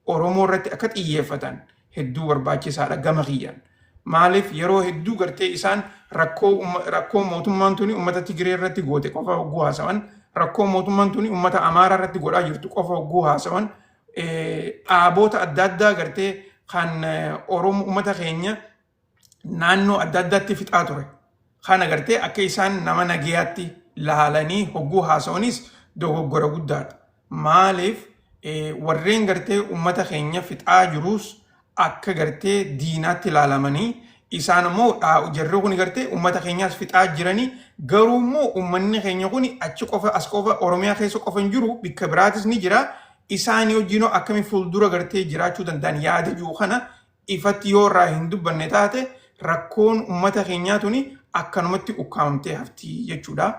Oromoo irratti akka xiyyeeffatan hedduu barbaachisaadha gama kiyyaan. Maaliif, yeroo hedduu gartee isaan rakkoo mootummaan tuni uummata Tigiree irratti goote qofa hogguu haasawan, rakkoo mootummaan tuni uummata Amaaraa irratti godhaa jirtu qofa hogguu haasawan, dhaaboota adda addaa gartee kan Oromoo uummata keenya naannoo adda addaatti fixaa ture. Kana gartee akka isaan nama nagayaatti laalanii hogguu haasawanis dogoggora guddaadha. Maaliif, warreen gartee uummata keenya fixaa jirus akka gartee diinaatti ilaalamanii, isaan immoo jarri kun gartee uummata keenyaas fixaa jiranii, garuu immoo uummanni keenya kun achi qofa, as qofa, Oromiyaa keessa qofa hin jiru, bakka biraatis ni jira. Isaanii wajjinoo akkamii fuuldura gartee jiraachuu danda'an yaada jiru kana ifatti yoo irraa hin dubbanne taate, rakkoon uummata keenyaa tuni akkanumatti ukkaamamtee hafti jechuudha.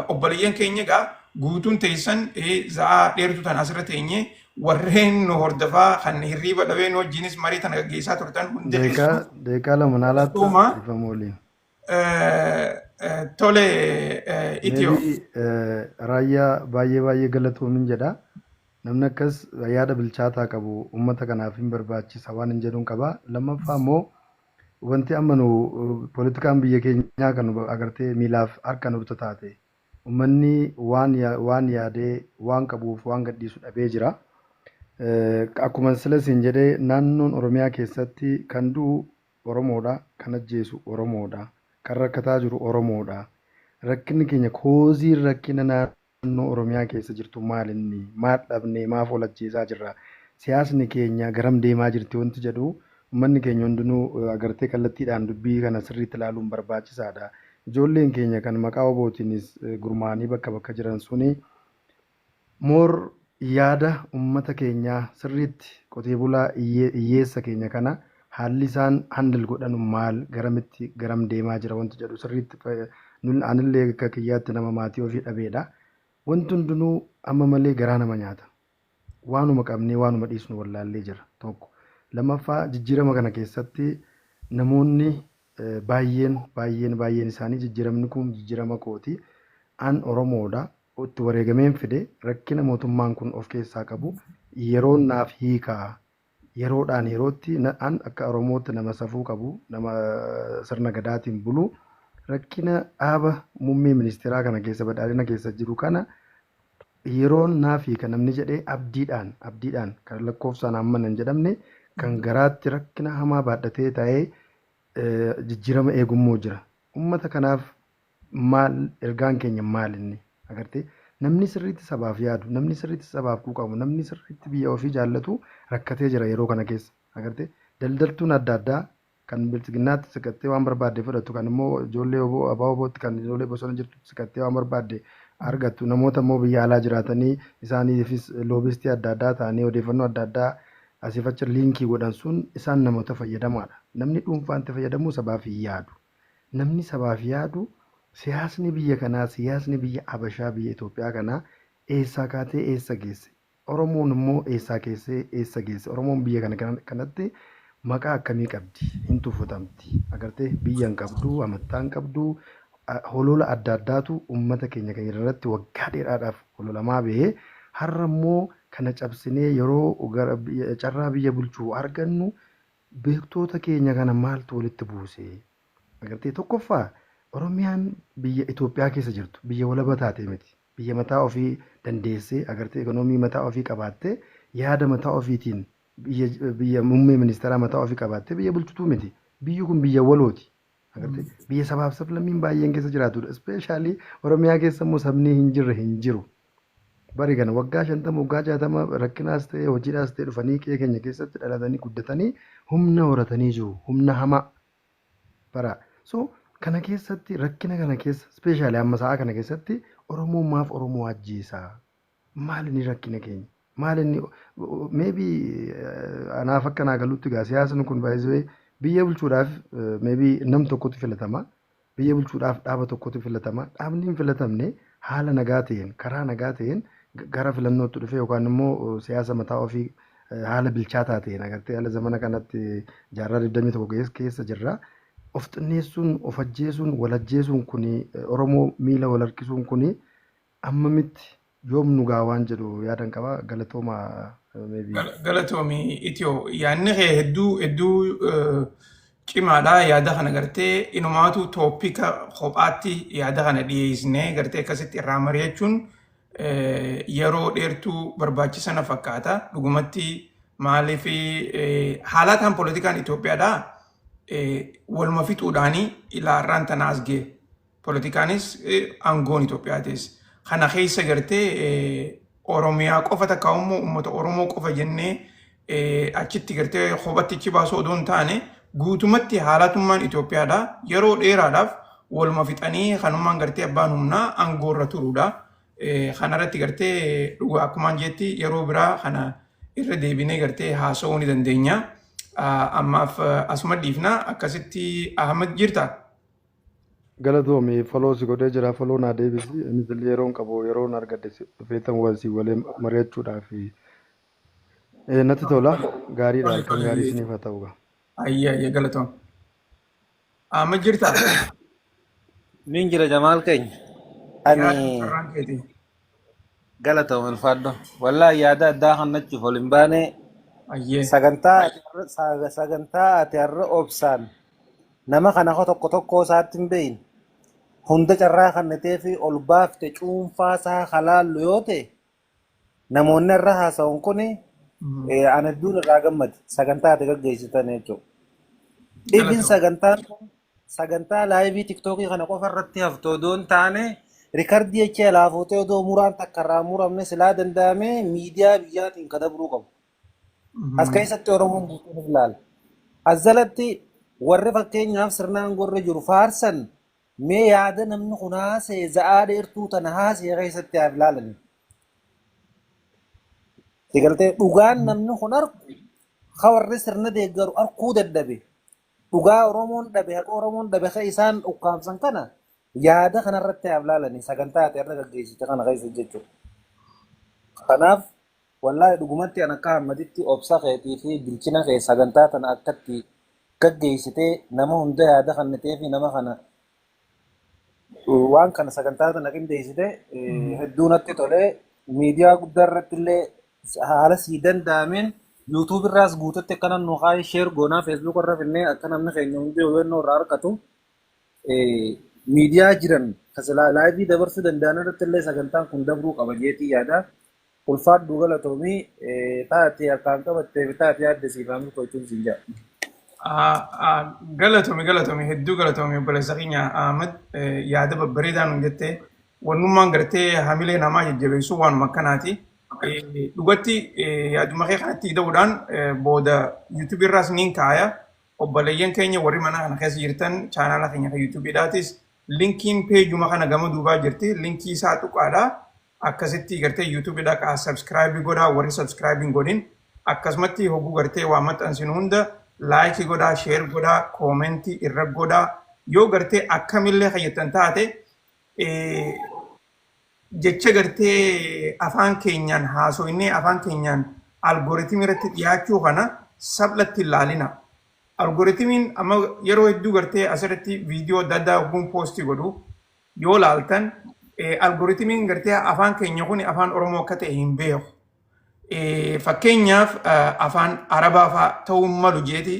Obboleeyyan keenya egaa guutuun teessan za'aa dheertuu tan asirra teenyee warreen nu hordofaa kan hirriiba dhabee nu wajjinis marii tana gaggeessaa turtan hundi keessanuu Daqiiqaa 2 naa laattaa? Dhuma Dhiifama waliin. Tole, Itiyoo. Maybe Raayyaa, baay'ee baay'ee galatoomin jedha. Namni akkas yaada bilchaataa qabu uummata kanaaf hin barbaachisa waan hin jedhuun qaba. Lammaffaa immoo wanti amma nu poolitikaan biyya keenyaa kan nu agartee miilaaf harka nu taate. Uummanni waan yaadee waan qabuuf waan gadhiisu dhabee jira. Akkuma sila siin jedhee, naannoon Oromiyaa keessatti kan du'u Oromoodha, kan ajjeesu Oromoodha, kan rakkataa jiru Oromoodha. Rakkinni keenya, causeiin rakkina naannoo Oromiyaa keessa jirtu maal inni? Maal dhabnee maaf ol ajjeesaa jirra? Siyaasni keenya garam deemaa jirti wanti jedhu, uummanni keenya hundinuu agartee kallattiidhaan dubbii kana sirriitti ilaaluun barbaachisaadha. Ijoolleen keenya kan maqaa obootiinis gurmaa'anii bakka bakka jiran suni more yaada uummata keenyaa sirriitti, qotee bulaa hiyyeessa keenya kana haalli isaan handle godhanu maal, garamitti garam deemaa jira wanti jedhu sirriitti anillee akka kiyyaatti nama maatii ofii dhabeedha. Wanti hundinuu amma malee garaa nama nyaata. Waanuma qabnee waanuma dhiisnu wallaallee jira tokko. Lammaffaa, jijjiirama kana keessatti namoonni baay'een baay'een baay'een isaanii jijjiiramni kun jijjiirama kooti. An Oromoodha. Itti wareegameen fide, rakkina mootummaan kun of keessaa qabu yeroon naaf hiikaa. Yeroodhaan yerootti an akka Oromootti nama safuu qabu, nama sirna gadaatiin bulu, rakkina dhaaba muummee ministeeraa kana keessa, badhaadhina keessa jiru kana yeroon naaf hiika namni jedhee abdiidhaan abdiidhaan kan lakkoofsaan hammana hin jedhamne, kan garaatti rakkina hamaa baadhatee taa'ee jijjiirama eegummoo jira. Uummata kanaaf maal ergaan keenya, maal inni? Agartee, namni sirriitti sabaaf yaadu, namni sirriitti sabaaf quuqamu, namni sirriitti biyya ofii jaallatu rakkatee jira yeroo kana keessa. Agartee, daldaltuun adda addaa kan bilchiginnaatti siqattee waan barbaadde fudhattu, kan immoo ijoollee abaa obootti, kan ijoollee bosona jirtu siqattee waan barbaadde argattu, namoota immoo biyya alaa jiraatanii isaaniifis lobbyistii adda addaa ta'anii odeeffannoo adda addaa asiif achi linkii godhan sun isaan namoota fayyadamaadha. Namni dhuunfaan itti fayyadamuu sabaaf hin yaadu. Namni sabaaf yaadu, siyaasni biyya kanaa, siyaasni biyya Habashaa, biyya Itoophiyaa kanaa eessaa kaatee eessa geesse? Oromoon immoo eessaa keessee eessa geesse? Oromoon biyya kana kanatti maqaa akkamii qabdi? Hin tuffatamti. Agartee, biyya hin qabdu, amantaa hin qabdu, holola adda addaatu uummata keenya kan irratti waggaa dheeraadhaaf hololamaa bahee, har'a immoo kana cabsinee yeroo gara carraa biyya bulchuu argannu, beektoota keenya kana maaltu walitti buuse? Agartee, tokkoffaa Oromiyaan biyya Itoophiyaa keessa jirtu biyya walaba taate miti. Biyya mataa ofii dandeessee, agartee, ekonoomii mataa ofii qabaattee, yaada mataa ofiitiin biyya muummee ministeeraa mataa ofii qabaattee biyya bulchituu miti. Biyyi kun biyya walooti. Agartee, biyya sabaaf sablammiin baay'een keessa jiraatudha. Especially Oromiyaa keessa immoo sabni hin jirre hin jiru. Bari kana waggaa 50, waggaa 60 rakkinaas ta'e hojiidhaas ta'e dhufanii qe'ee keenya keessatti dhalatanii guddatanii humna horatanii jiru. Humna hamaa bara. So kana keessatti, rakkina kana keessa, especially amma sa'a kana keessatti, Oromoon maaf Oromoo ajjeesaa? Maal inni rakkina keenya? Maal inni maybe anaaf akka naa galutti gaa siyaasni kun baay'ee biyya bulchuudhaaf maybe nam tokkotu filatama. Biyya bulchuudhaaf dhaaba tokkotu filatama. Dhaabni hin filatamne haala nagaa ta'een, karaa nagaa ta'een gara filannootti dhufe yookaan immoo siyaasa mataa ofii haala bilchaataa ta'een agartee haala zamana kanatti jaarraa 21 keessa jirra. Of xinneessuun, of ajjeesuun, wal ajjeesuun kuni, Oromoo miila wal harkisuun kuni ammamitti, yoom nu gaa waan jedhu yaadan qaba. Galatooma maybe. Galatoomi Itiyoo, yaadni kee hedduu hedduu cimaadha. Yaada kana gartee inumaatu topic kophaatti yaada kana dhiyeessinee gartee akkasitti irraa mari'achuun yeroo dheertuu barbaachisa na fakkaata. Dhugumatti maaliif haalataan poolitikaan Itoophiyaadhaa waluma fixuudhaanii ilaarraan tana as ga'e. Poolitikaanis aangoon Itoophiyaatis. Kana keessa gartee Oromiyaa qofa takka immoo uummata Oromoo qofa jennee achitti gartee kophatti achi baasuu odoo hin taane, guutumatti haalatummaan Itoophiyaadha. Yeroo dheeraadhaaf waluma fixanii kanummaan gartee abbaan humnaa aangoorra turuudha. Kanarratti gartee dhugaa akkumaan jetti yeroo biraa kana irra deebinee gartee haasa'uu ni dandeenya. Ammaaf asuma dhiifna. Akkasitti Ahmad, jirta? Galatoomi, follow si godhee jira, follow naa deebisi. Innis illee yeroon qabu, yeroon argadhe dhufeetan wal si waliin mari'achuudhaaf natti tola. Gaariidha, halkan gaarii isiniif haa ta'u. Ayya, ayya, galatoom. Ahmad, jirta? Nin jira, Jamaal keenya. Yaada Ani carraan keeti. galatoom, ulfaadho. Wallaahi yaada addaa kannachuuf ol hin baane. Sagantaa ati har'a obsaan nama kana tokko tokko isaatti hin beeyin hunda carraa kannatee fi ol baafte cuunfaa isaa halaallu yoo ta'e, namoonni irra haasa'uun kun ana hedduun irraa gammade sagantaa ati gaggeessitan jechuudha. Ibin sagantaan kun sagantaa live TikTokii kana qofa irratti haftu odoo hin taane, record jecha alaa fuutee odoo muraan takka irraa muramne silaa danda'ame miidiyaa biyyaatiin ka dabruu qabu. As keessatti Oromoon guutuun ilaala. As jalatti warri fakkeenyaaf sirna aangoo jiru faarsan, mee yaada namni kun haasa'e za'aa dheertuu tana haasa'e keessatti haa ilaalani. Sigaltee dhugaan namni kun argu ka warri sirna deeggaru arkuu dadhabe. Dhugaa Oromoon dhabe, haqa Oromoon dhabe ka isaan ukkaamsan kana yaada kanarratti haa ilaalani sagantaa ati irra gaggeessite kana keessa jechuudha. Kanaaf wallaahi dhugumatti an akka Ahmaditti obsa keetii fi bilchina kee sagantaa tana akkatti gaggeessitee nama hunda yaada kannitee fi nama kana waan kana sagantaa tana qindeessite hedduu natti tolee. Miidiyaa guddaa irratti illee haala sii danda'ameen YouTube irraas guututti akkana nu kaayee share goonaa, Facebook irra finnee akka namni keenya hundi hubannoo irraa argatu, miidiyaa jiran live dabarsuu danda'an irratti illee sagantaan kun dabruu qaba jeetii yaada. Ulfaadhu, galatoomii, taate harkaan qabattee fi taate yaadde siif haa milkoochuun siin jedha. Galatoomi, galatoomi, hedduu galatoomi obboleessa keenya Ahmad. Yaada babbareedaa nuun jettee. Wannummaan gartee hamilee namaa jajjabeessuu waanuma akkanaati. Dhugatti yaaduma kee kanatti hidhuudhaan booda YouTube irraas niin kaaya. Obboleeyyan keenya warri mana kana keessa jirtan, chaanaala keenya kan YouTubeiidhaatis linkiin peejuma kana gama duubaa jirti. Linkii isaa tuqaadha. Akkasitti gartee YouTubeii dhaqaa, subscribe godhaa warri subscribe hin godhin. Akkasumatti hogguu gartee waa maxxansinu hunda like godhaa, share godhaa, comment irra godhaa. Yoo gartee akkamillee fayyaddan taate, jecha gartee afaan keenyaan haasoynee afaan keenyaan algorithmii irratti dhiyaachuu kana salphatti ilaalina. Algorithmiin amma yeroo hedduu gartee asirratti viidiyoo adda addaa hogguun post godhu yoo laaltan, algorithmiin gartee afaan keenya kun afaan Oromoo akka ta'e hin beeku. Fakkeenyaaf afaan Arabaa fa'aa ta'uu malu jeeti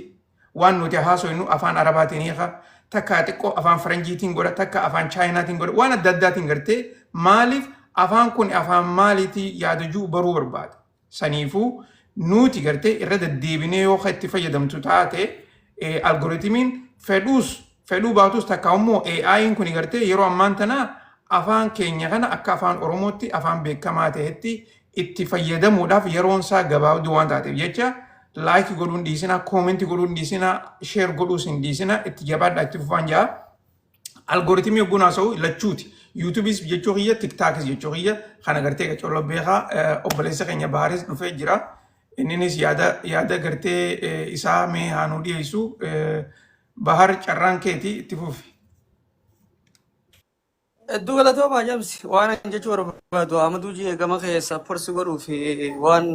waan nuti haasoynu afaan Arabaatiin hiika, takka xiqqoo afaan Faranjiitiin godha, takka afaan Chaayinaatiin godha, waan adda addaatiin gartee maaliif afaan kun afaan maaliitii yaada jiru baruu barbaada. Saniifuu nuti gartee irra deddeebinee yoo itti fayyadamtu taate, algorithmiin fedhuus fedhuu baatus, takka immoo AI'n kun gartee yeroo ammaan tana Afaan keenya kana akka afaan Oromootti afaan beekamaa ta'etti itti fayyadamuudhaaf yeroon isaa gabaabduu waan taateef jecha like godhuun dhiisina, comment godhuun dhiisina, share godhuus hin dhiisina, itti jabaadhaa itti fufaan jaa. Algorithm yogguun haasa'u lachuuti. YouTubeis jechuu kiyya, TikTokis jechuu kiyya kana gartee qacoloo beekaa obboleessa keenya Baharis dhufee jira. Inninis yaada gartee isaa mee haa nuu dhiyeessu. Bahar, carraan keeti, itti fufi. Hedduu galatoomaa Jamsi. Waan ani jechuu barbaadu, Amaduu jee gama keessa force godhuu fi waan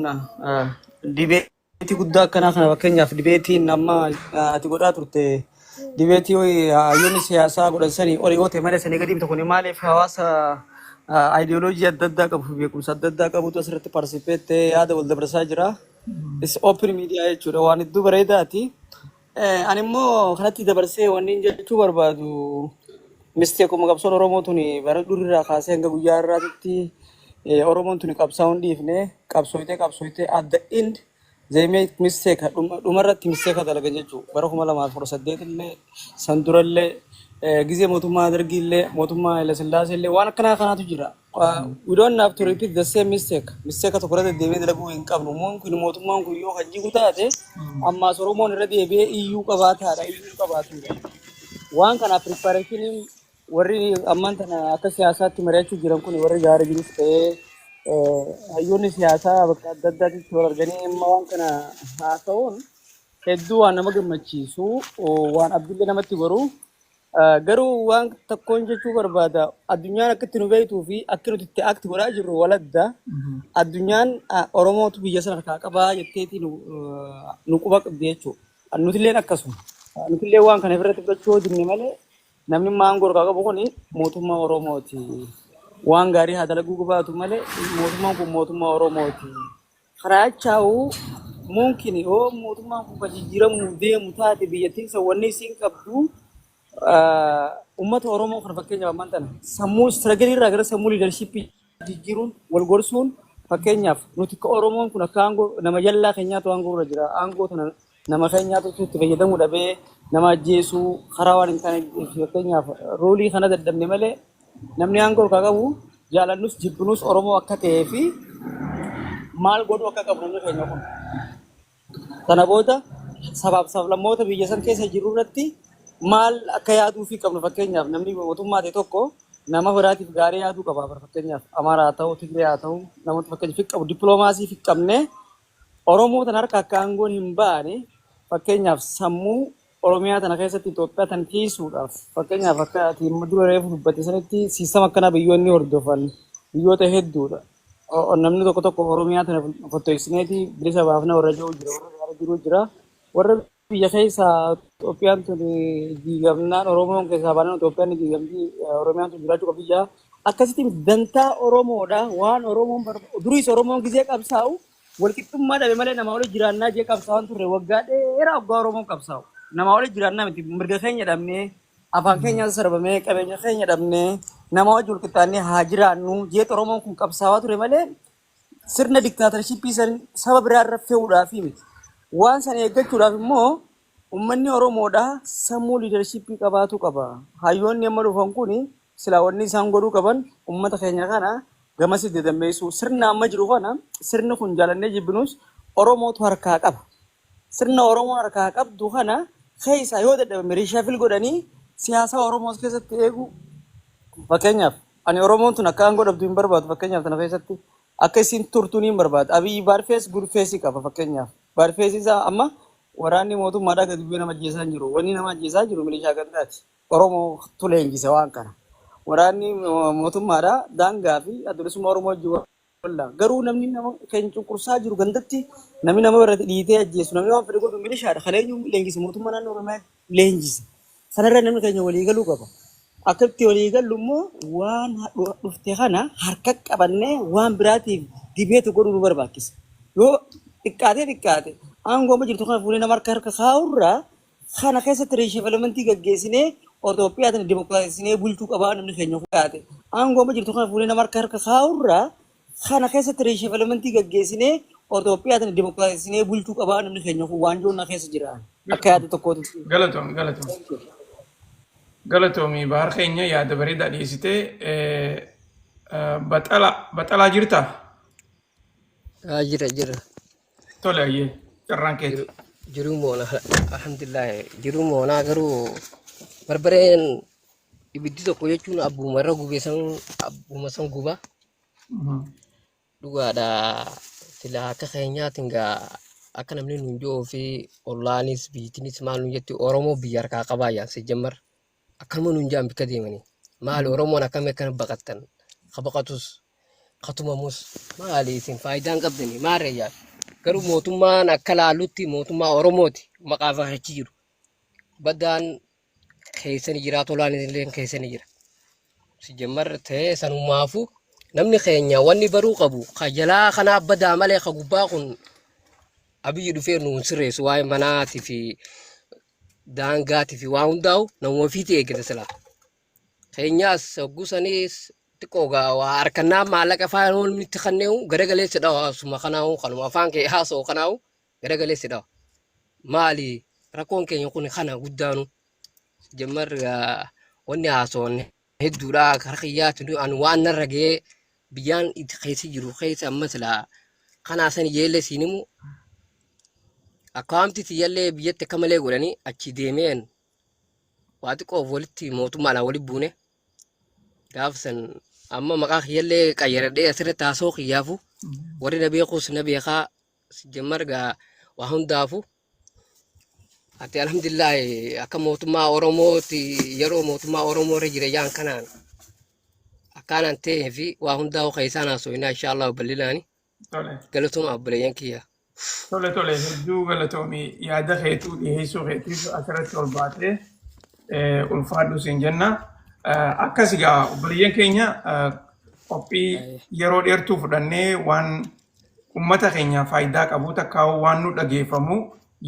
debate guddaa akkanaa kana, fakkeenyaaf debateiin amma ati godhaa turte, debate hayyoonni siyaasaa godhan sanii ol yoo ta'e malee sanii gadi miti. Kun maaliif hawaasa ideology adda addaa qabu fi beekumsa adda addaa qabutu asirratti participate ta'ee yaada wal dabarsaa jira. Is open media jechuudha, waan hedduu bareedaati. Ani immoo kanatti dabarsee wanni jechuu barbaadu, mistakeuma qabsoon Oromoo tuni bara durirraa kaasee hanga guyyaa har'aatitti Oromoon tuni qabsaa'uu hin dhiifne, qabsooytee qabsooytee at the end they make mistake, dhumarratti mistake dalagan jechuudha. Bara 2018 illee, san durallee, gizee mootummaa Dargii illee, mootummaa Haile Sillaasee illee waan akkanaa kanaatu jira. We don't have to repeat the same mistake. Mistake tokko irra deddeebi'ee dalaguu hin qabnu. Moon kun mootummaan kun yoo kan jigu taate ammaas Oromoon irra deebi'ee iyyuu qabaataadha. Iyyuu qabaatudha. Waan kanaaf preparationiin warri ammaan tana akka siyaasaatti mari'achuu jiran kun, warri gaarii jirus ta'ee hayyoonni siyaasaa bakka adda addaatti wal arganii amma waan kana haasa'uun hedduu waan nama gammachiisu, waan abdillee namatti goru. Garuu waan tokkoon jechuu barbaada. Addunyaan akka itti nu beektuu fi akka nuti itti act godhaa jirru waladda. Addunyaan Oromootu biyya sana harkaa qabaa jetteeti nu quba qabdi jechuudha. Nutilleen akkasuma. Nutillee waan kana irratti fudhachuu yoo dinne malee namni aangoo harkaa qabu kuni mootummaa Oromooti. Waan gaarii haa dalaguu baatu malee mootummaan kun mootummaa Oromooti. Karaa chaa'u mumkin yoo mootummaan kun kan jijjiiramuu deemu taate, biyyattiin san wanni isiin qabdu uummata Oromoo kana, fakkeenyaaf ammaan tana sammuu struggle irraa gara sammuu leadership jijjiiruun wal gorsuun, fakkeenyaaf nuti akka Oromoon kun akka aangoo nama jallaa keenyaatu aangoo irra jira, aangoo tana nama keenyaatu itti fayyadamuu dhabee nama ajjeesuu karaa waan hin taane, fakkeenyaaf roolii kana dadhabne malee namni aangoo harkaa qabu jaalannus jibbinus Oromoo akka ta'ee fi maal godhuu akka qabu namni keenya kun. Kana booda sabaaf sablammoota biyya san keessa jiru irratti maal akka yaaduu fi qabnu, fakkeenyaaf namni mootummaa ta'e tokko nama biraatiif gaarii yaaduu qaba. Fakkeenyaaf Amaaraa haa ta'u, Tigree haa ta'u, namoota fakkeenyaaf fi qabu dippiloomaasii fi qabne Oromoo tan harka akka aangoon hin baane, fakkeenyaaf sammuu Oromiyaa tana keessatti Itoophiyaa tan tiisuudhaaf, fakkeenyaaf akka ati dura reefu dubbatte sanitti system akkanaa biyyoonni hordofan biyyoota hedduudha. Namni tokko tokko Oromiyaa tana fottoqsineeti bilisa baafna warra jiru jira, warra gaara jiru jira. Warra biyya keessaa Itoophiyaan tun diigamnaan, Oromoon keessaa baanaan Itoophiyaan ni diigamti, Oromiyaan tun jiraachuu qabdi jira. Akkasitti dantaa Oromoodha, waan Oromoon duriis Oromoon gizee qabsaa'u walqixxummaa dhabe malee nama waliin jiraannaa jee qabsaa'an turre. Waggaa dheeraa waggaa Oromoon qabsaa'u. Nama waliin jiraannaa miti, mirga keenya dhabnee, afaan keenya sarbamee, qabeenya keenya dhabnee, nama wajji walqixxaannee haa jiraannu jeet Oromoon kun qabsaa'aa ture malee sirna dictatorship san saba biraarra fe'uudhaaf miti. Waan sana eeggachuudhaaf immoo uummanni Oromoodhaa sammuu leadership qabaatu qaba. Hayyoonni amma dhufan kun silaa wanni isaan godhuu qaban uummata keenya kana gamasi dadammeessuu, sirna amma jiru kana, sirni kun jaalannee jibbinus Oromootu harkaa qaba. Sirna Oromoon harkaa qabdu kana keessaa yoo dadhabame reshuffle godhanii siyaasa Oromoos keessatti eeguu. Fakkeenyaaf ani Oromoon tun akka aangoo dhabdu hin barbaadu. Fakkeenyaaf tana keessatti akka isin turtu ni hin barbaadu. Abiyyi bad face, good face qaba fakkeenyaaf. Bad face isaa amma waraanni mootummaadhaa gadi bu'ee nama ajjeesaa hin jiru. Wanni nama ajjeesaa jiru milishaa gandaati. Oromoo leenjise waan kana. Waraanni mootummaadhaa daangaa fi adda bilisummaa Oromoo wajjin walla. Garuu namni nama keenya cunqursaa jiru gandatti, namni nama irratti dhiitee ajjeesu, namni waan fedhe godhu milishaadha. Kan eenyu leenjise? Mootummaa naannoo Oromiyaa leenjise. Sanarra namni keenya walii galuu qaba. Akka itti walii gallu immoo waan dhufte kana harka qabannee waan biraatiif debate godhuu nu barbaachisa. Yoo xiqqaatee xiqqaate aangoo amma jirtu kana fuunee nama harka harka kaa'urraa kana keessatti reshufflement gaggeessinee Itoophiyaa tana dimokiraatessinee bulchuu qabaa namni keenya xiqqaate. Aangoo amma jirtu kana fuunee nama harka harka kaa'urraa kana keessatti reshufflement gaggeessinee Itoophiyaa tana dimokiraatessinee bulchuu qabaa namni keenya kun waan joonnaa keessa jira. Akka yaada tokkootti. Galatoom, galatoom. Galatoomii Bahar keenya yaada bareedaa dhiyeessitee baxalaa jirtaa? Jira jira. Tole ayyee carraan keeti. Jiru jiruu moona, alhamdulillah, jiruu moonaa. Garuu barbareen ibiddi tokko jechuun abbuma irra gube san, abbuma san guba. Dhugaadha, sila akka keenyaatiin gaa akka namni nuun ji'uu fi ollaanis biyyittiinis maal nuun jetti, Oromoo biyya harkaa qabaa jaan sejjammar akkanuma nuun jaan bikka deemanii, maali Oromoon akkamii akkana baqattan, ka baqatus katumamus maali isin faayidaan qabdanii maarree jaan. Garuu mootummaan akka laallutti mootummaa Oromooti maqaaf achi jiru baddaan keessani jira, tolaan illee keessani jira. Sijjammar ta'ee sanumaafuu namni keenya wanni baruu qabu ka jalaa kanaa badaa malee ka gubbaa kun Abiyyi dhufee nuun sirreessu waa'ee manaatii fi daangaatii fi waa hundaa'u namuma ofiitii eeggata silaa. Keenyaas hogguu saniis xiqqoo gaa waa harkannaa maallaqa afaan itti kanneehu garagaleessi dhawa, asuma kanaahu kanuma afaan kee haasa'u kanaahu garagaleessi dhawa. Maali rakkoon keenya kun kana guddaanu jammar wanni haasa'uun hedduudha karaa kiyyaatti ani waan narra ga'ee biyyaan itti keessa jiru keessa amma silaa kanaa san ijeellee siin himu akkaawamti tiyyallee biyyatti akka malee godhanii achi deemeen waa xiqqoof walitti mootummaadhaan walitti buune. Gaaf san amma maqaa kiyyallee qayyaradhee asirratti haasa'u kiyyaafu warri na beekus na beekaa. Jammar gaa waa hundaafu ati alhamdulillah akka mootummaa Oromooti yeroo mootummaa Oromoo irra jira jaan kanaan akkaanaan ta'ee fi waa hundaa'u keessaan haasofnaa inshallah bal'inaani. Tole. Galatuma obboleeyyan kiyya. Tole, hedduu galatoomii, yaada keetuu dhiyeessuu keetiif asirratti ol baatee ulfaadhu siin jenna. Akkas egaa obboleeyyan keenya, qophii yeroo dheertuu fudhannee waan ummata keenya faayidaa qabu takka waan nu dhageeffamu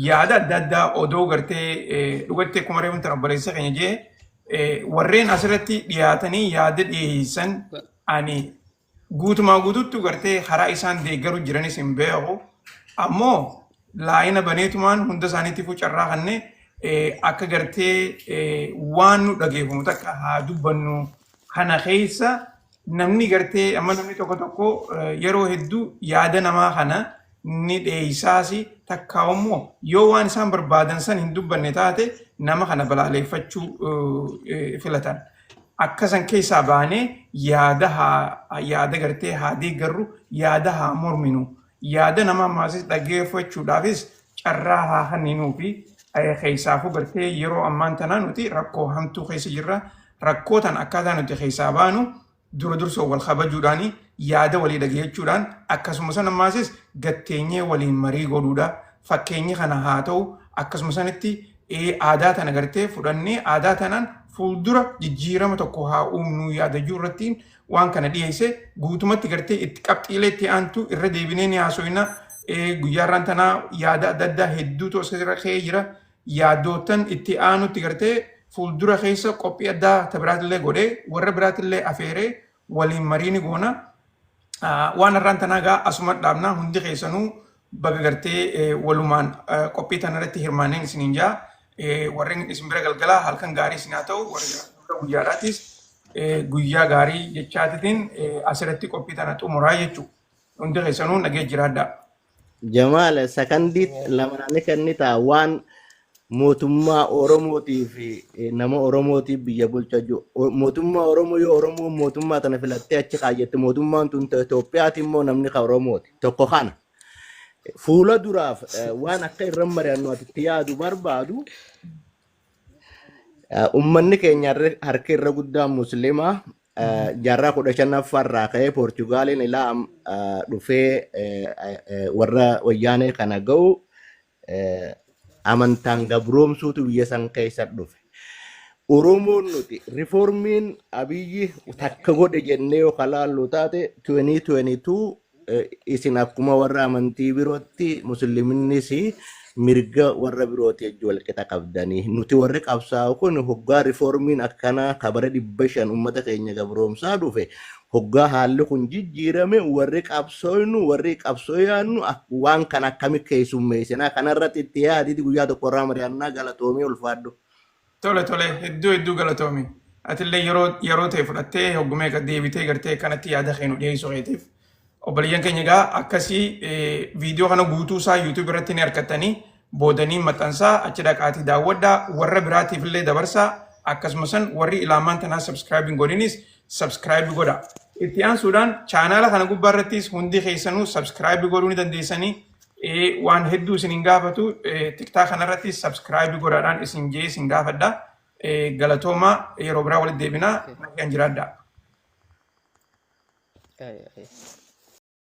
yaada adda addaa odoo gartee dhugattee akkuma reefu tan obboleessa keenya jee warreen asirratti dhiyaatanii yaada dhiyeessan ani guutumaa guututti gartee karaa isaan deeggaru jiranis hin beeku. Ammoo laayina baneetumaan hunda isaaniitiifuu carraa kanne akka gartee waan nu dhageeffamu takka haa dubbannu. Kana keessa namni gartee amma namni tokko tokko yeroo hedduu yaada namaa kana ni dheeysaasi, takka immoo yoo waan isaan barbaadan san hin dubbanne taate nama kana balaaleffachuu filatan. Akkasan keessaa baanee yaada haa yaada gartee haa deeggarru, yaada haa morminu, yaada nama ammaasis dhaggeeffachuudhaafis carraa haa kenninuu fi keessaafuu gartee yeroo ammaan tanaa nuti rakkoo hamtuu keessa jirra. Rakkoo tan akkaataa nuti keessaa baanu dura dursoo wal kabajuudhaani, yaada walii dhageechuudhaan, akkasuma san ammaasis gatteenyee waliin marii godhuudha. Fakkeenyi kana haa ta'u, akkasuma sanitti aadaa tana gartee fudhannee aadaa tanaan fuuldura jijjiirama tokko haa uumnu yaada jiru irrattiin waan kana dhiyeesse. Guutumatti gartee itti qabxiilee itti aantu irra deebinee ni haasofna. Guyyaa irraan tanaa yaada adda addaa hedduutu asirra ka'ee jira. Yaadootan itti aanutti gartee fuuldura keessa qophii addaa ta biraatillee godhee warra biraatillee afeeree waliin marii ni goona. Waan har'aan tanaa gaa asuma dhaabnaa. Hundi keessanuu baga gartee walumaan qophii tana irratti hirmaanneen isiniin jaa. Warreen isin bira galgalaa halkan gaarii isin haa ta'u, warri bira guyyaadhaatis guyyaa gaarii jechaatitiin asirratti qophii tana xumuraa jechuudha. Hundi keessanuu nagee jiraadhaa. Jamaal, sakandii 2 ni kennita waan mootummaa Oromootii fi nama Oromootiif biyya bulcha jiru. Mootummaa Oromoo yoo Oromoon mootummaa tana filattee achi kaayyette, mootummaan tun ta Itoophiyaati immoo namni ka Oromooti. Tokko kana. Fuula duraaf waan akka irra mari'annu ati itti yaadu barbaadu, uummanni keenya harki irra guddaan Muslimaa. Jaarraa 15ffaarraa ka'ee Poorchugaaliin ilaa dhufee warra wayyaanee kana ga'u amantaan gabroomsuutu biyya san keessa dhufe. Oromoon nuti rifoormiin Abiyyi takka godhe jennee yoo kalaallu taate 2022 isin akkuma warra amantii birootti musliiminnis mirga warra birooti wajji wal qixa qabdanii. Nuti warri qabsaa'u kun hoggaa rifoormiin akkanaa kabara 500 uummata keenya gabroomsaa dhufe, hoggaa haalli kun jijjiirame, warri qabsooynu, warri qabsoo yaadnu waan kana akkami keessummeessinaa, kanarratti itti yaaditi guyyaa tokko irraa mari'annaa. Galatoomii, ulfaadhu. Tole, hedduu hedduu galatoomi. Atillee yeroo ta'e fudhattee hoggumee deebitee gartee kanatti yaada kee nu dhiyeessuu keetiif. Obboleeyyan keenya egaa akkasii viidiyoo kana guutuu isaa YouTube irratti ni argattanii, boodanii maxxansaa, achi dhaqaatii daawwadhaa, warra biraatiif illee dabarsaa. Akkasumas warri ilaamaan tanaa subscribe hin godhinis subscribe godha. Itti aansuudhaan chaanaala kana gubbaa irrattis hundi keessanuu subscribe godhuu ni dandeessanii, waan hedduu isin hin gaafatu. TikTok kanarratti subscribe godhaadhaan isin jee isin gaafadha. Galatoomaa, yeroo biraa walitti deebinaa, nagaan jiraadhaa. Ay, ay.